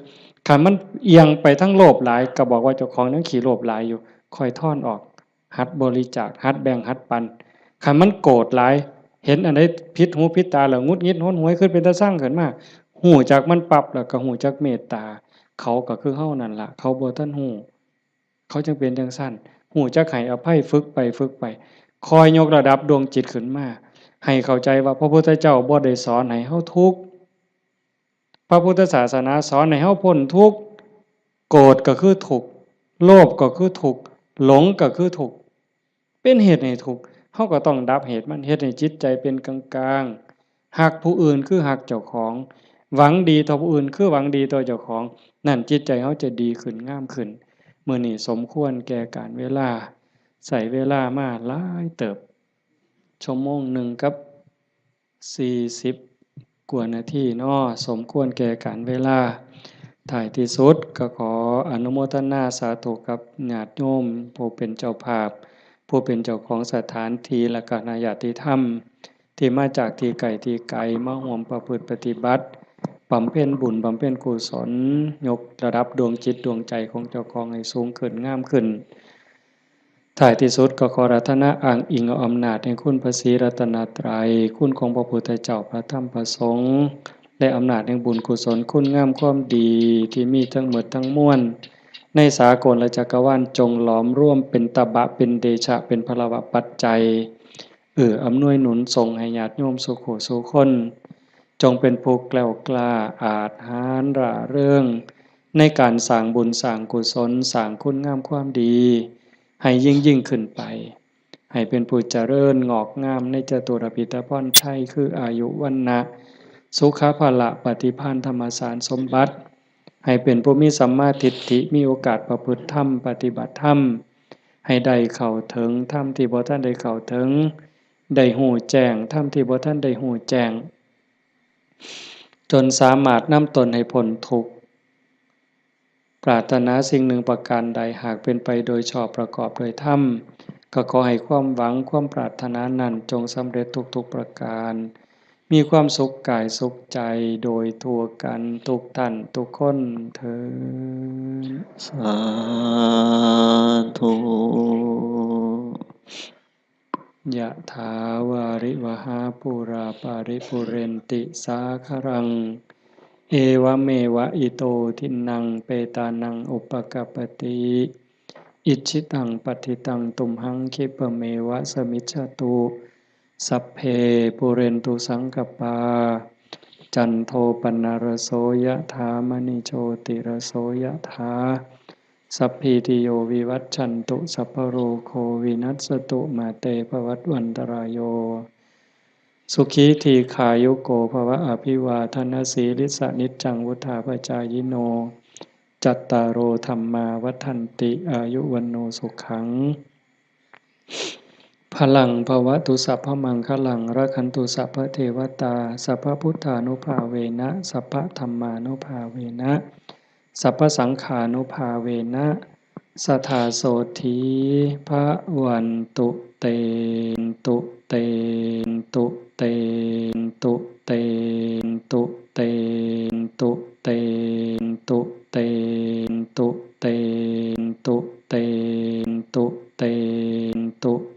คันมันเอียงไปทางโลภหลาย ก็บอกว่าเจ้าของยังขี้โลภหลายอยู่ ค่อยถอนออก หัดบริจาค หัดแบ่ง หัดปัน คันมันโกรธหลาย เห็นอันใดผิดหูผิดตาแล้วหงุดหงิดหนหวย คิดเป็นตาชังขึ้นมา ฮู้จักมันปั๊บแล้วก็ฮู้จักเมตตา เขาก็คือเฮานั่นล่ะ เขาบ่ทันฮู้ เขาจั่งเป็นจั่งซั้น ฮู้จักให้อภัย ฝึกไป ฝึกไป คอยยกระดับดวงจิตขึ้นมา ให้เข้าใจว่าพระพุทธเจ้าบ่ได้สอนให้เฮาทุกข์ พระพุทธศาสนาสอนให้เฮาพ้นทุกข์ โกรธก็คือทุกข์ โลภก็คือทุกข์ หลงก็คือทุกข์ เป็นเหตุให้ทุกข์ เฮาก็ต้องดับเหตุมัน เฮ็ดให้จิตใจเป็นกลางๆ ฮักผู้อื่นคือฮักเจ้าของ หวังดีต่อผู้อื่นคือหวังดีต่อเจ้าของ นั่นจิตใจเฮาจะดีขึ้น งามขึ้น มื้อนี้สมควรแก่กาลเวลา ใช้เวลามาหลายเติบ ชั่วโมงหนึ่งกับสี่สิบกว่านาทีเนาะ สมควรแก่กาลเวลา ท้ายที่สุดก็ขออนุโมทนาสาธุกับญาติโยมผู้เป็นเจ้าภาพ ผู้เป็นเจ้าของสถานที่ และก็คณะญาติธรรม ที่มาจากที่ไกลที่ไกล มาร่วมประพฤติปฏิบัติ บำเพ็ญบุญ บำเพ็ญกุศล ยกระดับดวงจิตดวงใจของเจ้าของให้สูงขึ้น งามขึ้น ท้ายที่สุดก็ขออาราธนาอ้างอิงเอาอำนาจแห่งคุณพระศรีรัตนตรัย คุณของพระพุทธเจ้า พระธรรม พระสงฆ์ และอำนาจแห่งบุญกุศล คุณงามความดีที่มีทั้งหมดทั้งมวล ในสากลและจักรวาล จงหลอมรวมเป็นตบะ เป็นเดชะ เป็นพลวปัจจัย เอื้ออำนวยหนุนส่งให้ญาติโยมสู่ผู้สู่คน จงเป็นผู้แกล้วกล้า อาจหาญร่าเริง ในการสร้างบุญสร้างกุศล สร้างคุณงามความดี ให้ยิ่งยิ่งขึ้นไป ให้เป็นผู้เจริญงอกงามในจตุรพิธพรชัย คืออายุ วรรณะ สุขะ พละ ปฏิภาณ ธรรมสารสมบัติ ให้เป็นผู้มีสัมมาทิฏฐิ มีโอกาสประพฤติธรรม ปฏิบัติธรรม ให้ได้เข้าถึงธรรมที่บ่ทันได้เข้าถึง ได้ฮู้แจ้งธรรมที่บ่ทันได้ฮู้แจ้ง จนสามารถนำตนให้พ้นทุกข์ ปรารถนาสิ่งหนึ่งประการใด หากเป็นไปโดยชอบประกอบโดยธรรม ก็ขอให้ความหวังความปรารถนานั้นจงสำเร็จทุกๆประการ มีความสุขกายสุขใจโดยทั่วกันทุกท่านทุกคนเทอญ สาธุ ยะถาวาริวหาปูราปาริปุเรนติสาคารัง เอวะเมวะอิโตทินนังเปตานังอุปกัปปติ อิจฉิตังปัตถิตังตุมหังคิปะเมวะสมิจฉตุ สัพเพปุเรนตุสังกปา จันโทปนรโสยะถามณิโชติรโสยะถา สัพพีติโยวิวัชชันตุ สัพพะโรโควินัสสตุ มาเตภวัตวันตรายโย สุขีทีขายุโกภวะ อภิวาทนสีลิสะนิจจังวุธาปจายิโน จัตตาโรธัมมาวัฒนติ อายุวันโนสุขัง พลังภวตุสัพพมังคลัง รักขันตุสัพพเทวตา สัพพพุทธานุภาเวนะ สัพพธรรมานุภาเวนะ สัพพสังฆานุภาเวนะ สถาโสธีพระวันตุเตนตุเต